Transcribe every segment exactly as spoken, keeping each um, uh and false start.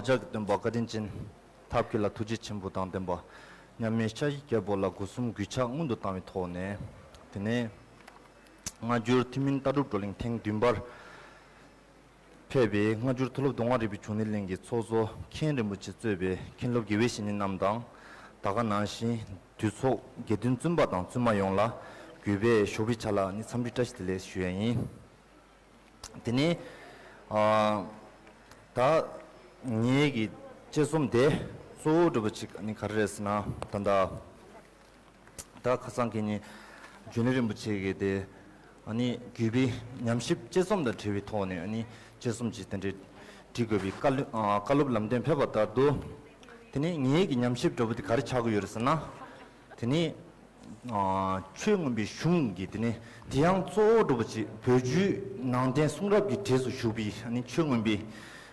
བདག་ཅག་གི་སྟོན་པ་བཀའ་དྲིན་ཅན་ཐབས་མཁས་ལ་ཐུགས་རྗེ་ཆེན་པོ་དང་ལྡན་པ་མཉམ་མེད་ཤཱཀྱའི་རྒྱལ་པོ་ལ་སྒོ་གསུམ་གུས་ཕྱག་སྔོན་དུ་བཏང་བའི་ཐོག་ནས། དེ་ནས་སྔ་འགྱུར་ཐུན་མིན་ལྟ་གྲུབ་བགྲོ་གླེང་ཐེངས་བདུན་པར་ཕེབས་པའི་སྔ་འགྱུར་མཐོ་སློབ་མདོ་སྔགས་རིག་པའི་འབྱུང་གནས་གླིང་གི་ཚོགས་གཙོ་མཁན་རིན་པོ་ཆེ་གཙོས་པའི་མཁན་སློབ་དགེ་བའི་བཤེས་གཉེན་རྣམས་དང་། ད་ག་ནང་བཞིན་འདུས་ཚོགས་དགེ་འདུན་བཙུན་པ་དང་བཙུན་མ་ཡོངས་ལ་གུས་པས་ཞོགས་པའི་ཆ་ལ་ནི་འཚམས་འདྲི་བཀྲ་ཤིས་བདེ་ལེགས་ཞུ་ཡ་ཡིན། དེ་ནས་ཨ་ད་ངེད་ཀྱི་དཔྱད་རྩོམ་དེ་གཙོ་བོ་འདྲ་པོ་ཅིག་ནི་ག་རེ་རེད་ཟེར་ན། ད་ལྟ་ད་ཁ་སང་ཁེ་ཉིན་འབྱུང་གནས་རིན་པོ་ཆེ་གིས་དེ་ཨ་ནི་གུས་པའི་ཉམས་ཞིབ་དཔྱད་རྩོམ་དང་འབྲེལ་བའི་ཐོག་ནས་ཨ་ནི་དཔྱད་རྩོམ་ཅིག་དེ་འདྲའི་འབྲི་དགོས་པའི་བཀའ་སློབ་ཨ་བཀའ་སློབ་ལམ་སྟོན་ཕེབས་པ་ལྟར་དུ། དེ་ནས་ངེད་ཀྱི་ཉམས་ཞིབ་འདྲ་པོ་དེ་ག་རེ་ཆགས་ཀྱི་ཡོད་རེད་ཟེར་ན། དེ་ནས་ཨ་ཆོས་མངོན་པའི་གཞུང་གི་དེ་ནས་དེ་ཡང་གཙོ་བོ་འདྲ་པོ་ཅིག་བོད་བརྒྱུད་ནང་བསྟན་གསུང་རབ་ཀྱི་གྲས་སུ་བཞུགས་པའི་ཨ་ནི་ཆོས་མངོན་པའི་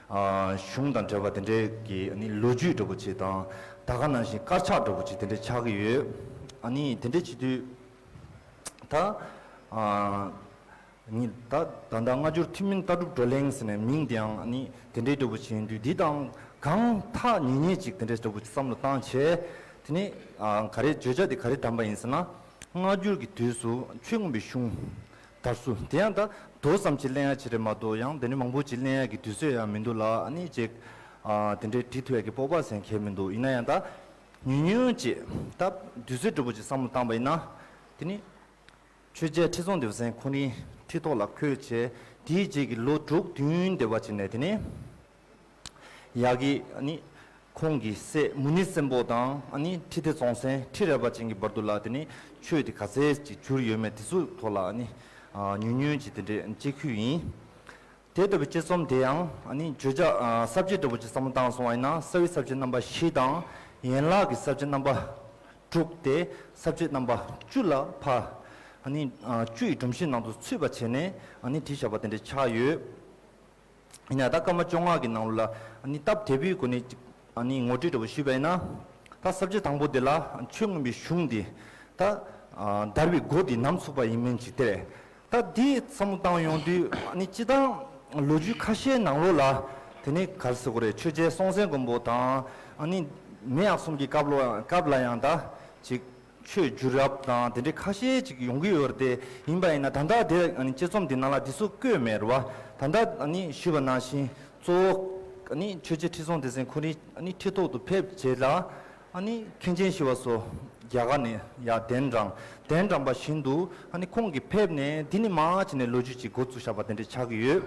ཨ་གཞུང་དང་འབྲེལ་བ་དེ་འདྲའི་གི་ཨ་ནི་ལོ་རྒྱུས་འདྲ་པོ་ཅིག་དང་། ད་ག་ནང་བཞིན་དཀར་ཆག་འདྲ་པོ་ཅིག་དེ་འདྲ་ཆགས་ཀྱི་ཡོད། ཨ་ནི་དེ་འདྲ་བྱེད་དུས་ད་ཨ་ནི་ད་ད་ལྟ་སྔ་འགྱུར་ཐུན་མིན་ལྟ་གྲུབ་བགྲོ་གླེང་ཟེར་ནས་མིང་དེའང་ཨ་ནི་དེ་འདྲའི་འདྲ་པོ་ཅིག་ཡིན་དུས། འདི་དང་གང་ཐག་ཉེ་ཉེ་ཅིག་དེ་འདྲའི་འདྲ་པོ་ཅིག་བསམ་བློ་བཏང་བྱས། དེ་ནས་ཨ་ག་རེ་བརྗོད་བྱ་དེ་ག་རེ་བདམས་པ་ཡིན་ཟེར་ན། སྔ་འགྱུར་གྱི་དུས་སུ་ཆོས་མངོན་པའི་གཞུང་དར་སྲོལ་དེ་ཡང་ད་མདོ་ཙམ་ཅིག་གླེང་ཡ་ཅིག་རེད་མ་གཏོགས། ཡང་དེ་ནས་མང་པོ་ཅིག་གླེང་ཡ་གི་དུས་ཚོད་ཡང་མི་འདུག་ལ། ཨ་ནི་ཅིག་ཨ་དེ་འདྲའི་འབྲི་ཐུབ་ཡ་གི་སྤོབས་པ་ཟེར་མཁན་མི་འདུག། ཡིན་ན་ཡང་ད་ཉུང་ཉུང་ཅིག་ད་དུས་ཚོད་འདྲ་པོ་ཅིག་བསམ་བློ་བཏང་པ་ཡིན་ན། དེ་ནི་ཆོས་རྒྱལ་ཁྲི་སྲོང་ལྡེ་བཙན་ཁོ་རང་ཁྲི་ཐོག་ལ་འཁོད་བྱས། དེའི་རྗེས་ཀྱི་ལོ་དྲུག་བདུན་འདས་པ་ཅིག་ནས་དེ་ནས་ཡ་གི་ཨ་ནི་ཁོང་གི་སྲས་མུ་ནེ་བཙན་པོ་དང་། ཨ་ནི་ཁྲི་ལྡེ་རྫོང་སྲས་ཁྲི་རལ་པ་ཅན་གྱི་བར་དུ་ལ་དེ་ནས་ཆོས་དེ་ག་ཚད་ཅིག་གྱུར་ཡོད་མེད་དེ་ཚོའི་ཐོག་ལ་ཨ་ནི་ཨ་ཉུང་ཉུང་ཅིག་དེ་འདྲའི་དཔྱད་ཁུལ་ཡིན། དེ་ལྟ་བུའི་དཔྱད་རྩོམ་དེ་ཡང་ཨ་ནི་བརྗོད་བྱ་ཨ་ས་བཅད་འདྲ་པོ་ཅིག་བསམ་བློ་བཏང་སོང་བ་ཡིན་ན། རྩ་བའི་ས་བཅད་རྣམ་པ་བཞི་དང་། ཡན་ལག་གི་ས་བཅད་རྣམ་པ་དྲུག་སྟེ། ས་བཅད་རྣམ་པ་བཅུ་ལ་ཕར་ཨ་ནི་ཨ་བཅུ་ཡི་སྒྲོམ་གཞི་ནང་དུ་ཚུད་པ་བྱས་ནས་ཨ་ནི་བྲིས་བཞག་པ་དེ་འདྲ་ཆགས་ཡོད། ཡིན་ཡང་ད་སྐར་མ་བཅོ་ལྔ་གི་ནང་ལ་ཨ་ནི་སྟབས་བདེ་པོའི་སྒོ་ནས་ཨ་ནི་ངོ་སྤྲོད་འདྲ་པོ་ཞུས་པ་ཡིན་ན། ད་ས་བཅད་དང་པོ་དེ་ལ་ཆོས་མངོན་པའི་གཞུང་འདི་ད་ཨ་དར་བའི་སྒོ་འདི་ནམ་ཚུགས་པ་ཡིན་མིན་ཅིག་དེ་རེད། ད་འདི་བསམ་བློ་བཏང་ཡོང་དུས་ཨ་ནི་སྤྱིར་བཏང་ལོ་རྒྱུས་ཁ་ཤས་ནང་ལོགས་ལ་དེ་ནས་ག་རེ་ཟེར་དགོས་རེད། ཆོས་རྒྱལ་སྲོང་བཙན་སྒམ་པོ་དང་ཨ་ནི་མེས་ཨག་གསུམ་གྱི་སྐབས་ལོ་སྐབས་ལ་ཡང་ད་ཅིག་ཆོས་བསྒྱུར་རབས་དང་དེ་འདྲའི་ཁ་ཤས་ཅིག་ཡོང་གི་ཡོད་རེད་དེ། ཡིན་པ་ཡིན་ན་ད་ལྟ་དེ་ཨ་ནི་དཔྱད་རྩོམ་འདི་ནང་ལ་འདི་ཚོ་བཀོད་མེད་རེད་བ། ད་ལྟ་ཨ་ནི་ཞུས་པ་ནང་བཞིན་གཙོ་བོ་ཨ་ནི་ཆོས་རྒྱལ་ཁྲི་སྲོང་ལྡེ་བཙན་ཁོ་རང་ཨ་ནི་ཁྲི་ཐོག་ཏུ་ཕེབས་རྗེས་ལ་ཨ་ནི་མཁན་ཆེན་ཞི་བ་འཚོ་རྒྱ་གར་ནས་ཡར་གདན་དྲངས། གདན་དྲངས་པ་བཞིན་དུ་ཨ་ནི་ཁོང་གིས་ཕེབས་ནས་འདི་ནས་མར་བྱས་ནས་ལོ་རྒྱུས་ཅིག་འགོ་བཙུགས་བཞག་པ་དེ་འདྲ་ཆགས་ཀྱི་ཡོད།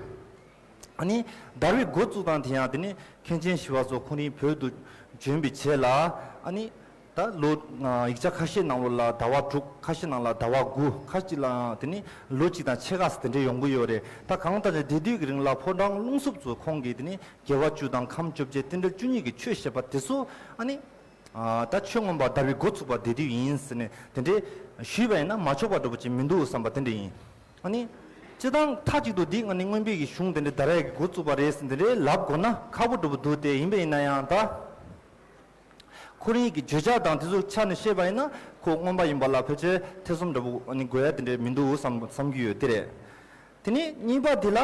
ཨ་ནི་དར་བའི་འགོ་བཙུགས་སྟངས་དེ་ཡང་དེ་ནི་མཁན་ཆེན་ཞི་བ་འཚོ་ཁོ་རང་བོད་དུ་བྱོན་པའི་རྗེས་ལ་ཨ་ནི་ད་ལོ་ཨ་ཡིག་ཆ་ཁ་ཤས་ནང་ལོགས་ལ་ཟླ་བ་དྲུག། ཁ་ཤས་ནང་ལ་ཟླ་བ་དགུ། ཁ་ཅིག་ལ་དེ་ནི་ལོ་གཅིག་དང་ཕྱེད་ཀ་ཙམ་དེ་འདྲའི་ཡོང་གི་ཡོད་རེད། ད་གང་ལྟར་ཡང་དེ་དུས་ཀྱི་རིང་ལ་ཕོ་བྲང་རླུང་འཚུབ་ཚོས་ཁོང་གིས་དེ་ནི་དགེ་བ་བཅུ་དང་ཁམས་བཅོ་བརྒྱད་རྟེན་འབྲེལ་བཅུ་གཉིས་ཀྱི་ཆོས་བཤད་པ་དེ་ཚོ་ཨ་ནི་ཨ་ད་ཆོས་མངོན་པ་དར་བའི་འགོ་ཚུགས་པ་དེ་དུས་ཡིན་ཟེར་ནས་དེ་འདྲའི་ཞུས་པ་ཡིན་ན་མ་ཆོག་པ་འདྲ་པོ་ཅིག་མི་འདུག་བསམ་པ་དེ་འདྲ་ཡིན། ཨ་ནི་སྤྱིར་བཏང་མཐའ་གཅིག་ཏུ་འདི་ཨ་ནི་མངོན་པའི་གི་གཞུང་དེ་འདྲ་དར་ཡག་གི་འགོ་བཙུགས་པ་རེད་ཟེར་འདི་འདྲའི་ལབ་དགོས་ན་ཁག་པོ་འདྲ་པོ་འདུག་སྟེ། ཡིན་པ་ཡིན་ན་ཡང་ད་ཁོ་རང་གི་བརྗོད་བྱ་དང་དེ་ཚོ་ཆ་ནས་བཤད་པ་ཡིན་ན་ཁོ་མངོན་པ་ཡིན་པ་ལ་ཕལ་ཆེར་ཐེ་ཚོམ་འདྲ་པོ་ཨ་ནི་དགོས་ཡ་དེ་འདྲ་མི་འདུག་བསམ་བསམ་གྱི་ཡོད། དེ་རེད། དེ་ནས་གཉིས་པ་འདི་ལ་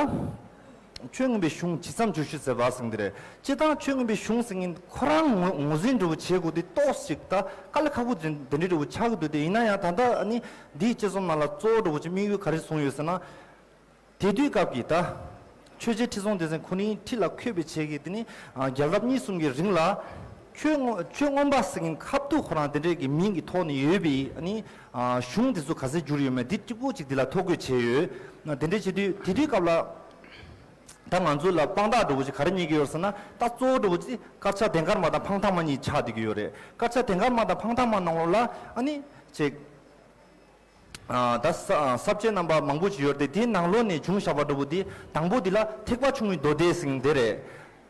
ཆོས་མངོན་པའི་གཞུང་ཇི་ཙམ་བསྒྱུར་ཞུས་ཟེར་བ་ཟེར་འདི་རེད། སྤྱིར་བཏང་ཆོས་མངོན་པའི་གཞུང་ཟེར་མཁན་ཁོ་རང་ངོས་ངོས་འཛིན་འདྲ་པོ་བྱེད་དགོས་དུས་ཏོག་ཙམ་ཅིག་ད་དཀའ་ལས་ཁག་པོ་དེ་འདྲ་འདྲ་པོ་ཆགས་ཀྱི་འདུག་སྟེ། ཡིན་ན་ཡང་ད་ལྟ་ཨ་ནི་འདིའི་དཔྱད་རྩོམ་ནང་ལ་གཙོ་བོ་འདྲ་པོ་ཅིག་དམིགས་ཡུལ་ག་རེ་བཟུང་ཡོད་ཟེར་ན། དེ་དུས་སྐབས་ཀྱི་ད་ཆོས་རྒྱལ་ཁྲི་སྲོང་ལྡེ་བཙན་ཁོ་རང་ཁྲི་ལ་འཁོད་པའི་རྗེས་ཀྱི་དེ་ནི་ཨ་རྒྱལ་རབས་གཉིས་གསུམ་གྱི་རིང་ལ་ཆོས་མངོན་ཆོས་མངོན་པ་ཟེར་མཁན་ཁ་ཐུག་ཁོ་རང་དེ་འདྲས་ཀྱི་མིང་གི་ཐོག་ནས་ཡོད་པའི་ཨ་ནི་ཨ་གཞུང་དེ་ཚོ་ག་ཚད་བསྒྱུར་ཡོད་མེད་འདི་གཅིག་པོ་གཅིག་འདི་ལ་ཐོ་འགོད་བྱས་ཡོད། དེ་འདྲས་བྱེད་དུས་དེ་དུས་སྐབས་ལ་ད་ང་ཚོ་ལ་དཔང་རྟགས་འདྲ་པོ་ཅིག་ག་རེ་རྙེད་ཀྱི་ཡོད་ཟེར་ན། ད་གཙོ་བོ་འདྲ་པོ་ཅིག་དཀར་ཆག་དན་དཀར་མ་དང་འཕང་ཐང་མ་གཉིས་ཆགས་བསྡད་ཀྱི་ཡོད་རེད། དཀར་ཆག་དན་དཀར་མ་དང་འཕང་ཐང་མ་ནང་ལོགས་ལ་ཨ་ནི་ཅིག་ཨ་ད་ས་ས་བཅད་རྣམ་པ་མང་པོ་ཅིག་ཡོད་རེད་དེ། དེའི་ནང་ལོགས་ནས་བྱུང་བཞག་པ་འདྲ་པོ་དེ་དང་པོ་དེ་ལ་ཐེག་པ་ཆུང་ངུའི་མདོ་སྡེ་ཟེར་མཁན་དེ་རེད།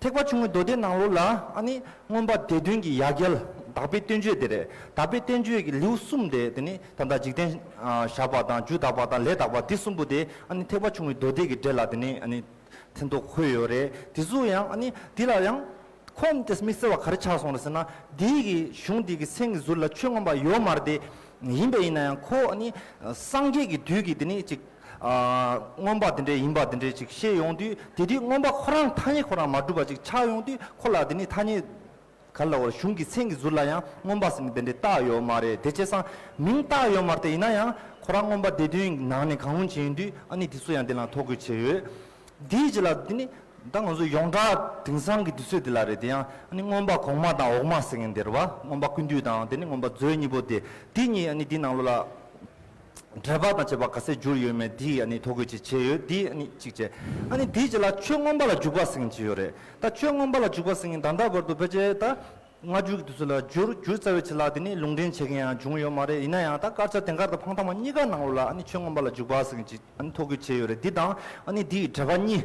ཐེག་པ་ཆུང་ངུའི་མདོ་སྡེའི་ནང་ལོགས་ལ་ཨ་ནི་མངོན་པ་སྡེ་བདུན་གྱི་ཡ་གྱལ་དག་པའི་བསྟན་བཅོས་དེ་རེད། དག་པའི་བསྟན་བཅོས་ཀྱི་ལེའུ་གསུམ་དེ་དེ་ནི་ད་ལྟ་འཇིག་རྟེན་ཨ་བཞག་པ་དང་རྒྱུ་དག་པ་དང་ལས་དག་པ་དེ་གསུམ་པོ་དེ་ཨ་ནི་ཐེག་པ་ཆུང་ངུའི་མདོ་སྡེ་གི་གྲས་ལ་དེ་ནི་ཨ་ནི་མཚན་ཐོ་འཁོད་ཡོད་རེད། དེ་ཚོ་ཡང་ཨ་ནི་འདི་ལ་ཡང་ཁོམ་དེ་དམིགས་བསལ་བ་ག་རེ་ཆགས་སོང་རེད་ཟེར་ན། འདི་གི་གཞུང་འདི་གི་མཚན་གྱི་ཟུར་ལ་ཆོས་མངོན་པ་ཡོད་མ་རེད་དེ། ཡིན་པ་ཡིན་ན་ཡང་ཁོ་ཨ་ནི་སངས་རྒྱས་ཀྱི་དུས་ཀྱི་དེ་ནི་ཅིག་ ཨ། མངོན་པ་དེ་འདྲས་ཡིན་པ་དེ་འདྲས་ཅིག་བཤད་ཡོང་དུས། དེ་དུས་མངོན་པ་ཁོ་རང་ཐ་སྙད་ཁོ་རང་མ་གྲུབ་པ་ཅིག་ཆགས་ཡོང་དུས། ཁོ་ལ་དེ་ནི་ཐ་སྙད་ག་ལ་བར་གཞུང་གི་མཚན་གྱི་ཟུར་ལ་ཡང་མངོན་པ་ཟེར་ནས་དེ་འདྲས་བཏགས་ཡོད་མ་རེད། དེ་བྱས་ཙང་མིང་བཏགས་ཡོད་མ་རེད། དེ་ཡིན་ན་ཡང་ཁོ་རང་མངོན་པ་སྡེ་བདུན་ནང་ནས་གང་རུང་ཅིག་ཡིན་དུས། ཨ་ནི་དེ་ཚོ་ཡང་དེ་ལ་ཐོ་འགོད་བྱས་ཡོད། དེའི་རྗེས་ལ་དེ་ནི་ད་ང་ཚོ་ཡོངས་གྲགས་དེང་སང་གི་དུས་ཚོད་འདི་ལ་རེད། དེ་ཡང་ཨ་ནི་མངོན་པ་གོང་མ་དང་འོག་མ་ཟེར་མཁན་དེ་རེད་བ། མངོན་པ་ཀུན་བཏུས་དང་དེ་ནི་མངོན་པ་མཛོད་གཉིས་པོ་དེ། དེ་གཉིས་ཨ་ནི་དེའི་ནང་ལོགས་ལ་འགྲེལ་པ་དང་བཅས་པ་ག་ཚད་བསྒྱུར་ཡོད་མེད་དེ་ཨ་ནི་ཐོ་འགོད་ཅིག་བྱས་ཡོད། དེ་ཨ་ནི་གཅིག་བྱས། ཨ་ནི་དེའི་རྗེས་ལ་ཆོས་མངོན་པ་ལ་འཇུག་པ་ཟེར་མཁན་ཅིག་ཡོད་རེད། ད་ཆོས་མངོན་པ་ལ་འཇུག་པ་ཟེར་མཁན་ད་ལྟ་བར་དུ་ཕལ་ཆེར་ད་སྔ་འགྱུར་གྱི་དུས་ཚོད་ལ་བསྒྱུར་བསྒྱུར་རྩ་བའི་ཆེད་ལ་དེ་ནི་ལུང་འདྲེན་བྱེད་མཁན་ཡང་བྱུང་ཡོད་མ་རེད། ཡིན་ན་ཡང་ད་དཀར་ཆག་དེང་སྐབས་དང་ཕང་ཐང་མ་གཉིས་ཀ་ནང་ལོགས་ལ་ཨ་ནི་ཆོས་མངོན་པ་ལ་འཇུག་པ་ཟེར་མཁན་ཅིག་ཨ་ནི་ཐོ་འགོད་བྱས་ཡོད་རེད། འདི་དང་ཨ་ནི་འདིའི་འགྲེལ་པ་གཉིས།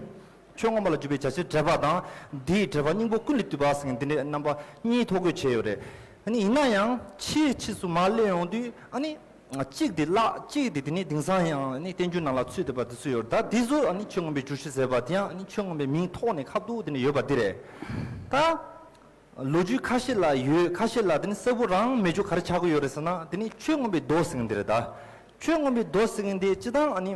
ཆོས་མངོན་པ་ལ་འཇུག་པའི་བྱ་བྱེད་འགྲེལ་པ་དང་། འདིའི་འགྲེལ་པ་སྙིང་པོ་ཀུན་ལས་བཏུས་པ་ཟེར་མཁན་འདི་འདྲའི་རྣམ་པ་གཉིས་ཐོ་འགོད་བྱས་ཡོད་རེད། ཨ་ནི་ཡིན་ན་ཡང་ཕྱིས་ཕྱིས་སུ་མར་སླེབས་ཡོང་དུས། ཨ་ནི་གཅིག་དེ་བརླག་གཅིག་དེ་དེ་ནི་དེང་སང་ཡང་ཨ་ནི་བསྟན་འགྱུར་ནང་ལ་ཚུད་བསྡད་པ་དེ་ཚོ་ཡོད་རེད། ད་འདི་ཚོ་ཨ་ནི་ཆོས་མངོན་པའི་བསྒྱུར་ཤུལ་ཟེར་བ་དེ་ཡང་ཨ་ནི་ཆོས་མངོན་པའི་མིང་ཐོག་ནས་ཁ་ཐུག་དེ་ནི་ཡོད་པ་འདི་རེད། ད་ལོ་རྒྱུས་ཁ་ཤས་ལ་ཡོད། ཁ་ཤས་ལ་དེ་ནི་གསལ་པོ་རང་མེད་རྒྱུ་ག་རེ་ཆགས་ཀྱི་ཡོད་རེད་ཟེར་ན། དེ་ནི་ཆོས་མངོན་པའི་མདོ་ཟེར་མཁན་འདི་རེད། ད་ཆོས་མངོན་པའི་མདོ་ཟེར་མཁན་འདི་སྤྱིར་བཏང་ཨ་ནི་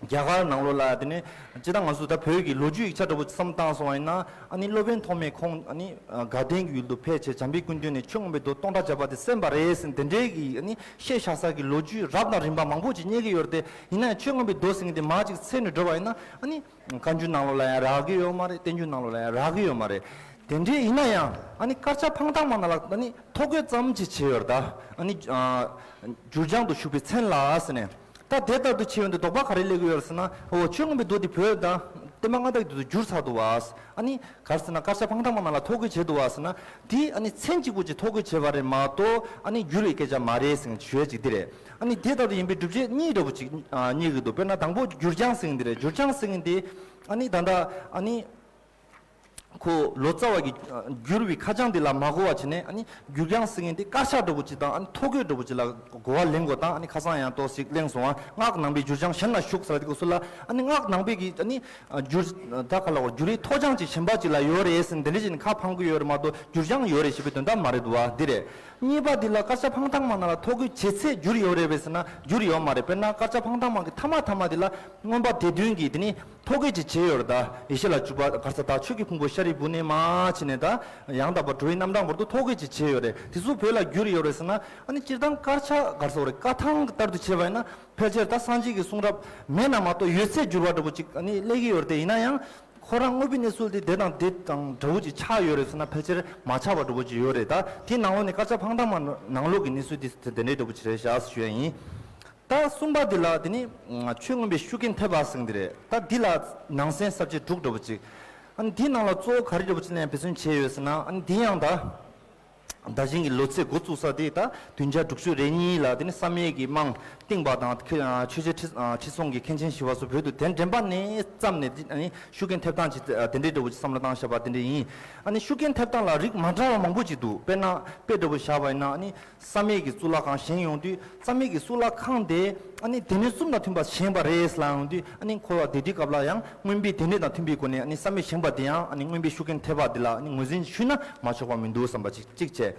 རྒྱ་གར་ནང་ལོགས་ལ་དེ་ནི་སྤྱིར་བཏང་ང་ཚོ་ད་བོད་ཀྱི་ལོ་རྒྱུས་ཡིག་ཆ་འདྲ་པོ་བསམ་བཏང་སོང་བ་ཡིན་ན། ཨ་ནི་སློབ་དཔོན་ཐོགས་མེད་ཁོང་ཨ་ནི་དགའ་ལྡན་གྱི་ཡུལ་དུ་ཕེབས་བྱས་འཇམ་དཔལ་སྐུ་མདུན་ནས་ཆོས་མངོན་པའི་མདོ་སྟོང་ཕྲག་བརྒྱ་པ་དེ་གསན་པ་རེད་ཟེར་དེ་འདྲའི་གི་ཨ་ནི་བཤད་བཞག་ས་གི་ལོ་རྒྱུས་རབ་དང་རིམ་པ་མང་པོ་ཅིག་རྙེད་ཀྱི་ཡོད་རེད་དེ། ཡིན་ན་ཡང་ཆོས་མངོན་པའི་མདོ་ཟེར་མཁན་དེ་མར་ཅིག་འཚོལ་ནས་འགྲོ་བ་ཡིན་ན། ཨ་ནི་བཀའ་འགྱུར་ནང་ལོགས་ལ་ཡང་རག་གི་ཡོད་མ་རེད། བསྟན་འགྱུར་ནང་ལོགས་ལ་ཡང་རག་གི་ཡོད་མ་རེད། དེ་འདྲའི་ཡིན་ན་ཡང་ཨ་ནི་དཀར་ཆག་ཕང་ཐང་མ་ནང་ལ་ཨ་ནི་ཐོ་འགོད་ཙམ་ཅིག་བྱས་ཡོད་རེད། ད་ཨ་ནི་ཨ་འགྱུར་བྱང་དུ་ཞུགས་པའི་མཚན་ལ་ཟེར་ནས། ད་དེ་ལྟར་དུ་བྱས་ཡོང་དུས་དོགས་པ་ག་རེ་སླེབས་ཀྱི་ཡོད་རེད་ཟེར་ན། འོ་ཆོས་མངོན་པའི་མདོ་འདི་བོད་དང་བསྟན་པ་སྔ་དར་གྱི་དུས་སུ་བསྒྱུར་ཚར་འདུག་བ། ཨ་ནི་ག་རེ་ཟེར་ན་དཀར་ཆག་ཕང་ཐང་མ་ནང་ལ་ཐོ་འགོད་བྱས་འདུག་བ་ཟེར་ན། དེ་ཨ་ནི་མཚན་གཅིག་པུ་ཅིག་ཐོ་འགོད་བྱས་པ་རེད་མ་གཏོགས་ཨ་ནི་བསྒྱུར་བའི་སྐད་ཆ་མ་རེད་ཟེར་ནས་ཞུ་ཡ་ཅིག་འདི་རེད། ཨ་ནི་དེ་ལྟར་དུ་ཡིན་པའི་སྒྲུབ་བྱེད་གཉིས་འདྲ་པོ་ཅིག་ཨ་རྙེད་ཀྱི་འདུག་དཔེར་ན་དང་པོ་འགྱུར་བྱང་ཟེར་མཁན་འདི་རེད། འགྱུར་བྱང་ཟེར་མཁན་འདི་ཨ་ནི་ད་ལྟ་ཨ་ནི་ཁོ་ལོ་ཙཱ་བ་གིས་ཨ་བསྒྱུར་བའི་ཁ་བྱང་འདི་ལ་མ་གོ་བ་བྱས་ནས། ཨ་ནི་འགྱུར་བྱང་ཟེར་མཁན་འདི་དཀར་ཆག་འདྲ་པོ་ཅིག་དང་ཨ་ནི་ཐོ་འགོད་འདྲ་པོ་ཅིག་ལ་གོ་བ་ལེན་དགོས་དང་། ཨ་ནི་ཁ་སང་ཡང་ཏོག་ཙམ་གླེང་སོང་བ། སྔགས་ནང་པའི་འགྱུར་བྱང་གཞན་ལ་ཞུགས་ཟེར་དེ་སྐབས་སུ་ལ། ཨ་ནི་སྔགས་ནང་པའི་གི་ཨ་ནི་ཨ་འགྱུར་ད་ག་ལ་བར་འགྱུར་བའི་ཐོ་རྐྱང་ཅིག་གཞན་པ་ཅིག་ལ་ཡོད་རེད་ཟེར་ནས་དེ་འདྲ་ཅིག་ནས་ཁ་འཕང་གི་ཡོད་རེད་མ་གཏོགས་འགྱུར་བྱང་ཡོད་རེད་ཞེས་པའི་དོན་དག་མ་རེད་འདུག་བ། འདི་རེད། གཉིས་པ་འདི་ལ་དཀར་ཆག་ཕང་ཐང་མ་ནང་ལ་ཐོ་འགོད་བྱེད་ཚད་བསྒྱུར་ཡོད་རེད་པས་ཟེར་ན་བསྒྱུར་ཡོད་མ་རེད། དཔེར་ན་དཀར་ཆག་ཕང་ཐང་མ་གི་ཐ་མ་ཐ་མ་འདི་ལ་མངོན་པ་སྡེ་བདུན་གྱི་དེ་ནི་ཐོ་འགོད་ཅིག་བྱས་ཡོད་རེད། ད་ཡེ་ཤེས་ལ་འཇུག་པ་གར་ས་དང་ཆོས་ཀྱི་ཕུང་པོ་ཤཱ་རིའི་བུ་ནས་མར་ཕྱིན་ནས་ད་ཡང་དག་པར་འགྲོ་བའི་རྣམ་གྲངས་བར་དུ་ཐོ་འགོད་ཅིག་བྱས་ཡོད་རེད། དེ་ཚོ་བོད་ལ་བསྒྱུར་ཡོད་རེད་ཟེར་ན། ཨ་ནི་སྤྱིར་བཏང་དཀར་ཆག་གར་སོགས་རེད། བཀའ་ཐང་ལྟར་དུ་བྱས་པ་ཡིན་ན་ཕལ་ཆེར་ད་སངས་རྒྱས་ཀྱི་གསུང་རབ་མེད་ན་མ་གཏོགས་ཡོད་ཚད་བསྒྱུར་བ་འདྲ་པོ་ཅིག་ཨ་ནི་སླེབས་ཀྱི་ཡོད་རེད་དེ། ཡིན་ན་ཡང་ཁོ་རང་དངོས་པོའི་གནས་ཚུལ་དེ་དེ་དང་དེ་དང་འདྲ་བོ་ཅིག་ཆགས་ཡོད་རེད་ཟེར་ན་ཕལ་ཆེར་མ་ཆགས་པ་འདྲ་པོ་ཅིག་ཡོད་རེད། ད་དེའི་ནང་ལོགས་ནས་དཀར་ཆག་ཕང་ཐང་མ་ནང་ལོགས་ཀྱི་གནས་ཚུལ་དེ་དེ་འདྲའི་འདྲ་པོ་ཅིག་རེད་བཞག་ཞུ་ཡ་ཡིན། ད་གསུམ་པ་འདི་ལ་དེ་ནི་ཆོས་མངོན་པའི་ཤུགས་རྐྱེན་ཐེབས་པ་ཟེར་གྱི་འདི་རེད། ད་འདི་ལ་ནང་གསེས་ས་བཅད་དྲུག་འདྲ་པོ་ཅིག་ཨ་ནི་འདིའི་ནང་ལ་གཙོ་བོ་ག་རེ་འདྲ་པོ་ཅིག་ལ་ཡང་འབད་བརྩོན་བྱས་ཡོད་ཟེར་ན། ཨ་ནི་འདི་ཡང་ད་བདག་གཞན་གྱི་ལོ་ཚད་འགོ་བཙུགས་ས་དེ་ད་བདུན་བརྒྱ་དྲུག་ཅུ་རེ་གཉིས་ལ་དེ་ནི་བསམ་ཡས་ཀྱི་རྨང་བཏིང་པ་དང་། ཆོས་རྗེ་ཁྲི་ཁྲི་སྲོང་གི་མཁན་ཆེན་ཞི་བ་འཚོ་བོད་དུ་གདན་འདྲེན་པ་ནས་བརྩམས་ནས། དེ་ནི་ཤུགས་རྐྱེན་ཐེབས་སྟངས་ཅིག་དེ་འདྲའི་འདྲ་པོ་ཅིག་བསམ་བློ་བཏང་བཞག་པ་དེ་འདྲ་ཡིན། ཨ་ནི་ཤུགས་རྐྱེན་ཐེབས་སྟངས་ལ་རིགས་མ་འདྲ་བ་མང་པོ་ཅིག་འདུག་དཔེར་ན་དཔེ་འདྲ་པོ་བཞག་པ་ཡིན་ན། ཨ་ནི་བསམ་ཡས་ཀྱི་གཙུག་ལག་ཁང་བཞེངས་ཡོང་དུས་བསམ་ཡས་ཀྱི་གཙུག་ལག་ཁང་དེ་ཨ་ནི་སྡེ་སྣོད་གསུམ་དང་མཐུན་པ་བཞེངས་པ་རེད་ལབ་ཡོང་དུས། ཨ་ནི་ཁོ་བ་དེ་དུས་སྐབས་ལ་ཡང་མངོན་པའི་སྡེ་སྣོད་དང་མཐུན་པའི་སྒོ་ནས་ཨ་ནི་བསམ་ཡས་བཞེངས་པ་དེ་ཡང་ཨ་ནི་མངོན་པའི་ཤུགས་རྐྱེན་ཐེབས་པ་དེ་ལ་ཨ་ནི་ངོས་འཛིན་ཞུས་ན་མ་ཆོག་པ་མི་འདུག་བསམ་པ་ཅིག་གཅིག་བྱས།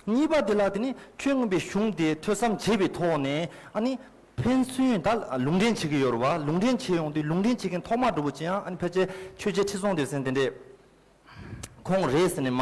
གཉིས་པ་དེ་ལ་དེ་ནི་ཆོས་མངོན་པའི་གཞུང་དེ་ཐོས་བསམ་བྱས་པའི་ཐོག་ནས། ཨ་ནི་ཕན་ཚུན་ད་ལུང་འདྲེན་བྱེད་ཀྱི་ཡོད་རེད་བ། ལུང་འདྲེན་བྱེད་ཡོང་དུས་ལུང་འདྲེན་བྱེད་མཁན་ཐོག་མ་འདྲ་པོ་ཅིག་ཡང་ཨ་ནི་ཕལ་ཆེར་ཆོས་རྗེ་ཁྲི་སྲོང་ལྡེ་བཙན་དེ་འདྲས། ཁོང་རེད་ཟེར་ནས་མ་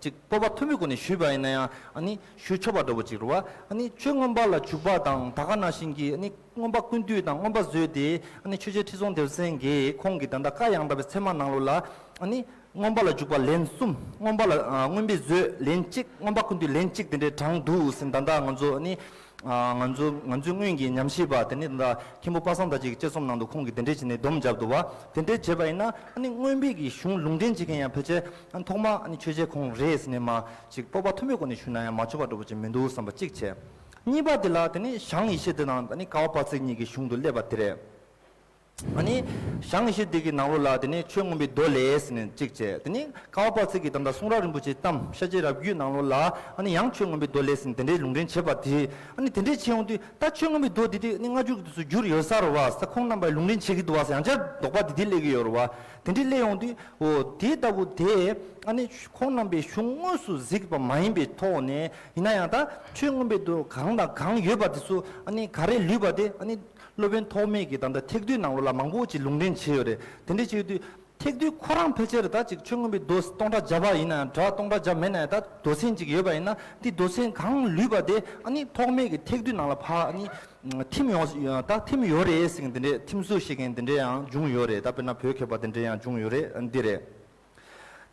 ཅིག་སྤོབས་པ་མཐོན་པོའི་སྒོ་ནས་ཞུས་པ་ཡིན་ན་ཡང་། ཨ་ནི་ཞུ་ཆོག་པ་འདྲ་པོ་ཅིག་རེད་བ། ཨ་ནི་ཆོས་མངོན་པ་ལ་འཇུག་པ་དང་ད་ག་ནང་བཞིན་གྱི་ཨ་ནི་མངོན་པ་ཀུན་བཏུས་དང་མངོན་པ་མཛོད་དེ། ཨ་ནི་ཆོས་རྗེ་ཁྲི་སྲོང་ལྡེ་བཙན་གྱིས་ཁོང་གི་ད་ལྟ་བཀའ་ཡང་དག་པའི་ཚད་མ་ནང་ལོགས་ལ། ཨ་ནི་མངོན་པ་ལ་འཇུག་པ་ལན་གསུམ། མངོན་པ་ལ་ཨ་མངོན་པའི་མཛོད་ལན་གཅིག་མངོན་པ་ཀུན་བཏུས་ལན་གཅིག་དེ་འདྲས་དྲངས་འདུག་ཟེར། ད་ལྟ་ང་ཚོ་ཨ་ནི། ང་ཚོ་ང་ཚོའི་སྔོན་གྱི་ཉམས་ཞིབ་པ་དེ་ནི་ད་ལྟ་མཁན་པོ་པ་སངས་དར་རྒྱས་ཀྱི་དཔྱད་རྩོམ་ནང་དུ་ཁོང་གིས་དེ་འདྲས་བྱས་ནས་སྡོམ་བརྒྱབ་འདུག་བ། དེ་འདྲས་བྱས་པ་ཡིན་ན་ཨ་ནི་མངོན་པའི་གི་གཞུང་ལུང་འདྲེན་བྱེད་མཁན་ཡང་ཕལ་ཆེར་ཨ་ནི་ཐོག་མ་ཨ་ནི་ཆོས་རྗེ་ཁོང་རེད་ཟེར་ནས་མ་ཅིག་སྤོབས་པ་མཐོན་པོའི་སྒོ་ནས་ཞུས་ན་ཡང་མ་ཆོག་པ་འདྲ་པོ་ཅིག་མི་འདུག་བསམ་པ་གཅིག་བྱས། གཉིས་པ་དེ་ལ་དེ་ནི་ཞང་ཡེ་ཤེས་སྡེ་དང་ཨ་ནི་ཀ་བ་དཔལ་བརྩེགས་གཉིས་ཀྱི་གཞུང་དུ་སླེབས་པ་དེ་རེད། ཨ་ནི་ཞང་ངེས་ཤེས་འདི་གི་ནང་ལོགས་ལ་དེ་ནས་ཆོས་མངོན་པའི་མདོ་ལས་ཟེར་ནས་གཅིག་བྱས། དེ་ནས་ཀ་བ་དཔལ་བརྩེགས་ཀྱི་ད་ལྟ་གསུང་རབ་རིན་པོ་ཆེའི་གཏམ་ཤཱཀྱའི་རབ་རྒྱུད་ནང་ལོགས་ལ་ཨ་ནི་ཡང་ཆོས་མངོན་པའི་མདོ་ལས་ཟེར་ནས་དེ་འདྲའི་ལུང་འདྲེན་བྱེད་པ་དེ། ཨ་ནི་དེ་འདྲའི་བྱེད་ཡོང་དུས་ད་ཆོས་མངོན་པའི་མདོ་འདི་དེ་ནི་སྔ་འགྱུར་གྱི་དུས་སུ་བསྒྱུར་ཡོད་ས་རེད་བ། ད་ཁོང་རྣམ་པས་ལུང་འདྲེན་བྱེད་ཀྱི་འདུག་བ་ཟེར་ཡང་བསྐྱར་དོགས་པ་དེ་དེ་སླེབས་ཀྱི་ཡོད་རེད་བ། དེ་འདྲའི་སླེབས་ཡོང་དུས་འོ་དེ་ལྟ་བུ་དེ་ཨ་ནི་ཁོང་རྣམ་པའི་གཞུང་དངོས་སུ་གཟིགས་པ་མ་ཡིན་པའི་ཐོག་ནས་ཡིན་ན་ཡང་ད་ཆོས་མངོན་པའི་མདོ་གང་དང་གང་ཡོད་པ་དེ་ཚོ་ཨ་ནི་ག་རེ་ལུས་པ་དེ་ཨ་ནི། སློབ་དཔོན་ཐོགས་མེད་ཀྱི་ད་ལྟ་ཐེག་བསྡུས་ནང་ལོགས་ལ་མང་པོ་ཅིག་ལུང་འདྲེན་བྱས་ཡོད་རེད། དེ་འདྲ་བྱས་དུས་ཐེག་བསྡུས་ཁོ་རང་ཕལ་ཆེར་ད་ཅིག་ཆོས་མངོན་པའི་མདོ་སྟོང་ཕྲག་བརྒྱ་པ་ཡིན་ན་ཡང་འདྲ། སྟོང་ཕྲག་བརྒྱ་མེད་ན་ཡང་ད་མདོ་ཚན་ཅིག་ཡོད་པ་ཡིན་ན་དེ་མདོ་ཚན་གང་ལུས་པ་དེ་ཨ་ནི་ཐོགས་མེད་ཀྱི་ཐེག་བསྡུས་ནང་ལ་ཕར་ཨ་ནི་ཐིམ་ཡོང་ད་ཐིམ་ཡོད་རེད་ཟེར་མཁན་དེ་འདྲས་ཐིམ་སོ་བཤད་མཁན་དེ་འདྲས་ཡང་བྱུང་ཡོད་རེད། ད་དཔེར་ན་བོད་མཁས་པ་དེ་འདྲས་ཡང་བྱུང་ཡོད་རེད། འདི་རེད།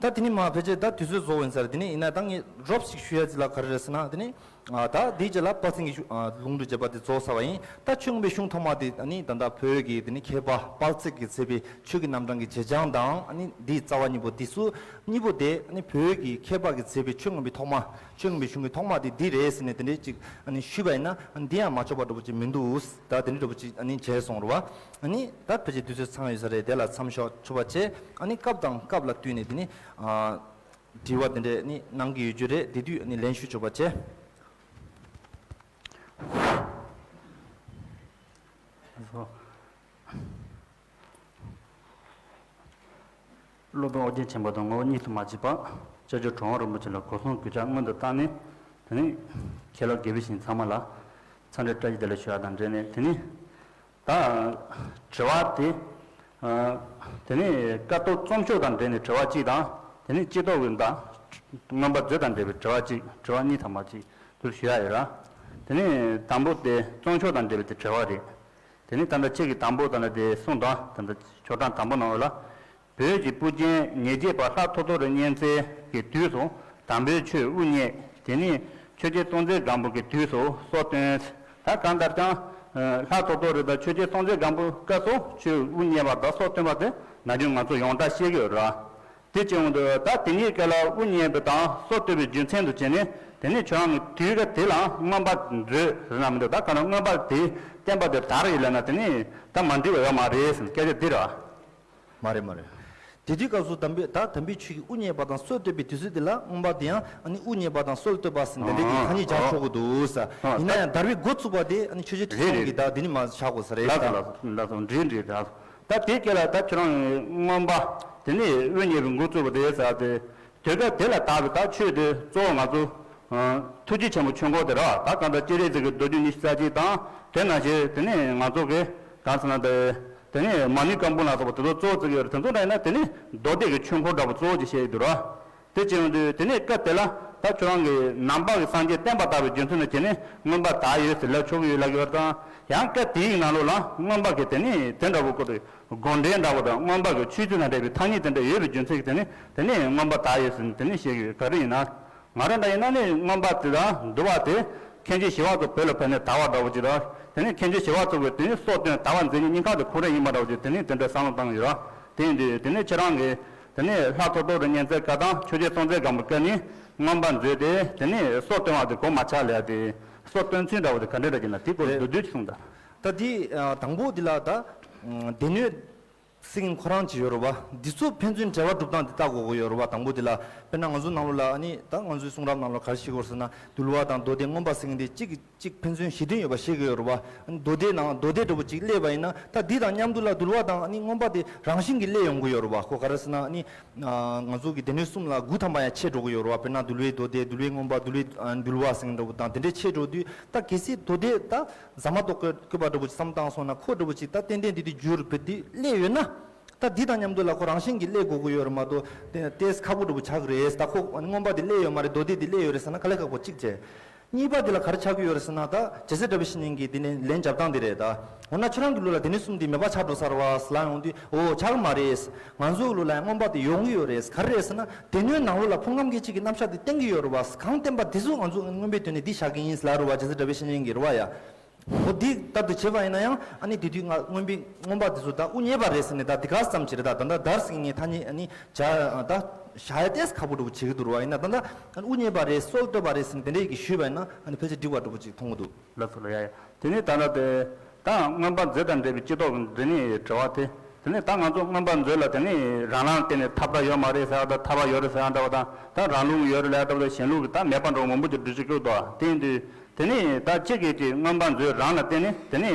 ད་དེ་ནས་མ་ཕལ་ཆེར་ད་དུས་ཚོད་རྫོགས་ཡིན་ས་རེད། དེ་ནས་ཡིན་ན་ད་ངས་རོབ་ཞིག་ཞུ་ཡ་ཅིག་ལ་ག་རེ་རེད་ཟེར་ན། དེ་ནས་ཨ་ད་དེའི་རྗེས་ལ་དཔལ་མཚན་གྱི་ཞུ་ཨ་ལུང་དུ་བྱེད་པ་དེ་རྫོགས་ཚར་བ་ཡིན། ད་ཆོས་མངོན་པའི་གཞུང་ཐོག་མ་དེ་ཨ་ནི་ད་ལྟ་བོད་ཀྱི་དེ་ནས་མཁས་པ་དཔལ་བརྩེགས་ཀྱིས་མཛད་པའི་ཆོས་ཀྱི་རྣམ་གྲངས་ཀྱི་བྱེད་བྱང་དང་། ཨ་ནི་འདིའི་རྩ་བ་གཉིས་པོ་དེ་ཚོ་གཉིས་པོ་དེ་ཨ་ནི་བོད་ཀྱི་མཁས་པ་གིས་མཛད་པའི་ཆོས་མངོན་པའི་ཐོག་མ། ཆོས་མངོན་པའི་གཞུང་གི་ཐོག་མ་དེ་འདི་རེད་ཟེར་ནས་དེ་འདྲའི་ཅིག་ཨ་ནི་ཞུས་པ་ཡིན་ན་ཨ་ནི་འདི་ཡང་མ་ཆོག་པ་འདྲ་པོ་ཅིག་མི་འདུག་ད་དེ་འདྲ་འདྲ་པོ་ཅིག་ཨ་ནི་བྱས་སོང་རེད་བ། ཨ་ནི་ད་ཕལ་ཆེར་དུས་ཚོད་ཚང་ཡོད་ས་རེད། དེ་ལ་མཚམས་འཇོག་ཆོག་པ་བྱས། ཨ་ནི་སྐབས་དང་སྐབས་ལ་བསྟུན་ནས་དེ་ནི་ཨ་དྲི་བ་དེ་འདྲས་ནི་གནང་གི་ཡོད་རྒྱུ་རེད། དེ་དུས་ཨ་ནི་ལན་ཞུ་ཆོག་པ་བྱས། སློབ་དཔོན་ཨོ་རྒྱན་ཆེན་པོ་དང་ངོ་བོ་ཉིད་དུ་མ་བརྗོད་པ། སྐྱབས་རྗེ་གྲུབ་དབང་རིན་པོ་ཆེ་ལ་གོ་གསུང་གུས་ཕྱག་སྔོན་དུ་བཏང་ནས། དེ་ནས་མཁན་སློབ་དགེ་བའི་བཤེས་གཉེན་ཚང་མ་ལ་འཚམས་འདྲི་བཀྲ་ཤིས་བདེ་ལེགས་ཞུ་ཡ་དང་འབྲེལ་ནས། དེ་ནས་ད་དྲི་བ་དེ་ཨ་དེ་ནས་ཀཿཐོག་རྩོམ་ཤོག་དང་འབྲེལ་ནས་དྲི་བ་གཅིག་དང་། དེ་ནས་སྤྱི་ལྡོག་གི་ད་མངོན་པ་མཛོད་དང་འབྲེལ་བའི་དྲི་བ་གཅིག་དྲི་བ་གཉིས་ཐམ་པ་གཅིག་དེ་ཞུ་ཡ་ཡོད་ར། དེ་ནས་དང་པོ་དེ་རྩོམ་ཤོག་དང་འབྲེལ་བའི་དེ་དྲི་བ་རེད། དེ་ནས་ད་ལྟ་ཁྱེད་ཀྱིས་དང་པོ་ད་ལྟ་དེ་གསུངས་དང་། ད་ལྟ་ཤོག་གྲངས་དང་པོ་ནང་ལ། བོད་ཀྱི་སྤུ་རྒྱལ་ཉེར་བརྒྱད་པ་ལྷ་ཐོ་ཐོ་རི་གཉན་བཙན་གྱི་དུས་སུ་དམ་པའི་ཆོས་དབུ་བརྙེས། དེ་ནས་ཆོས་རྗེ་སྲོང་བཙན་སྒམ་པོ་གི་དུས་སུ་སྲོལ་བཏོད། ད་གང་ལྟར་ཀྱང་ལྷ་ཐོ་ཐོ་རི་དང་ཆོས་རྗེ་སྲོང་བཙན་སྒམ་པོའི་སྐབས་སུ་ཆོས་དབུ་བརྙེས་པ་དང་སྲོལ་བཏོད་པ་དེ་ནམ་རྒྱུན་ང་ཚོ་ཡོངས་གྲགས་ཤེས་ཀྱི་ཡོད་རེད། དེ་བྱས་ཡོང་དུས་ད་དེ་གཉིས་ཀ་ལ་དབུ་བརྙེས་པ་དང་སྲོལ་བཏོད་པའི་རྒྱུ་མཚན་དུ་བྱས་ནས། དེ་ནས་ཁྱོད་རང་གི་དུས་སྐབས་དེ་ལའང་མངོན་པ་མཛོད་ཟེར་ན་མི་འདུག་ད་ག་ན་མངོན་པ་དེ་བསྟན་པ་དེ་དར་ཡོད་ལབ་ན་དེ་ནས་ད་མ་འགྲིག་པ་ཡོད་མ་རེད་ཟེར་སྐད་ཆ་འདི་རེད་བ། མ་རེད་མ་རེད། དེ་དུས་སྐབས་སུ་དམ་པའི་ད་དམ་པའི་ཆོས་ཀྱི་དབུ་བརྙེས་པ་དང་སྲོལ་བཏོད་པའི་དུས་ཚོད་དེ་ལ་མངོན་པ་དེ་ཡང་ཨ་ནི་དབུ་བརྙེས་པ་དང་སྲོལ་བཏོད་པ་ཟེར་འདི་འདྲའི་གི་ཐ་སྙད་སྦྱར་ཆོག་གི་འདུག་ས། ཡིན་ན་ཡང་དར་བའི་འགོ་ཚུགས་པ་དེ་ཨ་ནི་ཆོས་རྗེ་ཁྲི་སྲོང་གིས་ད་འདི་ནི་མ་བཞག་དགོས་ས་རེད། ལགས་སོ་ལགས་སོ་ལགས་སོ། འགྲིག་འགྲིག་ད། ད་དེ་སྐད་ལ་ད་ཁྱོད་རང་མངོན་པ་དེ་ནི་དབུ་བརྙེས་པའི་འགོ་བཙུགས་པ་དེ་ཟེར་ཏེ། དུས་སྐབས་དེ་ལ་དར་བའི་ད་ཆོས་དེ་གཙོ་བོ་ང་ཚོ་ཐུགས་རྗེ་ཆེན་པོའི་ཆོས་འཁོར་དེ་རེད་བ། ད་གང་ལྟར་སྤྱན་རས་གཟིགས་ཀྱི་མདོ་རྒྱུད་ཉི་ཤུ་རྩ་གཅིག་དང་། དེ་ནང་བཞིན་དེ་ནས་ང་ཚོ་གི་གང་ཟེར་ན་དེ་དེ་ནས་མ་ཎི་བཀའ་འབུམ་ལ་སོགས་པ་དེ་ཚོ་གཙོ་བོ་བརྩི་གི་ཡོད་རེད། དེ་ཚོ་འདྲ་ཡིན་ན་དེ་ནི་མདོ་སྡེ་གི་ཆོས་འཁོར་འདྲ་པོ་གཙོ་བོ་ཅིག་བཤད་ཀྱི་འདུག་ར། དེ་བྱས་ཡོང་དུས་དེ་ནས་སྐབས་དེ་ལ་ད་ཁྱོད་རང་གིས་ནང་པ་གི་སངས་རྒྱས་བསྟན་པ་དར་བའི་རྒྱུ་མཚན་ལ་བྱས་ནས་མངོན་པ་དར་ཡོད་ཟེར་ལབ་ཆོག་གི་ཡོད་ལབ་ཀྱི་ཡོད་རེད། དང་ཡང་སྐབས་དེའི་ནང་ལོགས་ལ་མངོན་པ་གི་དེ་ནས་དེ་འདྲ་པོ་ཀོ་དེ་དགོངས་འགྲེལ་འདྲ་པོ་དང་མངོན་པ་གི་ཆོས་ཚུལ་དང་འབྲེལ་བའི་ཐ་སྙད་དེ་འདྲ་ཡོད་པའི་རྒྱུ་མཚན་གྱིས་དེ་ནས་དེ་ནས་མངོན་པ་དར་ཡོད་ཟེར་ནས་དེ་ནས་བཤད་ཀྱི་ཡོད། ག་རེ་ཡིན་ན། ང་རང་འདྲ་ཡིན་ན་ནི་མངོན་པ་དེ་དང་འདུལ་བ་དེ་མཁན་ཆེན་ཞི་བ་འཚོ་བོད་ལ་ཕེབས་ནས་དར་བ་འདྲ་པོ་ཅིག་དང་། དེ་ནས་མཁན་ཆེན་ཞི་བ་འཚོ་གིས་དེ་ནས་སྲོལ་བཏོད་དར་བ་མཛད་ཉིན་གཉིས་ཀ་དེ་ཁོ་རང་ཡིན་པ་འདྲ་པོ་ཅིག་དེ་ནས་དེ་འདྲ་བསམ་བློ་བཏང་ཡོད་ར། དེ་ཡིན་དུས་དེ་ནས་ཁྱེད་རང་གིས་དེ་ནས་ལྷ་ཐོ་ཐོ་རི་གཉན་བཙན་སྐབས་དང་ཆོས་རྗེ་སྲོང་བཙན་སྒམ་པོའི་སྐབས་ནས་མངོན་པ་མཛོད་དེ་དེ་ནས་སྲོལ་བཏོད་པ་དེ་གོ་མ་ཆག་ལས་དེ་སྲོལ་བཏོད་ཚུལ་འདྲ་པོ་དེ་ག་འདྲ་འདྲ་ཅིག་ན་དེ་སྐོར་བསྡུས་བསྡུས་ཅིག་གསུངས་དང་། ད་དེ་དང་པོ་དེ་ལ་ད་སྡེ་སྣོད་ཟེར་མཁན་ཁོ་རང་ཅིག་ཡོད་རེད་བ། འདི་ཚོ་ཕན་ཚུན་འབྲེལ་བ་སྒྲུབ་སྟངས་འདི་ལྟ་དགོས་ཀྱི་ཡོད་རེད་བ། དང་པོ་འདི་ལ་དཔེར་ན་ང་ཚོ་ནང་ལོགས་ལ་ཨ་ནི་ད་ང་ཚོའི་གསུང་རབ་ནང་ལོགས་ག་རེ་བཤད་ཀྱི་ཡོད་རེད་ཟེར་ན། འདུལ་བ་དང་མདོ་སྡེ་མངོན་པ་ཟེར་མཁན་འདི་གཅིག་གིས་གཅིག་ཕན་ཚུན་གཞི་མཐུན་ཡོད་པ་བཤད་ཀྱི་ཡོད་རེད་བ། མདོ་སྡེ་ནང་མདོ་སྡེ་འདྲ་པོ་གཅིག་སླེབས་པ་ཡིན་ན་ད་འདི་དང་མཉམ་དུ་ལ་འདུལ་བ་དང་ཨ་ནི་མངོན་པ་དེ་རང་བཞིན་གྱིས་སླེབས་ཡོང་གི་ཡོད་རེད་བ། ཁོ་ག་རེ་ཟེར་ན་ཨ་ནི་ང་ཚོ་གི་སྡེ་སྣོད་གསུམ་ལ་དགུ་ཐམ་པ་ཡང་ཕྱེ་འགྲོ་གི་ཡོད་རེད་བ། དཔེར་ན་འདུལ་བའི་མདོ་སྡེ། འདུལ་བའི་མངོན་པ། འདུལ་བའི་ཨ་འདུལ་བ་ཟེར་མཁན་འདྲ་པོ་དང་དེ་འདྲས་ཕྱེ་འགྲོ་དུས་ད་གལ་སྲིད་མདོ་སྡེ་ད་ཟ་མ་ཏོག་བཀོད་བཀོད་པ་འདྲ་པོ་ཅིག་བསམ་བཏང་སོང་ན། ཁོ་འདྲ་པོ་ཅིག་ད་ཏན་ཏན་འདི་དེ་འགྱུར་བུད་དེ་སླེབས་ཡོད་ན། ད་འདི་དང་མཉམ་དུ་ལ་ཁོ་རང་བཞིན་གྱིས་སླེབས་དགོས་ཀྱི་ཡོད་རེད་མ་གཏོགས་ཏེ་ཏེས་ཁག་པོ་འདྲ་པོ་ཆགས་ཀྱི་རེད། ད་ཁོ་མངོན་པ་དེ་སླེབས་ཡོད་མ་རེད། མདོ་སྡེ་དེ་སླེབས་ཡོད་རེད་ཟེར་ན་དཀའ་ལས་ཁག་པོ་གཅིག་བྱས། གཉིས་པ་དེ་ལ་ག་རེ་ཆགས་ཀྱི་ཡོད་རེད་ཟེར་ན། ད་རྒྱལ་སྲས་གྲགས་པའི་བཤེས་གཉེན་གྱིས་དེ་ནས་ལན་རྒྱབ་སྟངས་དེ་རེད། ད་འོ་ན་ཁྱོད་རང་གི་ལུགས་ལ་སྡེ་སྣོད་གསུམ་དེ་མེད་པ་ཆགས་འགྲོ་ས་རེད་བ་ཟེར་ལབ་ཡོང་དུས། འོ་ཆགས་ཀྱི་མ་རེད། ང་ཚོའི་ལུགས་ལ་ཡང་མངོན་པ་དེ་ཡོང་གི་ཡོད་རེད། ག་རེ་རེད་ཟེར་ན་སྡེ་སྣོད་ནང་ལོགས་ལ་ཕུང་ཁམས་སྐྱེ་མཆེད་ཀྱི་རྣམ་གཞག་དེ་བསྟན་གྱི་ཡོད་རེད་བ། གང་བསྟན་པ་དེ་ཚོ་ང་ཚོ་མངོན་པའི་དོན་ནས་འདི་བཞག་གི་ཡིན་ཟེར་ལབ་རེད་བ། རྒྱལ་སྲས་གྲགས་པའི་བཤེས་གཉེན་གྱིས་རེད་བ་ཡ། འོ་འདི་ལྟར་དུ་བྱས་པ་ཡིན་ན་ཡང་ཨ་ནི་དེ་དུས་ང་མངོན་པའི་མངོན་པ་དེ་ཚོ་ད་དབུ་བརྙེས་པ་རེད་ཟེར་ནས་ད་འདི་ག་ཙམ་ཅིག་རེད། ད་ད་ལྟ་དར་ཟེར་མཁན་ཐ་སྙད་ཨ་ནི་བྱ་ད་བཞག་ཡ་ཏེས་ཁག་པོ་འདྲ་པོ་བྱེད་ཀྱི་འདུག་ར་བ། ཡིན་ན་ད་ལྟ་དབུ་བརྙེས་པ་རེད། སྲོལ་བཏོད་པ་རེད་ཟེར་ནས་དེ་འདྲ་ཡི་གེ་ཞུས་པ་ཡིན་ན་ཨ་ནི་ཕལ་ཆེར་འགྲིག་པ་འདྲ་པོ་ཅིག་མཐོང་གི་འདུག་ལགས་སོ་ལགས། ཡ་ཡ། དེ་ནས་ད་ལྟ་དེ་ ད་མངོན་པ་མཛོད་དང་འབྲེལ་བའི་སྤྱི་ཚོགས་ཀྱི་འདི་ནི་དྲི་བ་དེ། དེ་ནས་ད་ང་ཚོ་མངོན་པ་མཛོད་ལ་དེ་ནས་རང་རང་བརྟེན་ནས་ཐར་པ་ཡོད་མ་རེད་ཟེར་ཡ་དང་ཐར་པ་ཡོད་རེད་ཟེར་ཡ་འདྲ་བ་དང་ད་རང་ལུགས་ཡོད་རེད་ལབ་ཡ་འདྲ་བ་དང་གཞན་ལུགས་ཀྱི་ད་མེད་པ་འདྲ་བ་མང་པོ་ཅིག་འགྲེལ་བཤད་བཀོད་འདུག་དེ་ཡིན་དུས་དེ་ནས་ད་གཅིག་གིས་ཀྱི་མངོན་པ་མཛོད་རང་ལ་བརྟེན་ནས་དེ་ནས་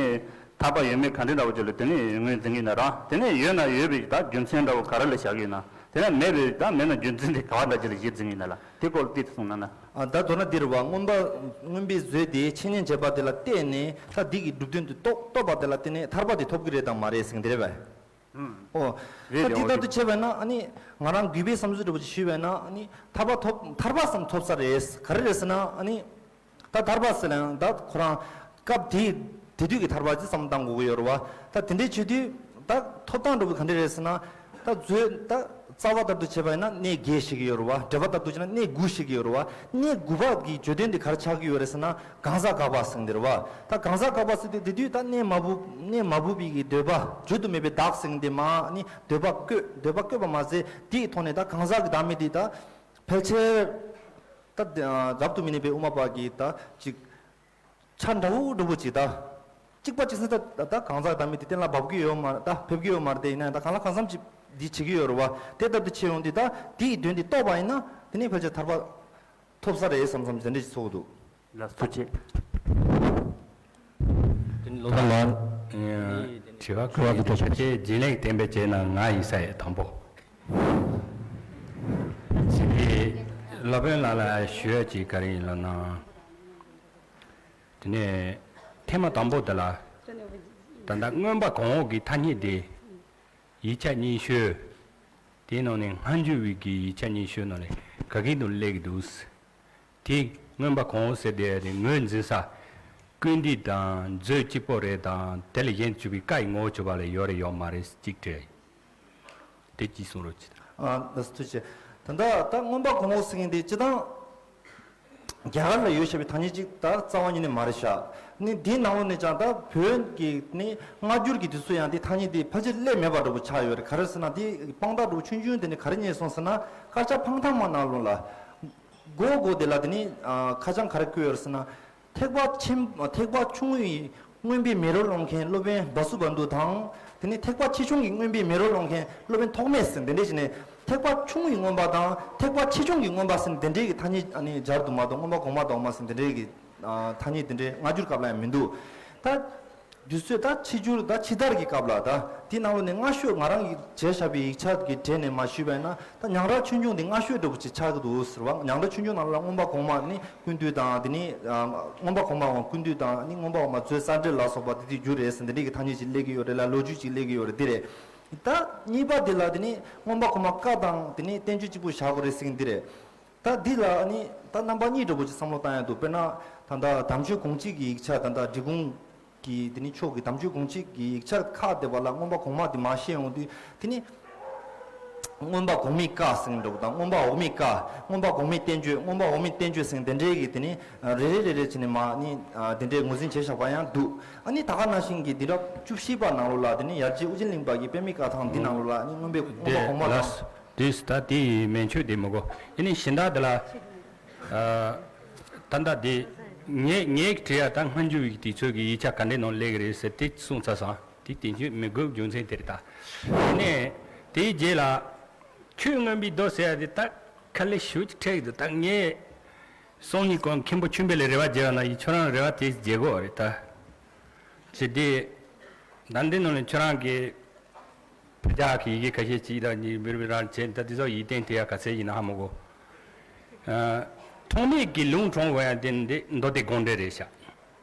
ཐར་པ་ཡོད་མེད་ག་འདྲ་འདྲ་བོ་ཅིག་ལ་དེ་ནས་ངོས་འཛིན་གྱི་ཡིན་ན་རང་དེ་ནས་ཡོད་ན་ཡོད་པའི་ད་རྒྱུ་མཚན་འདྲ་བོ་ག་རེ་ལ་བཞག་གི་ཡིན་ན་དེ་ནས་མེད་པའི་ད་མེད་ན་རྒྱུ་མཚན་དེ་ག་བ་འདྲ་ཅིག་ལ་གཞི་འཛིན་གྱི་ཡིན་ན་ལ་དེ་སྐོར་ལ་ཏིག་ཙམ་གསུངས་ན་ན། ཨ། ད་མདོར་ན་འདི་རེད་བ། མངོན་པ་མངོན་པའི་མཛོད་དེ་འཆད་ཉན་བྱེད་པ་དེ་ལ་བརྟེན་ནས་ད་འདི་གི་སྒྲུབ་དོན་དེ་རྟོགས་རྟོགས་པ་དེ་ལ་བརྟེན་ནས་ཐར་པ་དེ་ཐོབ་ཀྱི་རེད་དམ་མ་རེད་ཟེར་གྱི་འདི་རེད་བས། ཨོ། རེད་ད་རེད། འདི་ལྟར་དུ་བྱས་པས་ན་ཨ་ནི་ང་རང་གུས་པའི་བསམ་ཚུལ་འདྲ་པོ་ཅིག་ཞུས་པས་ན་ཨ་ནི་ཐར་པ་ཐོབ་ཐར་པ་བསམ་ཐོབ་ས་རེད། ག་རེ་རེད་ཟེར་ན་ཨ་ནི། ད་ཐར་པ་ཟེར་ན་ཡང་ད་ཁོ་རང་སྐབས་དེ་དེ་དུས་ཀྱི་ཐར་པ་ཅིག་བསམ་བློ་བཏང་དགོས་ཀྱི་ཡོད་རེད་བ། ད་དེ་འདྲའི་བྱེད་དུས་ད་ཐོབ་ཐང་འདྲ་པོ་ག་འདྲ་རེད་ཟེར་ན། ད་མཛོད་ད་རྩ་བ་ལྟར་དུ་བྱས་པ་ཡིན་ན་གནས་བརྒྱད་བཤད་ཀྱི་ཡོད་རེད་བ། འགྲེལ་པ་ལྟར་དུ་བྱས་ན་གནས་དགུ་བཤད་ཀྱི་ཡོད་རེད་བ། གནས་དགུ་པ་གི་བརྗོད་དོན་དེ་ག་རེ་ཆགས་ཀྱི་ཡོད་རེད་ཟེར་ན་གང་ཟག་བཀག་པ་ཟེར་གྱི་འདི་རེད་བ། ད་གང་ཟག་བཀག་པ་ཟེར་དུས་དེ་དུས་ད་གནས་མ་བུ་གནས་མ་བུ་པའི་གི་འདོད་པ་བརྗོད་དུ་མེད་པའི་བདག་ཟེར་གྱི་འདི་མ་ནི་འདོད་པ་བཀོད་འདོད་པ་བཀོད་པ་མ་ཟད་དེའི་ཐོག་ནས་ད་གང་ཟག་གི་བདག་མེད་དེ་ད་ཕལ་ཆེར་ད་དེ་རབ་ཏུ་མི་གནས་པའི་དབུ་མ་པ་གིས་ད་ཅིག་ཆ་འདྲ་བོ་འདྲ་བོ་ཅིག་ད་གཅིག་པ་གཅིག་སེ་ད་ད་གང་ཟག་བདག་མེད་དེ་གཏན་ལ་འབབ་ཀྱི་ཡོད་མ་ད་ཕེབས་ཀྱི་ཡོད་མ་རེད། དེ་ཡིན་ན་ད་གང་ལ་གང་འཚམ་ཅིག་འདི་བྱེད་ཀྱི་ཡོད་རེད་བ། དེ་ལྟར་དུ་བྱེད་ཡོང་དུས་ད་དེའི་དོན་དེ་རྟོགས་པ་ཡིན་ན་དེ་ནས་ཕལ་ཆེར་ཐར་པ་ཐོབ་ས་རེད་བསམ་བསམ་དེ་འདྲ་ཞིག་ཚོར་འདུག་ལགས་སོ། ཐུགས་རྗེ་ཆེ། དེ་ནི་སློབ་དཔོན་ལགས། ཨ། དྲི་བ་བཀོད་པ་དེ་ཕལ་ཆེར་རྗེས་ལེགས་བསྟན་པའི་རྗེས་ན་ང་ཡིན་ས་ཡི་དང་པོ། ཞེས་པའི་སློབ་དཔོན་ལགས་ལ་ཞུ་ཡ་ཅིག་ག་རེ་ཡིན་ལབ་ན། དེ་ནས་ཐེངས་མ་དང་པོ་དེ་ལ་ད་ལྟ་མངོན་པ་གོང་འོག་གི་ཐ་སྙད་དེ། ཡིག་ཆ་རྙིང་ཤོས། དེའི་ནང་ནས་སྔ་འགྱུར་བའི་གི་ཡིག་ཆ་རྙིང་ཤོས་ནང་ནས་ག་གི་དུ་སླེབས་ཀྱི་འདུག་དེ་མངོན་པ་གོང་འོག་ཟེར་དེ་རེད། ངོས་འཛིན་ས་ཀུན་བཏུས་དང་མཛོད་གཅིག་པོ་རེད་དང་དེ་ལས་གཞན་གྱུར་པའི་བཀའ་ཡི་ངོ་བོ་གྱུར་པ་ལ་ཡོད་རེད་ཡོད་མ་རེད་གཅིག་དྲིས། དེ་གཅིག་གསུང་རོགས་གྱིས། ཨ། ལགས་སོ་ཐུགས་རྗེ་ཆེ། ད་ལྟ་ད་མངོན་པ་གོང་འོག་ཟེར་མཁན་དེ་སྤྱིར་བཏང་རྒྱ་གར་ལ་ཡོད་བྱ་བའི་ཐ་སྙད་ཅིག་ད་རྩ་བ་ཉིད་ནས་མ་རེད་ཤག་ནི་འདིའི་ནང་ལོགས་ནས་ཀྱང་ད་བོད་ཀྱི་ནི་སྔ་འགྱུར་གྱི་དུས་ཚོད་ཡང་དེ་ཐ་སྙད་དེ་ཕལ་ཆེར་སླེབས་མེད་པ་འདྲ་པོ་ཆགས་ཡོད་རེད། ག་རེ་ཟེར་ན་དེ་དཔང་རྟགས་འདྲ་པོ་ཆུང་ཆུང་དེ་ནི་ག་རེ་རྙེད་སོང་ཟེར་ན་དཀར་ཆག་འཕང་ཐང་མ་ནང་ལོགས་ལ་མགོ་མགོ་དེ་ལ་དེ་ནི་ཨ་ཁ་བྱང་ག་རེ་བཀོད་ཡོད་རེད་ཟེར་ན། ཐེག་པ་ཆེན་ཐེག་པ་ཆུང་ངུའི་མངོན་པའི་མེ་རོ་ལོང་མཁན་སློབ་དཔོན་བ་སུ་བ་འདུ་དང་། དེ་ནས་ཐེག་པ་ཆེ་ཆུང་གི་མངོན་པའི་མེ་རོ་ལོང་མཁན་སློབ་དཔོན་ཐོགས་མེད་ཟེར་འདི་འདྲས་བྱས་ནས་ཐེག་པ་ཆུང་ངུའི་མངོན་པ་དང་ཐེག་པ་ཆེ་ཆུང་གི་མངོན་པ་ཟེར་འདི་འདྲས་ཀྱི་ཐ་སྙད་ཨ་ནི་སྦྱར་འདུག་མ་གཏོགས་མངོན་པ་གོང་མ་དང་འོག་མ་ཟེར་འདི་འདྲས་ཀྱི་ཨ་ཐ་སྙད་འདི་འདྲས་སྔ་འགྱུར་སྐབས་ལ་ཡང་མི་འདུག་ད་དུས་ཚོད་ད་ཕྱི་འགྱུར་ད་ཕྱི་དར་གྱི་སྐབས་ལ་ད་དེའི་ནང་ལོགས་ནས་སྔ་ཤོས་ང་རང་གིས་བྱས་བཞག་པའི་ཡིག་ཆ་གི་གྲས་ནས་མ་ཞུས་པ་ཡིན་ན་ད་ཉང་རལ་ཆོས་འབྱུང་འདི་སྔ་ཤོས་འདྲ་པོ་ཅིག་ཆགས་ཀྱི་འདུག་ཟེར་བ། ཉང་རལ་ཆོས་འབྱུང་ནང་ལ་མངོན་པ་གོང་མ་ནི། ཀུན་བཏུས་དང་དེ་ནི་ཨ་མངོན་པ་གོང་མ་འོག་ཀུན་བཏུས་དང་ནི་མངོན་པ་འོག་མ་མཛོད་གསལ་འགྲེལ་ལ་སོགས་པ་དེ་དུས་འགྱུར་རེད་ཟེར་འདི་འདྲས་ཀྱི་ཐ་སྙད་ཅིག་སླེབས་ཀྱི་ཡོད་རེད་ལ་ལོ་རྒྱུས་ཅིག་སླེབས་ཀྱི་ཡོད་རེད་འདི་རེད། ད་གཉིས་པ་འདི་ལ་དེ་ནི་མངོན་པ་གོང་མ་བཀའ་དང་དེ་ནི་བསྟན་བཅོས་གཅིག་པུ་བཞག་དགོས་རེད་ཟེར་འདི་རེད། ད་འདི་ལ་ནི་ད་རྣམ་པ་གཉིས་འདྲ་པོ་ཅིག་བསམ་བློ་བཏང་ཡ་འདུག་དཔེར་ན་ད་ལྟ་དམ་ཆོས་དགོངས་གཅིག་གི་ཡིག་ཆ་ད་ལྟ་འབྲི་གུང་གི་དེ་ནི་ཕྱོགས་ཀྱི་དམ་ཆོས་དགོངས་གཅིག་གི་ཡིག་ཆ་ཁག་དེ་བ་ལ་མངོན་པ་གོང་མ་དེ་མ་བཤད་ཡོང་དུས་དེ་ནི། མངོན་པ་གོང་མའི་བཀའ་ཟེར་འདྲ་པོ་དང་མངོན་པ་འོག་མའི་བཀའ། མངོན་པ་གོང་མའི་བསྟན་བཅོས། མངོན་པ་འོག་མའི་བསྟན་བཅོས་ཟེར་དེ་འདྲའི་གི་དེ་ནི་རེ་རེ་རེ་རེ་བྱས་ནས་མ་ནི་དེ་འདྲའི་ངོས་འཛིན་བྱས་བཞག་པ་ཡང་འདུག་ཨ་ནི་ད་ག་ནང་བཞིན་གྱི་འདི་རབས་བཅུ་བཞི་པ་ནང་ལོགས་ལ་དེ་ནི་ཡར་རྗེ་ཨོ་རྒྱན་གླིང་པ་གི་པདྨའི་བཀའ་ཐང་འདི་ནང་ལོགས་ལ་ནི་མངོན་པའི་མངོན་པ་གོང་མ་དང་། དེ་ད་དེ་ཡི་མན་ཆོད་དེ་མི་གོ་ཡིན་ནི་གཞན་དག་དེ་ལ། ད་ལྟ་དེ་ངས་ངས་བྲིས་ཡ་ད་སྔ་འགྱུར་བའི་དུས་ཚོད་ཀྱི་ཡིག་ཆ་ག་འདྲའི་ནང་སླེབས་ཀྱི་རེད་ཟེར་དེ་གསུངས་ཚར་སོང་། དེ་དེ་འཇོན་མི་དགོས་རྒྱུ་མཚན་དེ་རེད་ད། དེ་ནས་དེའི་རྗེས་ལ་ཆོས་མངོན་པའི་མདོ་ཟེར་ཡ་དེ་ད་ཁ་ལས་ཞུ་ཅིག་འཕྲད་ཀྱི་འདུག་ད་ངས་སང་ཉིན་གོང་མཁན་པོ་ཆོས་འཕེལ་ལ་རེ་བ་རྒྱག་ན་ཡིན་ཁྱོད་རང་རེ་བ་དེ་རྒྱག་དགོས་རེད་ད། ཞེས་དེ་ད་འདི་ནང་ནས་ཁྱོད་རང་གི་ཕ་ཇག་གི་ཡི་གེ་ཁ་ཤས་ཅིག་དང་གཉིས་འབུར་བའི་རང་བྱས་ད་དེ་ཚོ་ཡིད་བརྟན་དེ་ཡ་ག་ཚད་ཡིན་ན་ཧ་མ་གོ་ཐོགས་མེད་ཀྱི་ལུང་དྲངས་དགོས་ཡ་དེ་འདི་མདོ་སྡེ་དགོངས་འགྲེལ་རེད་ཤག་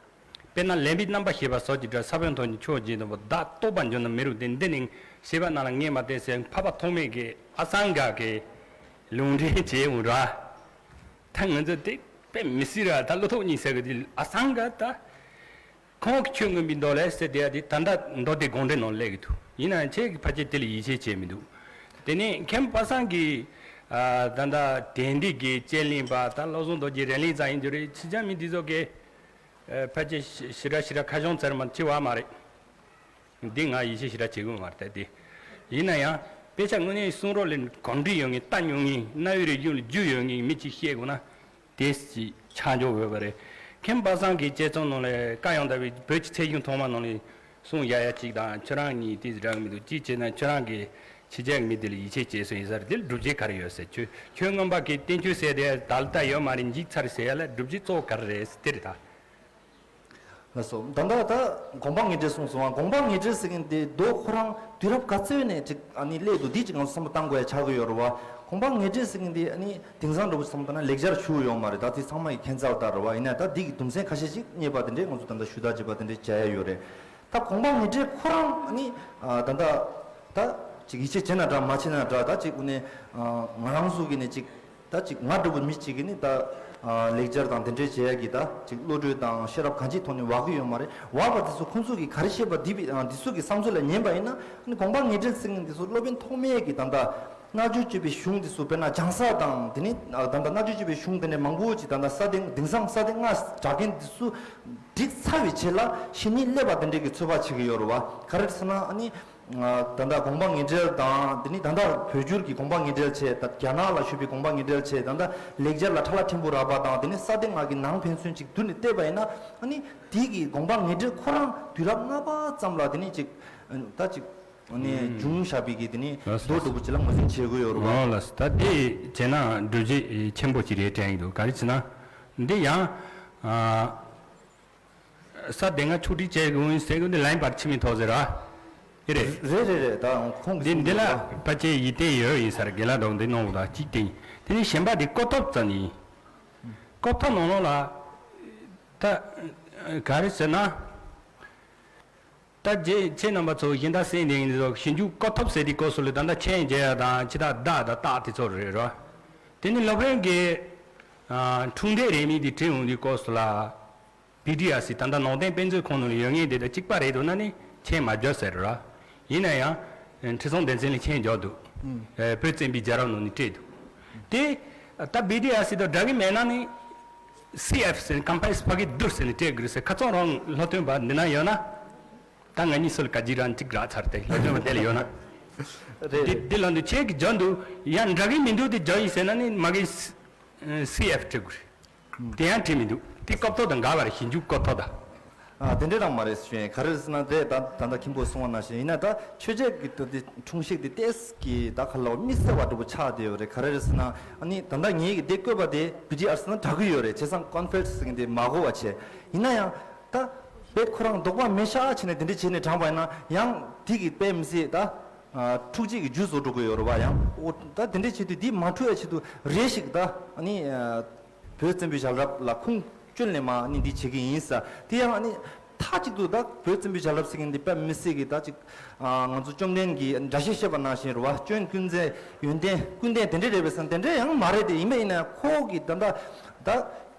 དཔེར་ན་ལེགས་པའི་རྣམ་པར་ཤེས་པ་སོགས་ཀྱི་སྒྲ་ས་བོན་ཐོགས་ཀྱི་ཆོས་བརྒྱད་དང་པོ་བདག་རྟོགས་པར་འགྱུར་ན་མི་རུང་སྟེ་འདི་ནི་ཤེས་པ་རྣམས་ལ་ངེས་མ་བསྟན་ཟེར་འཕགས་པ་ཐོགས་མེད་ཀྱི་ཨ་སང་ག་གི་ལུང་འདྲེན་བྱས་འོང་ར། ད་ང་ཚོ་དེ་དཔེ་མི་སྲིད་ར་ད་བློ་ཐོག་གཉིས་ཟེར་གི་དེ་ཨ་སང་ག་ད། ཁོང་གི་ཆོས་མངོན་པའི་མདོ་ལས་ཟེར་དེ་ཡ་དེ་ད་ལྟ་མདོ་སྡེ་དགོངས་འགྲེལ་ནང་སླེབས་ཀྱི་འདུག་ཡིན་ནའང་ཁྱེད་ཀྱི་ཕལ་ཆེར་དེ་ལ་ཡིད་ཆེས་བྱས་མི་འདུག་དེ་ནས་མཁན་པ་སངས་ཀྱིས་ད་ལྟ་དན་ཏིག་གི་དཔྱད་གླེང་པ་ད་བློ་བཟང་རྡོ་རྗེ་རས་གླིང་ཙམ་ཡིན་རྒྱུ་རེད། ཕྱི་རྒྱལ་མི་འདི་ཚོ་གིས་ཕལ་ཆེར་ཞེ་དྲག་ཞེ་དྲག་ཁ་བྱང་བཙལ་མ་བྱེད་པ་མ་རེད། འདི་ང་ཡིད་ཆེས་ཞེ་དྲག་བྱེད་དགོས་མ་རེད་དེ། ཡིན་ན་ཡང་དཔེ་ཆ་དངོས་གནས་གསུང་རོགས་ལས་གོམས་འདྲིས་ཡོད་ངེས་ལྟ་མྱོང་ངེས་རྣ་བའི་རིག་གཞུང་ལ་རྒྱུས་ཡོད་ངེས་མི་གཅིག་བཤད་དགོས་ན། དེ་ཅིག་ཆ་འཇོག་འོས་པ་རེད། ཁྱིམ་པ་སངས་ཀྱི་དཔྱད་རྩོམ་ནང་ལ་བཀའ་ཡང་དག་པའི་བོད་ཀྱི་ཚེ་གཞུང་ཐོག་མ་ནང་ལ་གསུང་ཡ་ཡ་གཅིག་དང་ཁྱོད་རང་གཉིས་དེ་འདྲ་གི་མི་འདུག་གཅིག་བྱས་ན་ཁྱོད་རང་གིས་ཕྱི་རྒྱལ་གྱི་མི་དེ་ལ་ཡིད་ཆེས་བྱས་སོང་ཡིན་ས་རེད། དེ་ལ་སྒྲུབ་བྱེད་ག་རེ་ཡོད་ཟེར། ཁྱོད་ཁྱོད་རྔོན་པ་གི་བསྟན་བཅོས་ཟེར་དེ་ད་ལྟ་ཡོད་མ་རེད། འཇིག་ཚར་ཟེར་ཡ་ལ་སྒྲུབ་བྱེད་གཙོ་བོ་ག་རེ་རེད་ཟེར་དེ་རེད་ད། ལགས་སོ། ད་ལྟ་ད་དགོངས་པ་ངེས་འགྲེལ་གསུངས་སོང་བ། དགོངས་པ་ངེས་འགྲེལ་ཟེར་མཁན་དེ་མདོ་ཁོ་རང་དུས་རབས་ག་ཚོད་ནས་ཅིག་ཨ་ནི་སླེབས་འདུག་འདི་ཅིག་ང་ཚོ་བསམ་བློ་བཏང་དགོས་ཡ་ཆགས་ཀྱི་ཡོད་རེད་བ། དགོངས་པ་ངེས་འགྲེལ་ཟེར་མཁན་དེ་ཨ་ནི་དེང་སང་འདྲ་པོ་ཅིག་བསམ་བློ་བཏང་ན་ལེགས་སྦྱར་ཞུ་ཡོད་མ་རེད། ད་དེ་ཚང་མ་ཡི་ཁྱད་མཚར་ལྟར་རེད་བ། ཡིན་ན་ད་འདི་གི་དུམ་ཚན་ཁ་ཤས་ཅིག་རྙེད་པ་དེ་འདྲས་ང་ཚོ་ད་ལྟ་ཞུ་དག་བྱེད་པ་དེ་འདྲས་བྱ་ཡ་ཡོད་རེད། ད་དགོངས་པ་ངེས་འགྲེལ་ཁོ་རང་ཨ་ནི་ཨ་ད་ལྟ་ད་ཅིག་ཡིད་ཆེས་བྱེད་ན་འདྲ་མ་བྱེད་ན་འདྲ། ད་ཅིག་དངོས་གནས་ཨ་ང་རང་ཚོ་གི་ནས་ཅིག་ད་ཅིག་ང་འདྲ་པོ་མི་གཅིག་གིས་ནི་ད་ཨ་ལེགས་སྦྱར་དང་དེ་འདྲའི་བྱེད་ཡ་གི་ད་ཅིག་བློ་གྲོས་དང་ཤེས་རབ་གང་ཅིའི་ཐོག་ནས་བབ་ཀྱི་ཡོད་མ་རེད། བབ་པ་དེ་ཚོ་ཁོང་ཚོ་གིས་ག་རེ་བཤད་པ་འདི་བི་ཨ་འདི་ཚོ་གི་བསམ་ཚུལ་ལ་ཉན་པ་ཡིན་ན་ནི་དགོངས་པ་ངེས་འགྲེལ་ཟེར་མཁན་འདི་ཚོ་སློབ་དཔོན་ཐོགས་མེད་ཀྱི་ད་ལྟ་མནར་གཅོད་བྱས་པའི་གཞུང་འདི་ཚོ་དཔེར་ན་སྦྱང་ས་དང་དེ་ནི་ཨ་ད་ལྟ་མནར་གཅོད་བྱས་པའི་གཞུང་དེ་ནས་མང་པོ་ཅིག་ད་ལྟ་ས་སྟེང་དེང་སང་ས་སྟེང་ལྔ་གྲགས་མཁན་འདི་ཚོ་བསྒྲིགས་ཚར་བའི་རྗེས་ལ་གཞི་ནས་སླེབས་པ་དེ་འདྲའི་གི་ཚོད་དཔག་བྱེད་ཀྱི་ཡོད་རེད་བ། ག་རེ་ཟེར་ན་ཨ་ནི། ད་ལྟ་དགོངས་པ་ངེས་འགྲེལ་དང་དེ་ནི་ད་ལྟ་བོད་བསྒྱུར་གྱི་དགོངས་པ་ངེས་འགྲེལ་བྱས། ད་རྒྱ་ནག་ལ་བཞུགས་པའི་དགོངས་པ་ངེས་འགྲེལ་བྱས། ད་ལྟ་ལེགས་སྦྱར་ལ་ཕྲ་ལ་ཕྲན་བུ་རག་པ་དང་དེ་ནི་ས་སྟེང་ལྔ་གི་ནང་ཕན་ཚུན་གཅིག་བསྡུར་ནས་བལྟས་པ་ཡིན་ན་ཨ་ནི་དེ་གི་དགོངས་པ་ངེས་འགྲེལ་ཁོ་རང་དུས་རབས་ལྔ་པ་ཙམ་ལ་དེ་ནི་གཅིག་ད་གཅིག་ཨ་ནི་བྱུང་བཞག་པའི་གི་དེ་ནི་ལགས་སོ། མདོ་འདྲ་པོ་ཅིག་ལ་ངོས་འཛིན་བྱེད་དགོས་ཡོད་རེད་བ། ཨོ་ལགས་སོ། ད་དེ་བྱས་ན་སྒྲུབ་བྱེད་ཆེན་པོ་ཅིག་རེད་དྲན་གྱི་འདུག་ག་རེ་བྱས་ན་འདི་ཡང་ཨ། ས་སྡེ་ལྔ་ཆོག་སྒྲིག་བྱས་དགོས་ཡིན་ཟེར་གི་འདི་ལན་བར་ཕྱི་མི་ཐོག་ཟེར་ར། དེ་རེད། རེད་རེད་རེད། ད་ཁོང་གིས་འདི་འདི་ལ་གསུངས་ཕལ་ཆེར་ཡིད་བརྟན་ཡོད་ཡིན་ས་རེད། རྒན་ལགས་འདྲ་པོ་འདི་གནང་བ་དང་གཅིག་དེ་ཡིན། དེ་ནས་གཞན་པ་འདི་སྐོར་ཐོབ་ཙམ་ཡིན། སྐོར་ཐོབ་ནང་ལོགས་ལ་ད་ག་རེ་ཟེར་ན། ད་རྗེ་ཁྱེད་རྣམ་པ་ཚོ་གཞན་དག་གསན་བསྡད་མཁན་འདི་ཚོ་ཞིབ་འཇུག་སྐོར་ཐོབ་ཟེར་དེའི་སྐབས་སུ་ལ་ད་ལྟ་མཆན་རྒྱག་ཡ་དང་ཅི་ད་བརྡ་དང་རྟགས་དེ་ཚོ་རེད་རོ། དེ་ནི་སློབ་དཔོན་གྱིས་ཨ་འཁྲུངས་འདས་རེའུ་མིག་དེ་བྲིས་འོང་དུས་སྐབས་སུ་ལ་བི་ཌི་ཨར་སི་ད་ལྟ་ནང་བསྟན་དཔེ་མཛོད་ཁང་ནང་ལ་ཡོད་མཁན་དེ་དང་གཅིག་པ་རེད་འདུག་ན་ནི་མཆན་མ་བརྒྱབ་ཟེར་རོ། ཡིན་ན་ཡང་ཁྲི་སྲོང་ལྡེ་བཙན་ལ་མཆན་བརྒྱབ་འདུག་ཨ་བོད་བཙན་པོའི་རྒྱལ་རབས་ནང་ནས་བྲིས་འདུག་དེ་ད་བི་ཌི་ཨར་སི་དང་འདྲ་གི་མེད་ན་ནི། སི་ཨེཕ་ཟེར་ནས་ཀམ་པ་ནིས་ཕ་གི་བསྡུར་ཟེར་ནས་སྤྲད་དགོས་རེད་ཟེར། ཁ་རྩང་རང་སློབ་སྟོན་པ་འདི་ན་ཡོད་ན། ད་ང་གཉིས་སུ་ལ་ག་ཅི་རང་གཅིག་རག་ཚར་ཏེ་སློབ་སྟོན་པ་དེ་ལ་ཡོད་ན། རེད། འདི་འདི་ལ་འདི་ཁྱེད་ཀྱི་བརྒྱབ་འདུག་ཡང་འདྲ་གི་མི་འདུག་དེ་བརྒྱབ་ཡིན་ཟེར་ན་ནི་མ་གི་སི་ཨེཕ་སྤྲད་དགོས་རེད། དེ་ཡང་བྲིས་མི་འདུག་དེ་སྐབས་ཐོག་དང་འགལ་བ་རེད། ཞིབ་འཇུག་སྐབས་ཐོག་དང་། ཨ་དེ་འདྲ་རང་མ་རེད་ཞུ་ཡིན། ག་རེ་རེད་ཟེར་ན་རེད། ད་ད་ལྟ་མཁན་པོས་གསུངས་པ་ནང་བཞིན་ཡིན་ན་ད་ཆོས་རྒྱལ་གྱི་ད་དེ་འཁྲུངས་གཤེགས་དེ་ཏོག་ཙམ་གྱི་ད་ག་ལ་མི་གསལ་བ་འདྲ་པོ་ཆགས་བསྡད་ཡོད་རེད། ག་རེ་རེད་ཟེར་ན་ཨ་ནི་ད་ལྟ་ངེད་ཀྱིས་དེ་བཀོད་པ་དེ་བི་ཌི་ཨར་སི་ན་དྲག་གི་ཡོད་རེད། བྱས་ཙང་ཀོན་ཕེ་རེན་སི་ཟེར་མཁན་དེ་མ་གོ་བ་བྱས། ཡིན་ན་ཡང་ད་བོད་ཁོ་རང་དོགས་པ་མེད་ཤག་བྱས་ནས་དེ་འདྲ་བྱས་ནས་དྲངས་པ་ཡིན་ན་ཡང་དེ་གི་དཔེ་མི་སྲིད་ད་འཁྲུག་ཅིག་གི་རྒྱུ་བཟོ་འགྲོ་གི་ཡོད་རེད་བ། ཡང་ཨོ་ད་དེ་འདྲ་བྱེད་དུས་དེ་མ་འཁྲུག་ཡ་ཆེད་དུ་རེ་ཞིག་ད་ཨ་ནི། བོད་བཙན་པོའི་རྒྱལ་རབས་ལ་ཁུངས་བཅོལ་ནས་མ་ནི་འདི་བྱེད་ཀྱི་ཡིན་ས། དེ་ཡང་ནི་མཐའ་གཅིག་ཏུ་ད་བོད་བཙན་པོའི་རྒྱལ་རབས་ཟེར་མཁན་འདི་དཔེ་མི་སྲིད་ཀྱི་ད་ཅིག་ང་ཚོ་བཅོམ་ལྡན་གྱིས་འགྲེལ་བཤད་བཤད་པ་ནང་བཞིན་རེད་བ། སྐྱོན་ཀུན་ཟད་ཡོན་ཏན་ཀུན་ལྡན་དེ་འདྲ་རེད་པས་ཟེར་ན་དེ་འདྲ་ཡང་མ་རེད་དེ། ཡིན་པ་ཡིན་ན་ཁོ་གི་ད་ད་ད་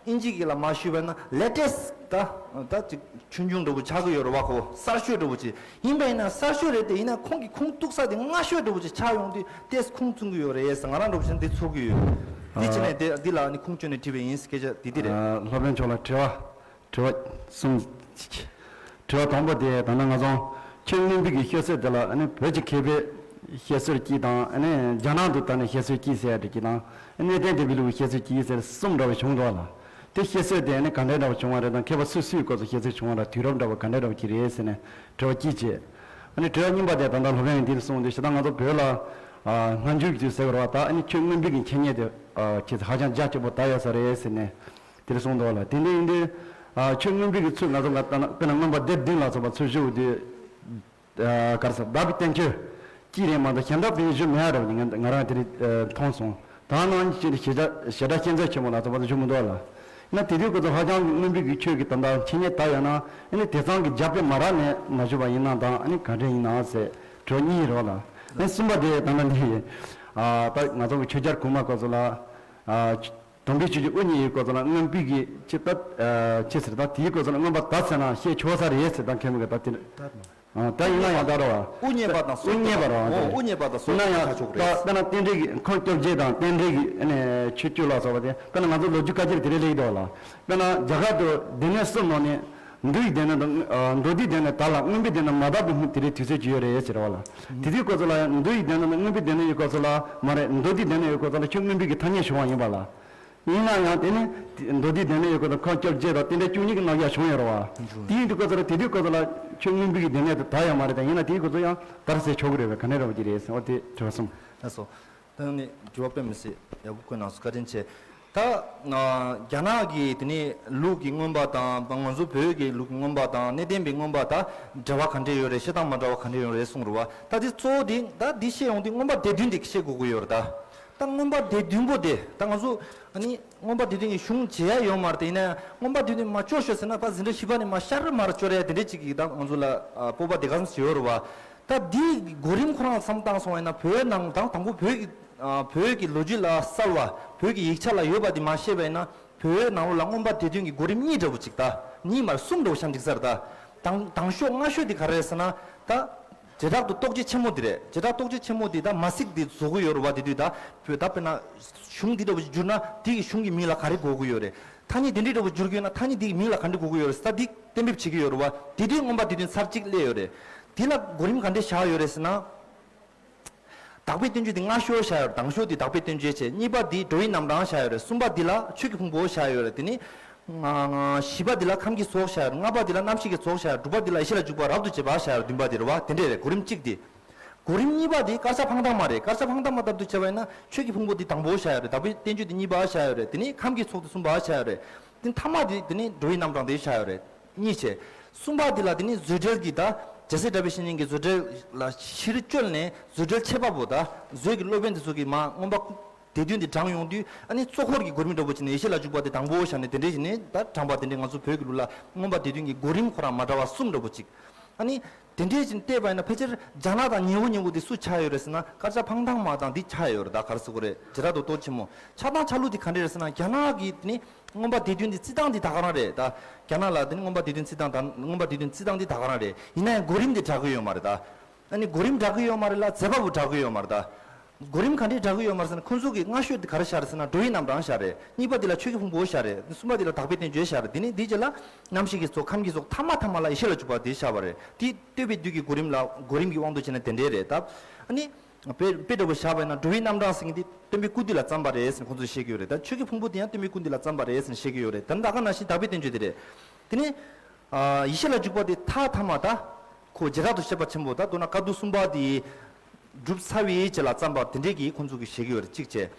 ཨིན་ཇི་གི་ལ་མ་ཞུས་པ་ན་ལེ་ཊེ་སི་ཊི་ད་ད་ཅིག་ཆུང་ཆུང་འདྲ་པོ་ཆགས་ཀྱི་ཡོད་རེད་བ། ཁོ་གསར་ཤོས་འདྲ་པོ་ཅིག་ཡིན་པ་ཡིན་ན་གསར་ཤོས་རེད་དེ། ཡིན་ན་ཁོང་གི་ཁུངས་གཏུགས་ས་དེ་སྔ་ཤོས་འདྲ་པོ་ཅིག་ཆགས་ཡོང་དུས་ཏེས་ཁུངས་བཙུན་གྱི་ཡོད་རེད་ཟེར་ང་རང་འདྲ་པོ་ཅིག་འདི་ཚོར་གྱི་ཡོད། འདི་བྱས་ནས་དེ་འདི་ལ་ནི་ཁུངས་བཅོལ་ནས་བྲིས་པ་ཡིན་སྐད་ཆ་འདི་འདི་རེད། ཨ་སློབ་དཔོན་མཆོག་ལ་དྲི་བ་དྲི་བ་གསུམ། དྲི་བ་དང་པོ་དེ་ད་ནང་ང་ཚོ་ཆོས་མངོན་པའི་གི་བཤད་སྲོལ་དེ་ལ་ནི་བོད་ཀྱི་མཁས་པའི་བཤད་སྲོལ་གཅིག་དང་ནི་རྒྱ་ནག་ཏུ་ད་ནི་བཤད་སྲོལ་གཅིག་ཟེར་ཡ་དེ་གཅིག་དང་གནས་བརྟན་ལྡན་པའི་ལུགས་ཀྱི་བཤད་སྲོལ་གཅིག་ཟེར་གསུམ་འདྲ་བ་བྱུང་འདུག་ལ། དེ་བཤད་སྲོལ་དེ་ནི་ག་འདྲའི་འདྲ་བ་བྱུང་བ་རེད་དང་མཁས་པ་སུ་སུའི་སྐོར་སུ་བཤད་སྲོལ་བྱུང་བ་རེད། དུས་རབས་འདྲ་བ་ག་འདྲའི་འདྲ་བ་ཅིག་རེད་ཟེར་ནས་དྲི་བ་གཅིག་བྱས། ཨ་ནི་དྲི་བ་གཉིས་པ་དེ་ད་ལྟ་སློབ་དཔོན་འདིར་གསུངས་ཏེ་ཞེ་དྲག་ང་ཚོ་བོད་ལ་སྔ་འགྱུར་གྱི་ཟེར་བ་རེད་བ། ད་ཨ་ནི་ཆོས་མངོན་པའི་གི་འཆད་ཉན་དེ་ཁྱེད་ཚོ་ཧ་ཅང་རྒྱ་ཆེན་པོ་ད་ཡོད་ས་རེད་ཟེར་ནས་དེར་གསུངས་འདུག་ལ། དེ་འདྲ་ཡིན་དུས་ཆོས་མངོན་པའི་གི་ཚུལ་ང་ཚོ་ང་ལྟ་ན་དཔེར་ན་མངོན་པ་སྡེ་བདུན་ལ་སོགས་པ་ཚུར་ཞུ་དུས། ཨ་ག་རེ་ཟེར། བདག་གི་བསྟན་བཅོས་གཅིག་རེད་མ་གཏོགས་གཞན་དག་དཔེ་ཞུ་མེད་ཡ་རེད་བ། ང་ང་རང་དེ་རིང་མཐོང་སོང་། ད་ནང་བཞིན་ཞེ་དྲག་ཞེ་དྲག་གཅན་གཟན་ཆེན་མོ་ལ་སོགས་པ་ཞུ་མི་འདུག་ལ། ཡིན་ན་དེ་དུས་ཁོ་ཚོ་ཧ་ཅང་མངོན་པའི་གི་ཆོས་ཀྱི་དོན་དག་འཆད་ཉན་ད་ཡོད་ན་ཨ་ནི་དེང་སང་གི་རྒྱ་དཔེ་མ་རག་ནས་མ་ཞུ་བ་ཡིན་ན་དང་ཨ་ནི་ག་འདྲ་ཡིན་ན་ཟེར་དྲི་བ་གཉིས་རེད་བ་ལ། ཨ་ནི་གསུམ་པ་དེ་ད་ནང་འདི་ཡིན། ཨ་ད་ང་ཚོ་གི་ཆོས་རྒྱལ་གོང་མ་སྐོར་ཚོ་ལ། ཨ་དམ་པའི་ཆོས་ཀྱི་དབུ་བརྙེས་ཡོད་སྐོར་ཚོ་ལ་མངོན་པའི་གི་ཅི་ལྟ་ཅི་ཟེར་ད་དེའི་སྐོར་ཚོ་ལ་མངོན་པ་ད་ཟེར་ན་བཤད་ཆོག་ས་རེད་ཟེར་ད་མཁན་པོ་གི་ད་དེ། ད་ད་ཡིན་ན་ཡང་ད་རེད་བ། དབུ་བརྙེས་པ་དང་སོགས་དབུ་བརྙེས་པ་རེད་བ། ཨོ་དབུ་བརྙེས་པ་དང་སོགས་ཡིན་ན་ཡང་ཆ་ཆོག་ད་རེད། དཔེར་ན་རྟེན་འབྲེལ་གྱི་ཁོང་སྐྱོབ་བྱེད་དང་རྟེན་འབྲེལ་གྱི་ཨ་ནི་ཆོས་སྤྱོད་ལ་སོགས་པ་དེ་དཔེར་ན་ང་ཚོ་ལོ་རྒྱུས་བཀའ་འགྱུར་དེ་རིང་སླེབས་ཀྱི་འདུག་ལ། དཔེར་ན་རྒྱ་གར་དུ་སྡེ་སྣོད་གསུམ་ནང་ནས་མདོ་ཡི་སྡེ་སྣོད་དང་མདོ་སྡེའི་སྡེ་སྣོད་དེ་ལ་མངོན་པའི་སྡེ་སྣོད་མ་དག་པའི་དེ་རིང་དུས་ཚོད་ཅིག་ཡོད་རེད་ཟེར་བ་ལ། དེ་དུས་སྐོར་ཚོ་ལ་ཡང་མདོ་ཡི་སྡེ་སྣོད་དང་མངོན་པའི་སྡེ་སྣོད་ཡོད་སྐོར་ཚོ་ལ་མ་རེད། མདོ་སྡེའི་སྡེ་སྣོད་ཡོད་སྐོར་ཚོ་ལ་ཆོས་མངོན་པའི་གི་ཐ་སྙད་བྱུང་བ་ཡིན་པ་ལ། ཡིན་ན་ཡང་དེ་ནི་མདོ་སྡེའི་སྡེ་སྣོད་ཡོད་སྐོར་དང་ཁམས་བཅོ་བརྒྱད་དང་དེ་འདྲ་བཅུ་གཉིས་ཀྱི་རྣམ་གཞག་བྱུང་ཡོད་རེད་བ། དེ་ཡིན་དུས་སྐབས་སུ་ལ་དེ་དུས་སྐབས་སུ་ལ་ཆོས་མངོན་པའི་གི་སྡེ་སྣོད་དེ་དར་ཡོད་མ་རེད་དང་། ཡིན་ན་དེའི་སྐབས་སུ་ཡང་དར་ཟེར་ཆོག་གི་རེད་བས། ག་འདྲ་འདྲ་བོ་ཅིག་རེད་ཟེར་བ་དེ་དྲི་བ་གསུམ། ལགས་སོ། ད་ནི་དྲི་བ་དཔེ་མི་སྲིད་ཡག་པོ་བཀོད་གནང་སོང་། བཀའ་དྲིན་ཆེ། ད་རྒྱ་ནག་གི་དེ་ནི་ལུགས་ཀྱི་མངོན་པ་དང་ང་ཚོ་བོད་ཀྱི་ལུགས་ཀྱི་མངོན་པ་དང་གནས་བརྟན་པའི་མངོན་པ་ད་འབྲེལ་བ་ག་འདྲས་ཡོད་རེད། བཤད་སྟངས་མ་འདྲ་བ་ག་འདྲས་ཡོད་རེད་གསུངས་རེད་བ། ད་དེ་གཙོ་བོ་དེ་ད་འདི་བཤད་ཡོང་དུས་མངོན་པ་སྡེ་བདུན་དེ་བཤད་དགོས་ཀྱི་ཡོད་རེད་ད། ད་མངོན་པ་སྡེ་བདུན་པོ་དེ་ད་ང་ཚོ་ཨ་ནི་མངོན་པ་སྡེ་བདུན་གྱི་གཞུང་བྱེད་ཡ་ཡོད་མ་རེད་དེ། ཡིན་ན་ཡང་མངོན་པ་སྡེ་བདུན་མ་ལྕོགས་ཤོས་ཟེར་ན་ཕར་འཛིན་གྲྭ་བཞི་པ་ནས་མར་ཤར་མར་སྐྱོར་ཡ་དེ་འདྲས་ཅིག་གིས་ད་ང་ཚོ་ལ་ཨ་སྤོབས་པ་དེ་ག་ཙམ་ཞིག་ཡོད་རེད་བ། ད་འདིའི་གོ་རིམ་ཁོ་རང་ལ་བསམ་བཏང་སོང་བ་ཡིན་ན། བོད་ནང་དང་དང་པོ་བོད་ཀྱི་ཨ་བོད་ཀྱི་ལོ་རྒྱུས་ལ་གསར་བ་བོད་ཀྱི་ཡིག་ཆ་ལ་ཡོད་པ་དེ་མར་བཤད་པ་ཡིན་ན། བོད་ནང་ལོགས་ལ་མངོན་པ་སྡེ་བདུན་གྱི་གོ་རིམ་གཉིས་འདྲ་བོ་ཅིག་ད་གཉིས་མར་གསུམ་འདྲ་བོ་ཤར་འཇིག་ས་རེད་ད། དང་དང་ཤོས་སྔ་ཤོས་དེ་ག་རེ་རེད་ཟེར་ན་ད། བྱེ་བྲག་ཏུ་རྟོགས་བརྗོད་ཆེན་མོ་འདི་རེད། བྱེ་བྲག་རྟོགས་བརྗོད་ཆེན་མོ་འདི་ད་མ་ཚིག་འདི་བཟོ་གི་ཡོད་རེད་བ། དེ་དུས་ད་བོད་ད་དཔེར་ན་གཞུང་འདི་འདྲ་བོ་ཞིག་བསྒྱུར་ན་དེ་གི་གཞུང་གི་མིང་ལ་ག་རེ་གོ་གི་ཡོད་རེད། ཐ་སྙད་དེ་འདྲ་འདྲ་བོ་བསྒྱུར་གི་ཡོད་ན་ཐ་སྙད་དེ་གི་མིང་ལ་ག་འདྲ་གོ་གི་ཡོད་རེད་ཟེར་ད་འདི་གཏན་འབེབས་བྱེད་ཀྱི་ཡོད་རེད་བ། དེ་དུས་མངོན་པ་སྡེ་བདུན་ཚར་གཅིག་སླེབས་ཡོད་རེད། དེ་ལ་གོ་རིམ་ག་འདྲ་བཞག་ཡོད་རེད་ཟེར་ན། དག་པའི་བསྟན་བཅོས་འདི་སྔ་ཤོས་བཞག་ཡོད་རེད། དང་ཤོས་འདི་དག་པའི་བསྟན་བཅོས་བྱས། གཉིས་པ་འདི་འགྲོ་བའི་རྣམ་གྲངས་བཞག་ཡོད་རེད། གསུམ་པ་འདི་ལ་ཆོས་ཀྱི་ཕུང་པོ་བཞག་ཡོད་རེད། དེ་ནི་ང་ང་བཞི་པ་འདི་ལ་ཁམས་ཀྱི་ཚོགས་བཞག་ཡོད་རེད། ལྔ་པ་འདི་ལ་རྣམ་ཤེས་ཀྱི་ཚོགས་བཞག་ཡོད་རེད། དྲུག་པ་འདི་ལ་ཡེ་ཤེས་ལ་འཇུག་པ་རབ་ཏུ་བྱེད་པ་བཞག་ཡོད་རེད། བདུན་པ་འདི་རེད་བ། དེ་འདྲས་རེད། གོ་རིམ་གཅིག་འདི། གོ་རིམ་གཉིས་པ་འདི་དཀར་ཆག་འཕང་ཐང་མ་རེད། དཀར་ཆག་འཕང་ཐང་མ་ལྟར་དུ་བྱས་པ་ཡིན་ན་ཆོས་ཀྱི་ཕུང་པོ་འདི་དང་པོ་བཞག་ཡོད་རེད། དག་པའི་བསྟན་བཅོས་འདི་གཉིས་པ་བཞག་ཡོད་རེད། དེ་ནི་ཁམས་ཀྱི་ཚོགས་འདི་གསུམ་པ་བཞག་ཡོད་རེད། དེ་ཐ་མ་དེ་དེ་ནི་འགྲོ་བའི་རྣམ་གྲངས་དེ་བཞག་ཡོད་རེད། གཉིས་བྱས། གསུམ་པ་དེ་ལ་དེ་ནི་བཟོད་བྲལ་གྱི་ད་རྒྱལ་སྲས་དགྲ་བོའི་བཤེས་གཉེན་གྱི་བཟོད་བྲལ་ལ་ཕྱིར་བཅོལ་ནས་བཟོད་བྲལ་ཁྱད་པར་པོ་ད་བཟོད་ཀྱི་སློབ་དཔོན་དེ་ཚོ་གིས་མ་མངོན་པ་སྡེ་བདུན་དེ་དྲངས་ཡོང་དུས། ཨ་ནི་གཙོ་འཁོར་གྱི་གོ་རིམ་འདྲ་པོ་བྱས་ནས་ཡེ་ཤེས་ལ་འཇུག་པ་དེ་དང་པོ་བཞག་ནས་དེ་འདྲས་བྱས་ནས་ད་དྲངས་པ་དེ་འདྲས། ང་ཚོ་བོད་ཀྱི་ལུགས་ལ་མངོན་པ་སྡེ་བདུན་གྱི་གོ་རིམ་ཁོ་རང་མ་འདྲ་བ་གསུམ་འདྲ་པོ་ཅིག་ཨ་ནི། དེ་འདྲའི་ཅིག་བལྟས་པ་ཡིན་ན་ཕལ་ཆེར་རྒྱ་ནག་དང་ཉེ་བོ་ཉེ་བོ་དེ་སུ་ཆགས་ཡོད་རེད་ཟེར་ན། དཀར་ཆག་འཕང་ཐང་མ་དང་འདི་ཆགས་ཡོད་རེད། ད་ག་རེ་ཟེར་དགོས་རེད། བྱེ་བྲག་ཏུ་རྟོགས་ཆེན་མོ་ཆགས་སྟངས་ཆགས་ལུགས་དེ་ག་འདྲ་རེད་ཟེར་ན། རྒྱ་ནག་གི་དེ་ནི་མངོན་པ་སྡེ་བདུན་དེ་བརྩི་སྟངས་དེ་ད་ག་རང་རེད་ད། རྒྱ་ནག་ལ་དེ་ནི་མངོན་པ་སྡེ་བདུན་བརྩི་སྟངས་དང་མངོན་པ་སྡེ་བདུན་བརྩི་སྟངས་དེ་ད་ག་རང་རེད། ཡིན་ན་ཡང་གོ་རིམ་དེ་འདྲ་གི་ཡོད་མ་རེད་ད། ཨ་ནི་གོ་རིམ་འདྲ་གི་ཡོད་མ་རེད་ལ་མཛད་པ་པོ་འདྲ་གི་ཡོད་མ་རེད་ད། གོ་རིམ་ག་འདྲས་འདྲ་གི་ཡོད་མ་རེད་ཟེར་ན། ཁོང་ཚོ་གི་སྔ་ཤོས་དེ་ག་རེ་བཞག་རེད་ཟེར་ན་འགྲོ་བའི་རྣམ་གྲངས་བཞག་རེད། གཉིས་པ་དེ་ལ་ཆོས་ཀྱི་ཕུང་པོ་བཞག་རེད། གསུམ་པ་དེ་ལ་དག་པའི་བསྟན་བཅོས་བཞག་རེད། དེ་ནི་དེའི་རྗེས་ལ་རྣམ་ཤེས་ཀྱི་ཚོགས་ཁམས་ཀྱི་ཚོགས་ཐ་མ་ཐ་མ་ལ་ཡེ་ཤེས་ལ་འཇུག་པ་དེ་བཞག་པ་རེད། དེ་བསྟོད་པའི་དུས་ཀྱི་གོ་རིམ་ལ་གོ་རིམ་གྱི་དབང་དུ་བྱས་ན་དེ་འདྲས་རེད་ད། ཨ་ནི། དཔེ་དཔེ་འདྲ་པོ་བཞག་པ་ཡིན་ན་འགྲོ་བའི་རྣམ་གྲངས་ཟེར་མཁན་དེ་སྟོན་པའི་སྐུ་དུས་ལ་བརྩམས་པ་རེད་ཟེར་ནས་ཁོང་ཚོས་བཤད་ཀྱི་ཡོད་རེད། ད་ཆོས་ཀྱི་ཕུང་པོ་དེ་ཡང་སྟོན་པའི་སྐུ་དུས་ལ་བརྩམས་པ་རེད་ཟེར་ནས་བཤད་ཀྱི་ཡོད་རེད། ད་ད་ག་ནང་བཞིན་དག་པའི་བསྟན་བཅོས་དེ་རེད། དེ་ནས། ཨ་ཡེ་ཤེས་ལ་འཇུག་པ་དེ་ཐ་ཐ་མ་ད། ཁོ་བྱེ་བྲག་ཏུ་བཤད་པ་ཆེན་པོ་ད་མདོར་ན་བཀའ་བསྡུ་གསུམ་པ་དེ། གྲུབ་ཚར་བའི་རྗེས་ལ་བརྩམས་པ་དེ་འདྲས་ཀྱིས་ཁོང་ཚོ་གིས་བཤད་ཀྱི་ཡོད་རེད། གཅིག་བྱས།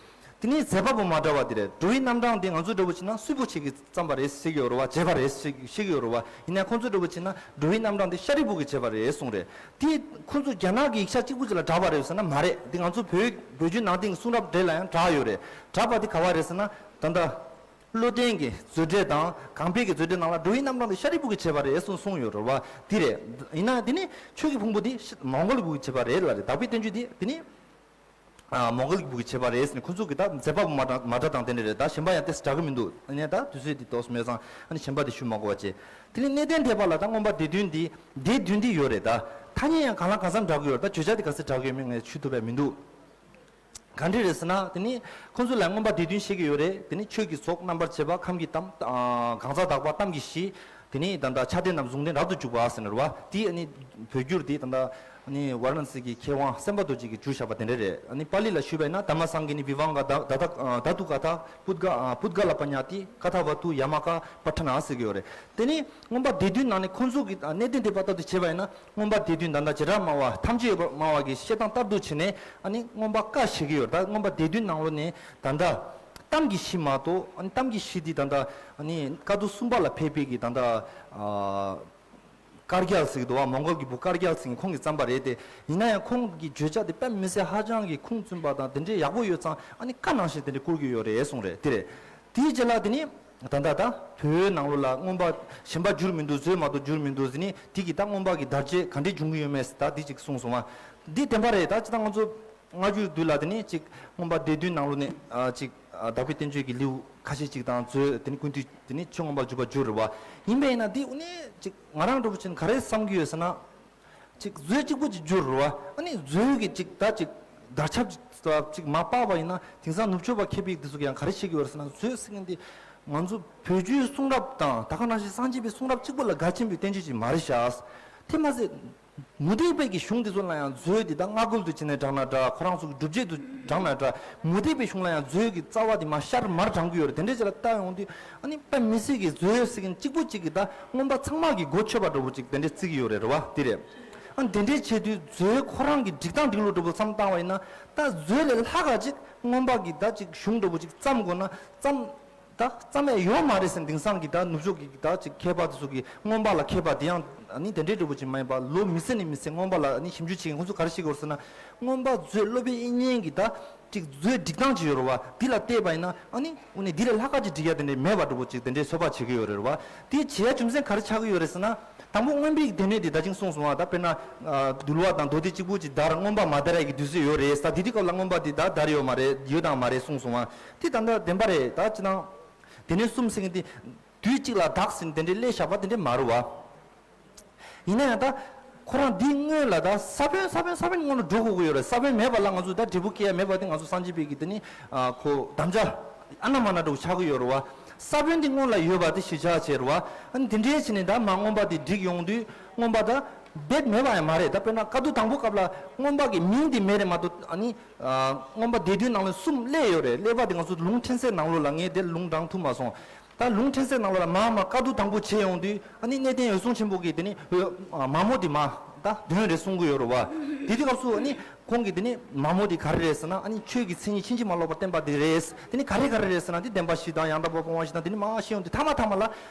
དེ་ནས་མཛད་པ་པོ་མ་འདྲ་བ་དེ་རེད། འགྲོ་བའི་རྣམ་གྲངས་དེ་ང་ཚོ་འདྲ་པོ་བྱས་ན་སུས་པོ་ཆེ་གིས་བརྩམས་པ་རེད་ཟེར་གྱི་ཡོད་རེད་བ། བྱས་པ་རེད་ཟེར་བཤད་ཀྱི་ཡོད་རེད་བ། ཡིན་ནའི་ཁོང་ཚོ་འདྲ་པོ་བྱས་ན་འགྲོ་བའི་རྣམ་གྲངས་དེ་ཤཱ་རིའི་བུ་གིས་བྱས་པ་རེད་གསུངས་རེད། དེ་ཁོང་ཚོ་རྒྱ་ནག་གི་ཡིག་ཆ་གཅིག་པུ་ཅིག་ལ་གྲགས་པ་རེད་ཟེར་ན་མ་རེད། འདི་ང་ཚོ་བོད་བོད་བརྒྱུད་ནང་བསྟན་གྱི་གསུང་རབ་འདྲ་ལ་ཡང་གྲགས་ཡོད་རེད། གྲགས་པ་དེ་ག་བ་རེད་ཟེར་ན། ད་ལྟ། བློ་ལྡན་གྱི་མཛོད་འགྲེལ་དང་གང་སྤེལ་གྱི་མཛོད་འགྲེལ་ནང་ལ་འགྲོ་བའི་རྣམ་གྲངས་དེ་ཤཱ་རིའི་བུ་གིས་བྱས་པ་རེད་གསུངས་གསུངས་ཡོད་རེད་བ། དེ་རེད། ཡིན་ན་དེ་ནི་ཆོས་ཀྱི་ཕུང་པོ་དེ་ཤ་མོང་གོལ་བུ་གིས་བྱས་པ་རེད་ལབ་རེད། དག་པའི་བསྟན་བཅོས་དེ་དེ་ནི། ཨ་མོང་གོལ་བུ་གིས་བྱས་པ་རེད་ཟེར་ནས་ཁོང་ཚོ་གི་ད་མཛད་པ་པོ་མ་འདྲ་མ་འདྲ་དང་དེ་འདྲ་རེད། ད་གཞན་པ་ཡང་ཏོག་ཙམ་འདྲ་གི་མི་འདུག་ཨ་ནི་ད་དུས་ཚོད་འདི་ཏོག་ཙམ་མེད་ཙང་ཨ་ནི་གཞན་པ་དེ་ཞུ་མ་དགོས་པ་བྱས། དེ་ནི་གནས་བརྟན་ཐེག་པ་ལ་ད་མངོན་པ་སྡེ་བདུན་འདི་སྡེ་བདུན་འདི་ཡོད་རེད། ད་ཐ་སྙད་ཡང་གང་ལ་གང་འཚམ་འདྲ་གི་ཡོད་རེད། ད་བརྗོད་བྱ་དེ་ག་ཚོད་འདྲ་གི་ཡོད་མེད་ངས་ཞུ་ཐུབ་པ་མི་འདུག་ག་འདྲ་རེད་ཟེར་ན། དེ་ནི་ཁོང་ཚོ་ལ་མངོན་པ་སྡེ་བདུན་བཤད་ཀྱི་ཡོད་རེད། དེ་ནི་ཆོས་ཀྱི་ཚོགས་རྣམ་པར་ཕྱེ་བ། ཁམས་ཀྱི་གཏམ། ཨ་གང་ཟག་དག་པ། གཏམ་གྱི་གཞི། དེ་ནི་ད་ལྟ་ཆ་དེ་རྣམས་ཟུང་ལྡན་རབ་ཏུ་འཇུག་པ་ཟེར་ནས་རེད་བ། དེ་ནི་བོད་བསྒྱུར་དེ་ད་ལྟ་ནི་ཝཱ་ར་ཎ་སི་གི་མཁས་དབང་སེམས་དཔའ་རྡོ་རྗེ་གིས་བསྒྱུར་བཞག་པ་དེ་འདྲ་རེད། ཨ་ནི་པཱ་ལི་ལ་ཞུས་པ་ཡིན་ན་དྷརྨ་སཾ་གི་ནི་བི་བྷང་ག་དྷ་དྷ་དྷ་ཐུ་ཀ་ཐ་པུད་ག་པུད་ག་ལ་པ་ཉ་ཏི་ཀ་ཐ་ཝ་ཏུ་ཡ་མ་ཀ་པ་ཐ་ན་ཟེར་གྱི་ཡོད་རེད། དེ་ནི་མངོན་པ་སྡེ་བདུན་ནང་ནས་ཁོང་ཚོ་གི་གནས་བརྟན་ཐེག་པ་ལྟར་དུ་བྱས་པ་ཡིན་ན། མངོན་པ་སྡེ་བདུན་ད་ལྟ་བྱེ་བྲག་སྨྲ་བ་ཐམས་ཅད་ཡོད་པར་སྨྲ་བ་གི་བཤད་སྟངས་ལྟར་དུ་བྱས་ནས་ཨ་ནི་མངོན་པ་བཀའ་བཞག་གི་ཡོད་རེད། ད་མངོན་པ་སྡེ་བདུན་ནང་ལོགས་ནས་ད་ལྟ་གཏམ་གྱི་གཞི་མ་གཏོགས། ཨ་ནི་གཏམ་གྱི་གཞི་འདི་ད་ལྟ་ཨ་ནི་བཀའ་བསྡུ་གསུམ་པ་ལ་ཕེབས་པའི་གི་ད་ལྟ་ཨ་དཀར་རྒྱལ་ཟེར་གི་འདུག་བ། མོང་གོལ་གྱི་བུ་དཀར་རྒྱལ་ཟེར་མཁན་ཁོང་གིས་བརྩམས་པ་རེད་དེ། ཡིན་ན་ཡང་ཁོང་གི་བརྗོད་བྱ་དེ་དཔེ་མི་སྲིད་ཧ་ཅང་གི་ཁུངས་བཙུན་པ་དང་དེ་འདྲའི་ཡག་པོ་ཡོད་ཙང་ཨ་ནི་བཀའ་ནང་བཞིན་དེ་འདྲའི་བསྐུར་གྱི་ཡོད་རེད་གསུངས་རེད། དེ་རེད། དེའི་རྗེས་ལ་དེ་ནི། ད་ལྟ་ད་བོད་ནང་ལོགས་ལ་མངོན་པ་གཞན་པ་བསྒྱུར་མི་འདུག་བཟོས་མ་གཏོགས་བསྒྱུར་མི་འདུག་ཟེར་ནི་དེ་གི་ད་མངོན་པ་གི་དར་རྒྱས་ག་འདྲས་འབྱུང་གི་ཡོད་མེད་ད་འདི་ཅིག་གསུངས་སོང་བ། འདི་བདེན་པ་རེད། ད་ཅི་ད་ང་ཚོ་སྔ་འགྱུར་དུས་ལ་དེ་ནི་ཅིག་མངོན་པ་སྡེ་བདུན་ནང་ལོགས་ནས་ཨ་ཅིག་ཨ་དག་པའི་བསྟན་བཅོས་ཀྱི་ལེའུ་ཁ་ཤས་ཅིག་དང་མཛོད་དེ་ནི་ཀུན་བཏུས་དེ་ནི་ཆོས་མངོན་པར་གྱུར་པ་བསྒྱུར་རེད་བ། ཡིན་པས་ན་འདི་དངོས་གནས་ཅིག་ང་རང་འདྲ་པོ་ཅིག་ག་རེ་བསམ་གྱི་ཡོད་ཟེར་ན། ཅིག་མཛོད་གཅིག་པོ་ཅིག་བསྒྱུར་རེད་བ། ཨ་ནི་མཛོད་ཀྱི་ཅིག་ད་ཅིག་དར་ཁྱབ་ཅིག་མ་སྤར་བ་ཡིན་ན་དེང་སང་ནུབ་ཕྱོགས་པ་མཁས་པའི་འདི་ཚོ་གི་ཡང་ག་རེ་བཤད་ཀྱི་ཡོད་རེད་ཟེར་ན། མཛོད་ཟེར་མཁན་འདི་ང་ཚོ་བོད་བརྒྱུད་གསུང་རབ་དང་ད་ག་ནང་བཞིན་སངས་རྒྱས་པའི་གསུང་རབ་གཅིག་པོ་ལ་དགའ་ཆེན་པོའི་བསྟན་བཅོས་ཅིག་མ་རེད་ཤག་དེ་མ་ཟད། མུ་སྟེགས་པའི་གི་གཞུང་འདི་ཚོ་ལ་ཡང་མཛོད་འདི་ད་སྔ་རྒོལ་དུ་བྱས་ནས་དྲངས་ན་འདྲ། ཁོ་རང་ཚོ་གི་སྒྲུབ་བྱེད་དུ་དྲངས་ན་འདྲ། མུ་སྟེགས་པའི་གཞུང་ལ་ཡང་མཛོད་ཀྱི་རྩ་བ་འདི་མར་ཤར་མར་དྲངས་ཀྱི་ཡོད་རེད། དེ་འདྲའི་ཆ་ལ་ལྟ་ཡོང་དུས་ཨ་ནི་དཔེ་མི་སྲིད་ཀྱི་མཛོད་ཟེར་མཁན་གཅིག་པུ་གཅིག་གིས་ད་མངོན་པ་ཚང་མ་གི་མགོ་ཆོད་པ་འདྲ་པོ་ཅིག་དེ་འདྲའི་བརྩི་གི་ཡོད་རེད། རེད་བ། དེ་རེད། ཨ་ནི་དེ་འདྲའི་བྱེད་དུས་མཛོད་ཁོ་རང་གི་སྒྲིག་སྟངས་སྒྲིག་ལུགས་འདྲ་པོ་བསམ་བཏང་བ་ཡིན་ན། ད་མཛོད་ལས་ལྷག་ག་ཅིག་མངོན་པ་གི་ད་ཅིག་གཞུང་འདྲ་པོ་ཅིག་བརྩམ་དགོས་ན་བརྩམ། ད་རྩ་མེད་ཡོད་མ་རེད་ཟེར། དེང་སང་གི་ད་ནུབ་ཕྱོགས་ཀྱི་ད་ཅིག་མཁས་པ་དེ་ཚོ་གི་མངོན་པ་ལ་མཁས་པ་དེ་ཡང་ཨ་ནི་དེ་འདྲའི་འདྲ་པོ་ཅིག་མ་ཡིན་པ། ལོ་མི་སེ་ནས་མི་སེ་མངོན་པ་ལ་ཨ་ནི་ཞིབ་འཇུག་བྱེད་མཁན་ཁོང་ཚོ་ག་རེ་བཤད་ཀྱི་ཡོད་རེད་ཟེར་ན། མངོན་པ་མཛོད་སློབ་དཔོན་དབྱིག་གཉེན་གྱི་ད་ཅིག་མཛོད་སྒྲིག་སྟངས་ཅིག་ཡོད་རེད་བ། འདི་ལ་བལྟས་པ་ཡིན་ན་ཨ་ནི་འོ་ནི་འདི་ལས་ལྷག་ག་ཅིག་སྒྲིག་ཡ་དེ་འདྲའི་མེད་པ་འདྲ་པོ་ཅིག་དེ་འདྲའི་ཚོད་དཔག་བྱེད་ཀྱི་ཡོད་རེད་བ། དེ་བྱེད་ཡ་རྒྱུ་མཚན་ག་རེ་ཆགས་ཀྱི་ཡོད་རེད་ཟེར་ན། དང་པོ་མངོན་པའི་སྡེ་སྣོད་དེ་ད་ཅིག་གསུངས་སོང་བ། ད་དཔེར་ན་ཨ་འདུལ་བ་དང་མདོ་སྡེ་གཅིག་པུ་ཅིག་དར། མངོན་པ་མ་དར་ཡ་གི་དུས་ཚོད་ཡོད་རེད། ད་དེ་དུས་སྐབས་ལ་མངོན་པ་དེ་ད་དར་ཡོད་མ་རེད། ཡོད་དང་མ་རེད་གསུངས་སོང་བ། དེ་ད་ལྟ་བདེན་པ་རེད། ད་ཅི་ནང་སྡེ་སྣོད་གསུམ་ཟེར་མཁན་དེ་དུས་གཅིག་ལ་དར་ཟེར་དེ་འདྲའི་སླེབས་བཞག་པ་དེ་འདྲའི་མ་རེད་བ། ཡིན་ན་ཡང་ད་ཁོ་རང་འདི་སྔོན་ལ་ད་ས་བོན་ས་བོན་ས་བོན་སྔོན་ལ་འགྲོ་དགོས་ཀྱི་ཡོད་རེད། ས་བོན་མེད་པ་ལ་ང་ཚོ་ད་འབྲས་བུ་སྐྱེ་ཡ་མེད་པ་དེ་ང་ཚོ་སངས་རྒྱས་པའི་གི་དེ་ནི་ཨ་ཁོ་དམ་བཅའ་ཨ་ན་མ་ན་འདྲ་པོ་ཆགས་ཀྱི་ཡོད་རེད་བ། ས་བོན་འདི་སྔོན་ལ་ཡོད་པ་དེ་གཞི་བཞག་བྱས་རེད་བ། ཨ་ནི་དེ་འདྲའི་བྱས་ནས་ད་མ་མངོན་པ་དེ་སྒྲིག་ཡོང་དུས་མངོན་པ་ད་རྦད་མེད་པ་ཡང་མ་རེད། ད་དཔེར་ན་བཀའ་བསྡུ་དང་པོ་སྐབས་ལ་མངོན་པ་གི་མིང་དེ་མེད་རེད་མ་གཏོགས། ཨ་ནི་ཨ་མངོན་པ་སྡེ་བདུན་ནང་ལ་གསུམ་སླེབས་ཡོད་རེད། སླེབས་པ་དེ་ང་ཚོ་ལུང་ཕྲན་ཚེགས་ནང་ལོགས་ལ་ངས་དེ་ལུང་དྲངས་ཐུབ་མ་སོང་། ད་ལུང་ཕྲན་ཚེགས་ནང་ལོགས་ལ་མར་མར་བཀའ་བསྡུ་དང་པོ་བྱས་ཡོང་དུས་ཨ་ནི་གནས་བརྟན་འོད་སྲུང་ཆེན་པོ་གིས་དེ་ནི་འོད་ཨ་མ་མོ་དེ་མར་ད་དོན་རེད་གསུང་གི་ཡོད་རེད་བ། དེ་དུས་སྐབས་སུ་ཨ་ནི་ཁོང་གིས་དེ་ནི་མ་མོ་དེ་ག་རེ་རེད་ཟེར་ན། ཨ་ནི་ཆོས་ཀྱི་མཚན་ཉིད་ཕྱིན་ཅི་མ་ལོག་པར་བསྟན་པ་དེ་རེད། དེ་ནི་ག་རེ་ག་རེ་རེད་ཟེར་ན། དེ་བདེན་པ་བཞི་དང་ཡང་དག་པར་སྤོང་བ་བཞི་དང་། དེ་ནི་མར་བཤད་ཡོང་དུས་མཐའ་མ་མཐའ་མ་ལ་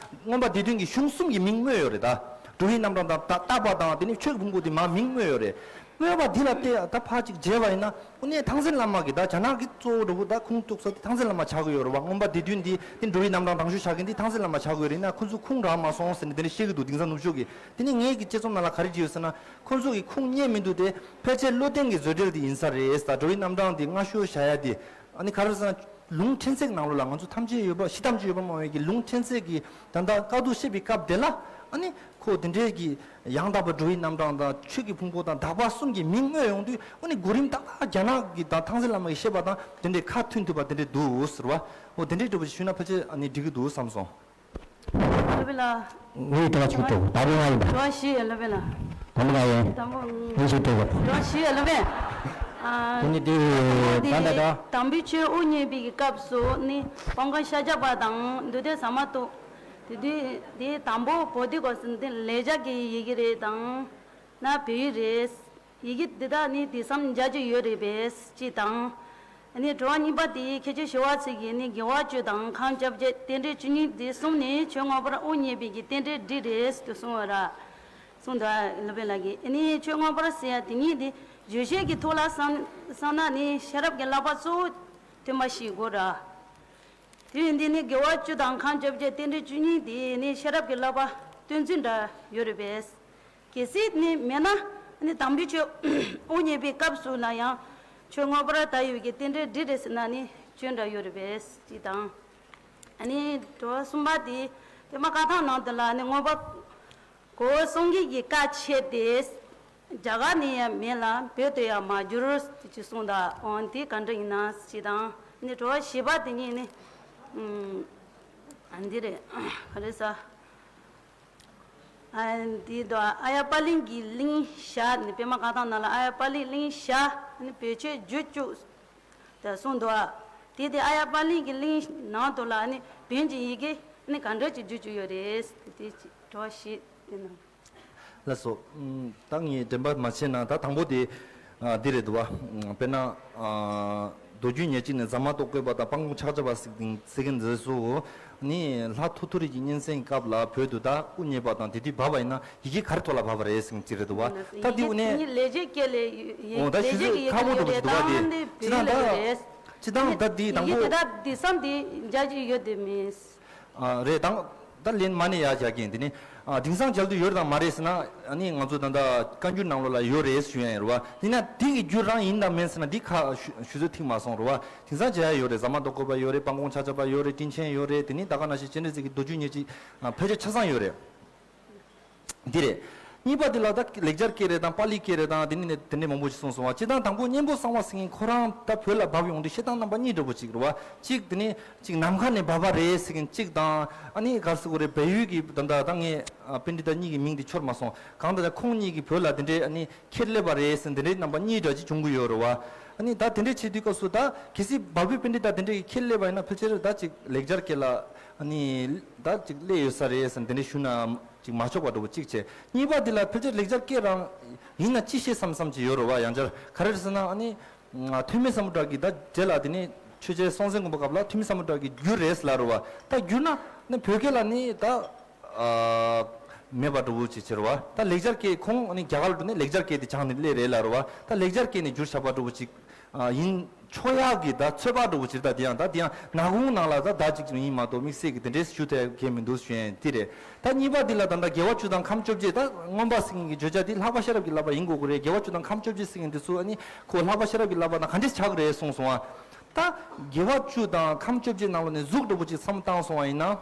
མངོན་པ་སྡེ་བདུན་གྱི་གཞུང་གསུམ་གྱི་མིང་སྨོས་ཡོད་རེད། ད་འགྲོ་བའི་རྣམ་གྲངས་དང་ད་བརྟག་པ་དང་དེ་ནི་ཆོས་ཀྱི་ཕུང་པོ་དེ་མར་མིང་སྨོས་ཡོད་རེད། སྨོས་པ་འདི་ལ་བལྟས་ད་ཕར་ཅིག་མཇལ་བ་ཡིན་ན། དངོས་གནས་ཐང་སན་བླ་མ་གིས་ད་རྒྱ་ནག་གི་གཙོ་བོ་འདྲ་པོ་ད་ཁུངས་གཏུགས་ས་དེ་ཐང་སན་བླ་མ་ཆགས་ཀྱི་ཡོད་རེད་བ། མངོན་པ་སྡེ་བདུན་འདི་དེ་འགྲོ་བའི་རྣམ་གྲངས་དང་ཤོས་ཆགས་མཁན་འདི་ཐང་སན་བླ་མ་ཆགས་ཀྱི་ཡོད་རེད། ཡིན་ན་ཁོ་ཚོ་ཁུངས་རག་མ་སོང་ཟེར་ནས་དེ་འདྲ་བཤད་ཀྱི་འདུག་དེང་སང་ནུབ་ཕྱོགས་ཀྱི། དེ་ནི་ངའི་གི་དཔྱད་རྩོམ་ནང་ལ་ག་རེ་བྲིས་ཡོད་ཟེར་ན། ཁོ་ཚོ་གི་ཁུངས་རྙེད་མི་འདུག་དེ་ཕལ་ཆེར་བློ་བརྟན་གྱི་བཟོ་གྲྭ་འདི་ཡིན་ས་རེད། ད་འགྲོ་བའི་རྣམ་གྲངས་འདི་སྔ་ཤོས་བཞག་ཡ་དེ་ཨ་ནི་ག་རེ་ཟེར་ན། ལུང་ཕྲན་ཚེགས་ནང་ལོགས་ལ་ང་ཚོ་ཐམས་ཅད་ཡོད་པ་ཞེ་ཐམས་ཅད་ཡོད་པ་སྨྲ་བའི་གི་ལུང་ཕྲན་ཚེགས་ཀྱི་ད་ལྟ་བཀའ་བསྡུ་བཤད་པའི་སྐབས་དེ་ལ་ཨ་ནི་ཁོ་དེ་འདྲའི་གི་ཡང་དག་པར་འགྲོ་བའི་རྣམ་གྲངས་དང་ཆོས་ཀྱི་ཕུང་པོ་དང་དག་པ་གསུམ་གྱི་མིང་སྨོས་ཡོང་དུས། ཨ་ནི་གོ་རིམ་ཏག་ཏག་རྒྱ་ནག་གི་དང་ཐང་སན་བླ་མ་གིས་བཤད་པ་དང་དེ་འདྲའི་ཁ་མཐུན་ཐུབ་པ་དེ་འདྲའི་འདུག་ཟེར་བ། འོ་དེ་འདྲའི་འདྲ་པོ་ཞིག་ཞུས་ན་ཕལ་ཆེར་ཨ་ནི་འགྲིག་གི་འདུག་བསམ་སོང་། སློབ་དཔོན་ལགས། ངའི་དྲི་བ་གཅིག་འདུག་ད་རུང་ང་ཡིན་པ། དྲི་བ་བཞི་ཡོད། སློབ་དཔོན་ལགས། དང་པོ་ང་ཡིན། དང་པོ་ངས་ཞིག་འདུག་དྲི་བ་བཞི་ཡོད། སློབ་དཔོན། ཨ། དེ་ནི་དེ་ད་ལྟ་ད། དམ་པའི་ཆོས་དབུ་བརྙེས་པའི་སྐབས་སུ་ནི་སྤང་སྐོང་ཤཱཀྱ་པ་དང་མདོ་སྡེ་ཟ་མ་ཏོག་དེ་དུས་དེ་དང་པོ་བོ་དྷི་གོ་ས་འདི་ལེགས་སྦྱར་གྱི་ཡི་གེ་རེད་དང་ན་བོད་ཡིག་རེད། ཡི་གེ་འདི་དག་ནི་དེང་སང་མཇལ་རྒྱུ་ཡོད་རེད་པས་ཅེས་དང་། ཨ་ནི་དྲི་བ་གཉིས་པ་དེ་མཁན་ཆེན་ཞི་བ་འཚོ་གིས་ནི་དགེ་བ་བཅུ་དང་ཁམས་བཅོ་བརྒྱད་རྟེན་འབྲེལ་བཅུ་གཉིས་དེ་གསུམ་ནི་ཆོས་མངོན་པར་དབུ་བརྙེས་པའི་གི་རྟེན་འབྲེལ་སྒྲིག་རེད་དུ་གསུངས་པ་ར། གསུངས་འདུག་སློབ་དཔོན་ལགས་ཀྱིས། ཨ་ནི་ཆོས་མངོན་པར་ཟེར་ཡ་དེ་ཉིད་དེ་རྗོད་བྱེད་ཀྱི་ཐོག་ལ་བསམ་བསམ་ན་ནི་ཤེས་རབ་ཀྱི་བསླབ་པ་གཙོ་བོ་སྟོན་པ་ཞིག་དགོས་ར། དུས་འདི་ནི་དགེ་བ་བཅུ་དང་ཁམས་བཅོ་བརྒྱད་རྟེན་འབྲེལ་བཅུ་གཉིས་དེ་ནི་ཤེས་རབ་ཀྱི་བསླབ་པ་སྟོན་ཚུལ་འདྲ་ཡོད་རེད་པས། གལ་སྲིད་ནི་མེད་ན་ནི་དམ་པའི་ཆོས་དབུ་བརྙེས་པའི་སྐབས་སུ་ལ་ཡང་ཆོས་མངོན་པར་དར་ཡོད་ཀྱི་རྟེན་འབྲེལ་སྒྲིག་རེད་ཟེར་ན་ནི་སྐྱོན་འདྲ་ཡོད་རེད་པས་ཅེས་དང་། ཨ་ནི་དྲི་བ་གསུམ་པ་དེ་པད་མ་བཀའ་ཐང་ནང་དུ་ལ་ནི་མངོན་པ་གོ་སངས་རྒྱས་ཀྱི་བཀའ་ཆད་དེ། རྒྱ་གར་ནས་ཡང་མེད་ལ་བོད་དུ་ཡང་མ་གྱུར་ཟེར་གྱི་གསུངས་དང་། འོ་དེ་ག་འདྲ་ཡིན་ན་ཞེས་དང་། ནི་དྲི་བ་བཞི་པ་དེ་ཉིད་ནི་ཨ་འདི་རེད། ག་རེ་ཟ། ཨ་འདི་དང་ཨཱརྱ་པཱ་ལི་གི་གླེང་བྱ་ནི་པད་མ་བཀའ་ཐང་ནང་ལ་ཨཱརྱ་པཱ་ལི་གླེང་བྱ་ནི་བོད་ཆོས་བསྒྱུར་བཅུག་དེ་གསུངས་འདུག་དེ་དེ་ཨཱརྱ་པཱ་ལི་གི་གླེང་ནང་དུ་ལ་ནི་བོན་གྱི་ཡི་གེ་ནི་ག་འདྲ་ཅིག་བསྒྱུར་བཅུག་ཡོད་རེད། དེ་དྲི་བ་བཞི་དེ་ནང་། ལགས་སོ། ཨུམ། ད་ངས་དྲན་པ་མ་བརྗེད་ན་ད་དང་པོ་དེ་ཨ་འདི་རེད་འདུག་བ། ཨུམ། དཔེར་ན་ཨ་མདོ་རྒྱུད་ཉེར་གཅིག་ནས་ཟ་མ་ཏོག་བཀོད་པ་དང་སྤང་སྐོང་ཕྱག་བྱ་བ་ཟེར་མཁན་འདི་ཚོ་ནི་ལྷ་ཐོ་ཐོ་རི་གི་སྙན་གསན་སྐབས་ལ་བོད་དུ་ད་དབུ་བརྙེས་པ་དང་དེ་དུས་བབས་པ་ཡིན་ན་ཡི་གེ་ག་རེ་ཐོག་ལ་བབས་པ་རེད་ཟེར་མཁན་ཅིག་རེད་འདུག་བ། ད་འདི་དབུ་ནས་ལེགས་སྦྱར་སྐད་ལས་འོ་ད་ལེགས་སྦྱར་གྱི་ཡི་གེ་ཁག་པོ་འདྲ་པོ་ཅིག་འདུག་བ། དེ་ད་ལྟ་ཅི་ད་ད་ད་ཅི་ད་ད་འདི་དང་པོ་ཡི་གེ་དེ་ད་འདི་བསམ་དེ་མཇལ་གྱི་ཡོད་དེ་མིན། ཨ་རེད། དང་ད་ལན་མ་ནས་ཡར་བཞག་གིན། དེ་ནི་ཨ་དེང་སང་མཇལ་དུ་ཡོད་དང་མ་རེད་ཟེར་ན། ཨ་ནི་ང་ཚོ་ད་ལྟ་བཀའ་འགྱུར་ནང་ལོགས་ལ་ཡོད་རེད་ཞུ་ཡ་ཡིན་རེད་བ། ཡིན་ན་དེ་གི་རྒྱུད་རང་ཡིན་དང་མིན་ཟེར་ན་འདི་ཁ་ཞུ་ཞུ་ཚོད་ཐིག་མ་སོང་རེད་བ། དེང་སང་མཇལ་ཡ་ཡོད་རེད། ཟ་མ་ཏོག་བཀོད་པ་ཡོད་རེད། སྤང་སྐོང་ཕྱག་བྱ་བ་ཡོད་རེད། སྤྲིན་ཆེན་ཡོད་རེད། དེ་ནི་ད་ག་ནང་བཞིན་སྤྱན་རས་གཟིགས་ཀྱི་མདོ་རྒྱུད་ཉེར་གཅིག་ཨ་ཕལ་ཆེར་ཆ་ཚང་ཡོད་རེད། འདི་རེད། གཉིས་པ་འདི་ལ་ད་ལེགས་སྦྱར་སྐད་རེད་དང་པཱ་ལི་སྐད་རེད་དང་དེ་ནི་དེ་འདྲའི་མང་པོ་ཞིག་གསུངས་སོང་བ། སྤྱིར་བཏང་དང་པོ་གཉན་པོ་གསང་བ་ཟེར་མཁན་ཁོ་རང་ད་བོད་ལ་བབས་ཡོང་དུས་བཤད་སྟངས་རྣམ་པ་གཉིས་འདྲ་པོ་ཅིག་རེད་བ། གཅིག་དེ་ནི་གཅིག་ནམ་མཁའ་ནས་བབས་པ་རེད་ཟེར་མཁན་གཅིག་དང་། ཨ་ནི་ག་རེ་ཟེར་དགོས་རེད། བལ་ཡུལ་གྱི་ད་ད་ད་ངས་ཨ་པཎྜི་ཏ་གཉིས་ཀྱི་མིང་དེ་འཆོར་མ་སོང་། གང་ལྟར་ཁོང་གཉིས་ཀྱིས་བོད་ལ་དེ་འདྲའི་ཨ་ནི་ཁྱེར་སླེབས་པ་རེད་ཟེར་དེ་འདྲའི་རྣམ་པ་གཉིས་འདྲ་ཅིག་བྱུང་གི་ཡོད་རེད་བ། ཨ་ནི་ད་དེ་འདྲའི་བྱེད་དུས་སྐབས་སུ་ད་གལ་སྲིད་བལ་པོའི་པཎྜི་ཏ་དེ་འདྲའི་ཁྱེར་སླེབས་པ་ཡིན་ན་ཕལ་ཆེར་ད་ཅིག་ལེགས་སྦྱར་སྐད་ལ་ཨ་ནི་ད་ཅིག་སླེབས་ཡོད་ས་རེད་ཟེར་དེ་འདྲའི་ཞུ་ན་ཅིག་མ་ཆོག་པ་འདྲ་པོ་གཅིག་བྱས། གཉིས་པ་འདི་ལ་ཕལ་ཆེར་ལེགས་སྦྱར་སྐད་རང་ཡིན་ན་ཅི་ཤེས་བསམ་བསམ་ཅིག་ཡོད་རེད་བ། ཡང་བསྐྱར་ག་རེ་རེད་ཟེར་ན། ཨ་ནི་ཐོན་མི་སམ་བྷོ་ཊ་གི་ད་འགྲེལ་ལ་དེ་ནི་ཆོས་རྒྱལ་སྲོང་བཙན་སྒམ་པོ་སྐབས་ལ་ཐོན་མི་སམ་བྷོ་ཊ་གི་བསྒྱུར་རེད་ལབ་རེད་བ། ད་བསྒྱུར་ན་ནི་བོད་སྐད་ལ་ནི་ད་ཨ་མེད་པ་འདྲ་པོ་ཅིག་བྱེད་རེད་བ། ད་ལེགས་སྦྱར་སྐད་ཁོང་ཨ་ནི་རྒྱ་གར་ལ་འགྲོ་ནས་ལེགས་སྦྱར་སྐད་དེ་སྦྱངས་ནས་སླེབས་རེད་ལབ་རེད་བ། ད་ལེགས་སྦྱར་སྐད་ནས་བསྒྱུར་བཞག་པ་འདྲ་པོ་ཅིག་ཨ་ཡིན་ཆོག་ཡག་གི་ད་ཚོད་དཔག་འདྲ་པོ་ཅིག་ད་དེ་ཡང་ད་དེ་ཡང་ནག་ཁུང་ནང་ལ་ད་ད་ཅིག་ཡིན་མ་གཏོགས་དམིགས་བསལ་གྱི་དེ་འདྲའི་ཞུ་ཐུབ་མཁན་མི་འདུག་ཞུ་ཡན་དེ་རེད། ད་གཉིས་པ་འདི་ལ་ད་ད་དགེ་བ་བཅུ་དང་ཁམས་བཅོ་བརྒྱད། ད་མངོན་པ་ཟེར་མཁན་གྱི་བརྗོད་བྱ་འདི་ལྷག་པ་ཤེས་རབ་ཀྱི་བསླབ་པ་ཡིན་དགོས་ཀྱི་རེད། དགེ་བ་བཅུ་དང་ཁམས་བཅོ་བརྒྱད་ཟེར་མཁན་འདི་ཚོ་ཨ་ནི་ཁོ་ལྷག་པ་ཤེས་རབ་ཀྱི་བསླབ་པ་དང་ག་འདྲས་ཆགས་ཀྱི་རེད་གསུངས་སོང་ཨ། ད་དགེ་བ་བཅུ་དང་ཁམས་བཅོ་བརྒྱད་ནང་ལོགས་ནས་གཟུགས་འདྲ་པོ་ཅིག་བསམ་བཏང་སོང་བ་ཡིན་ན།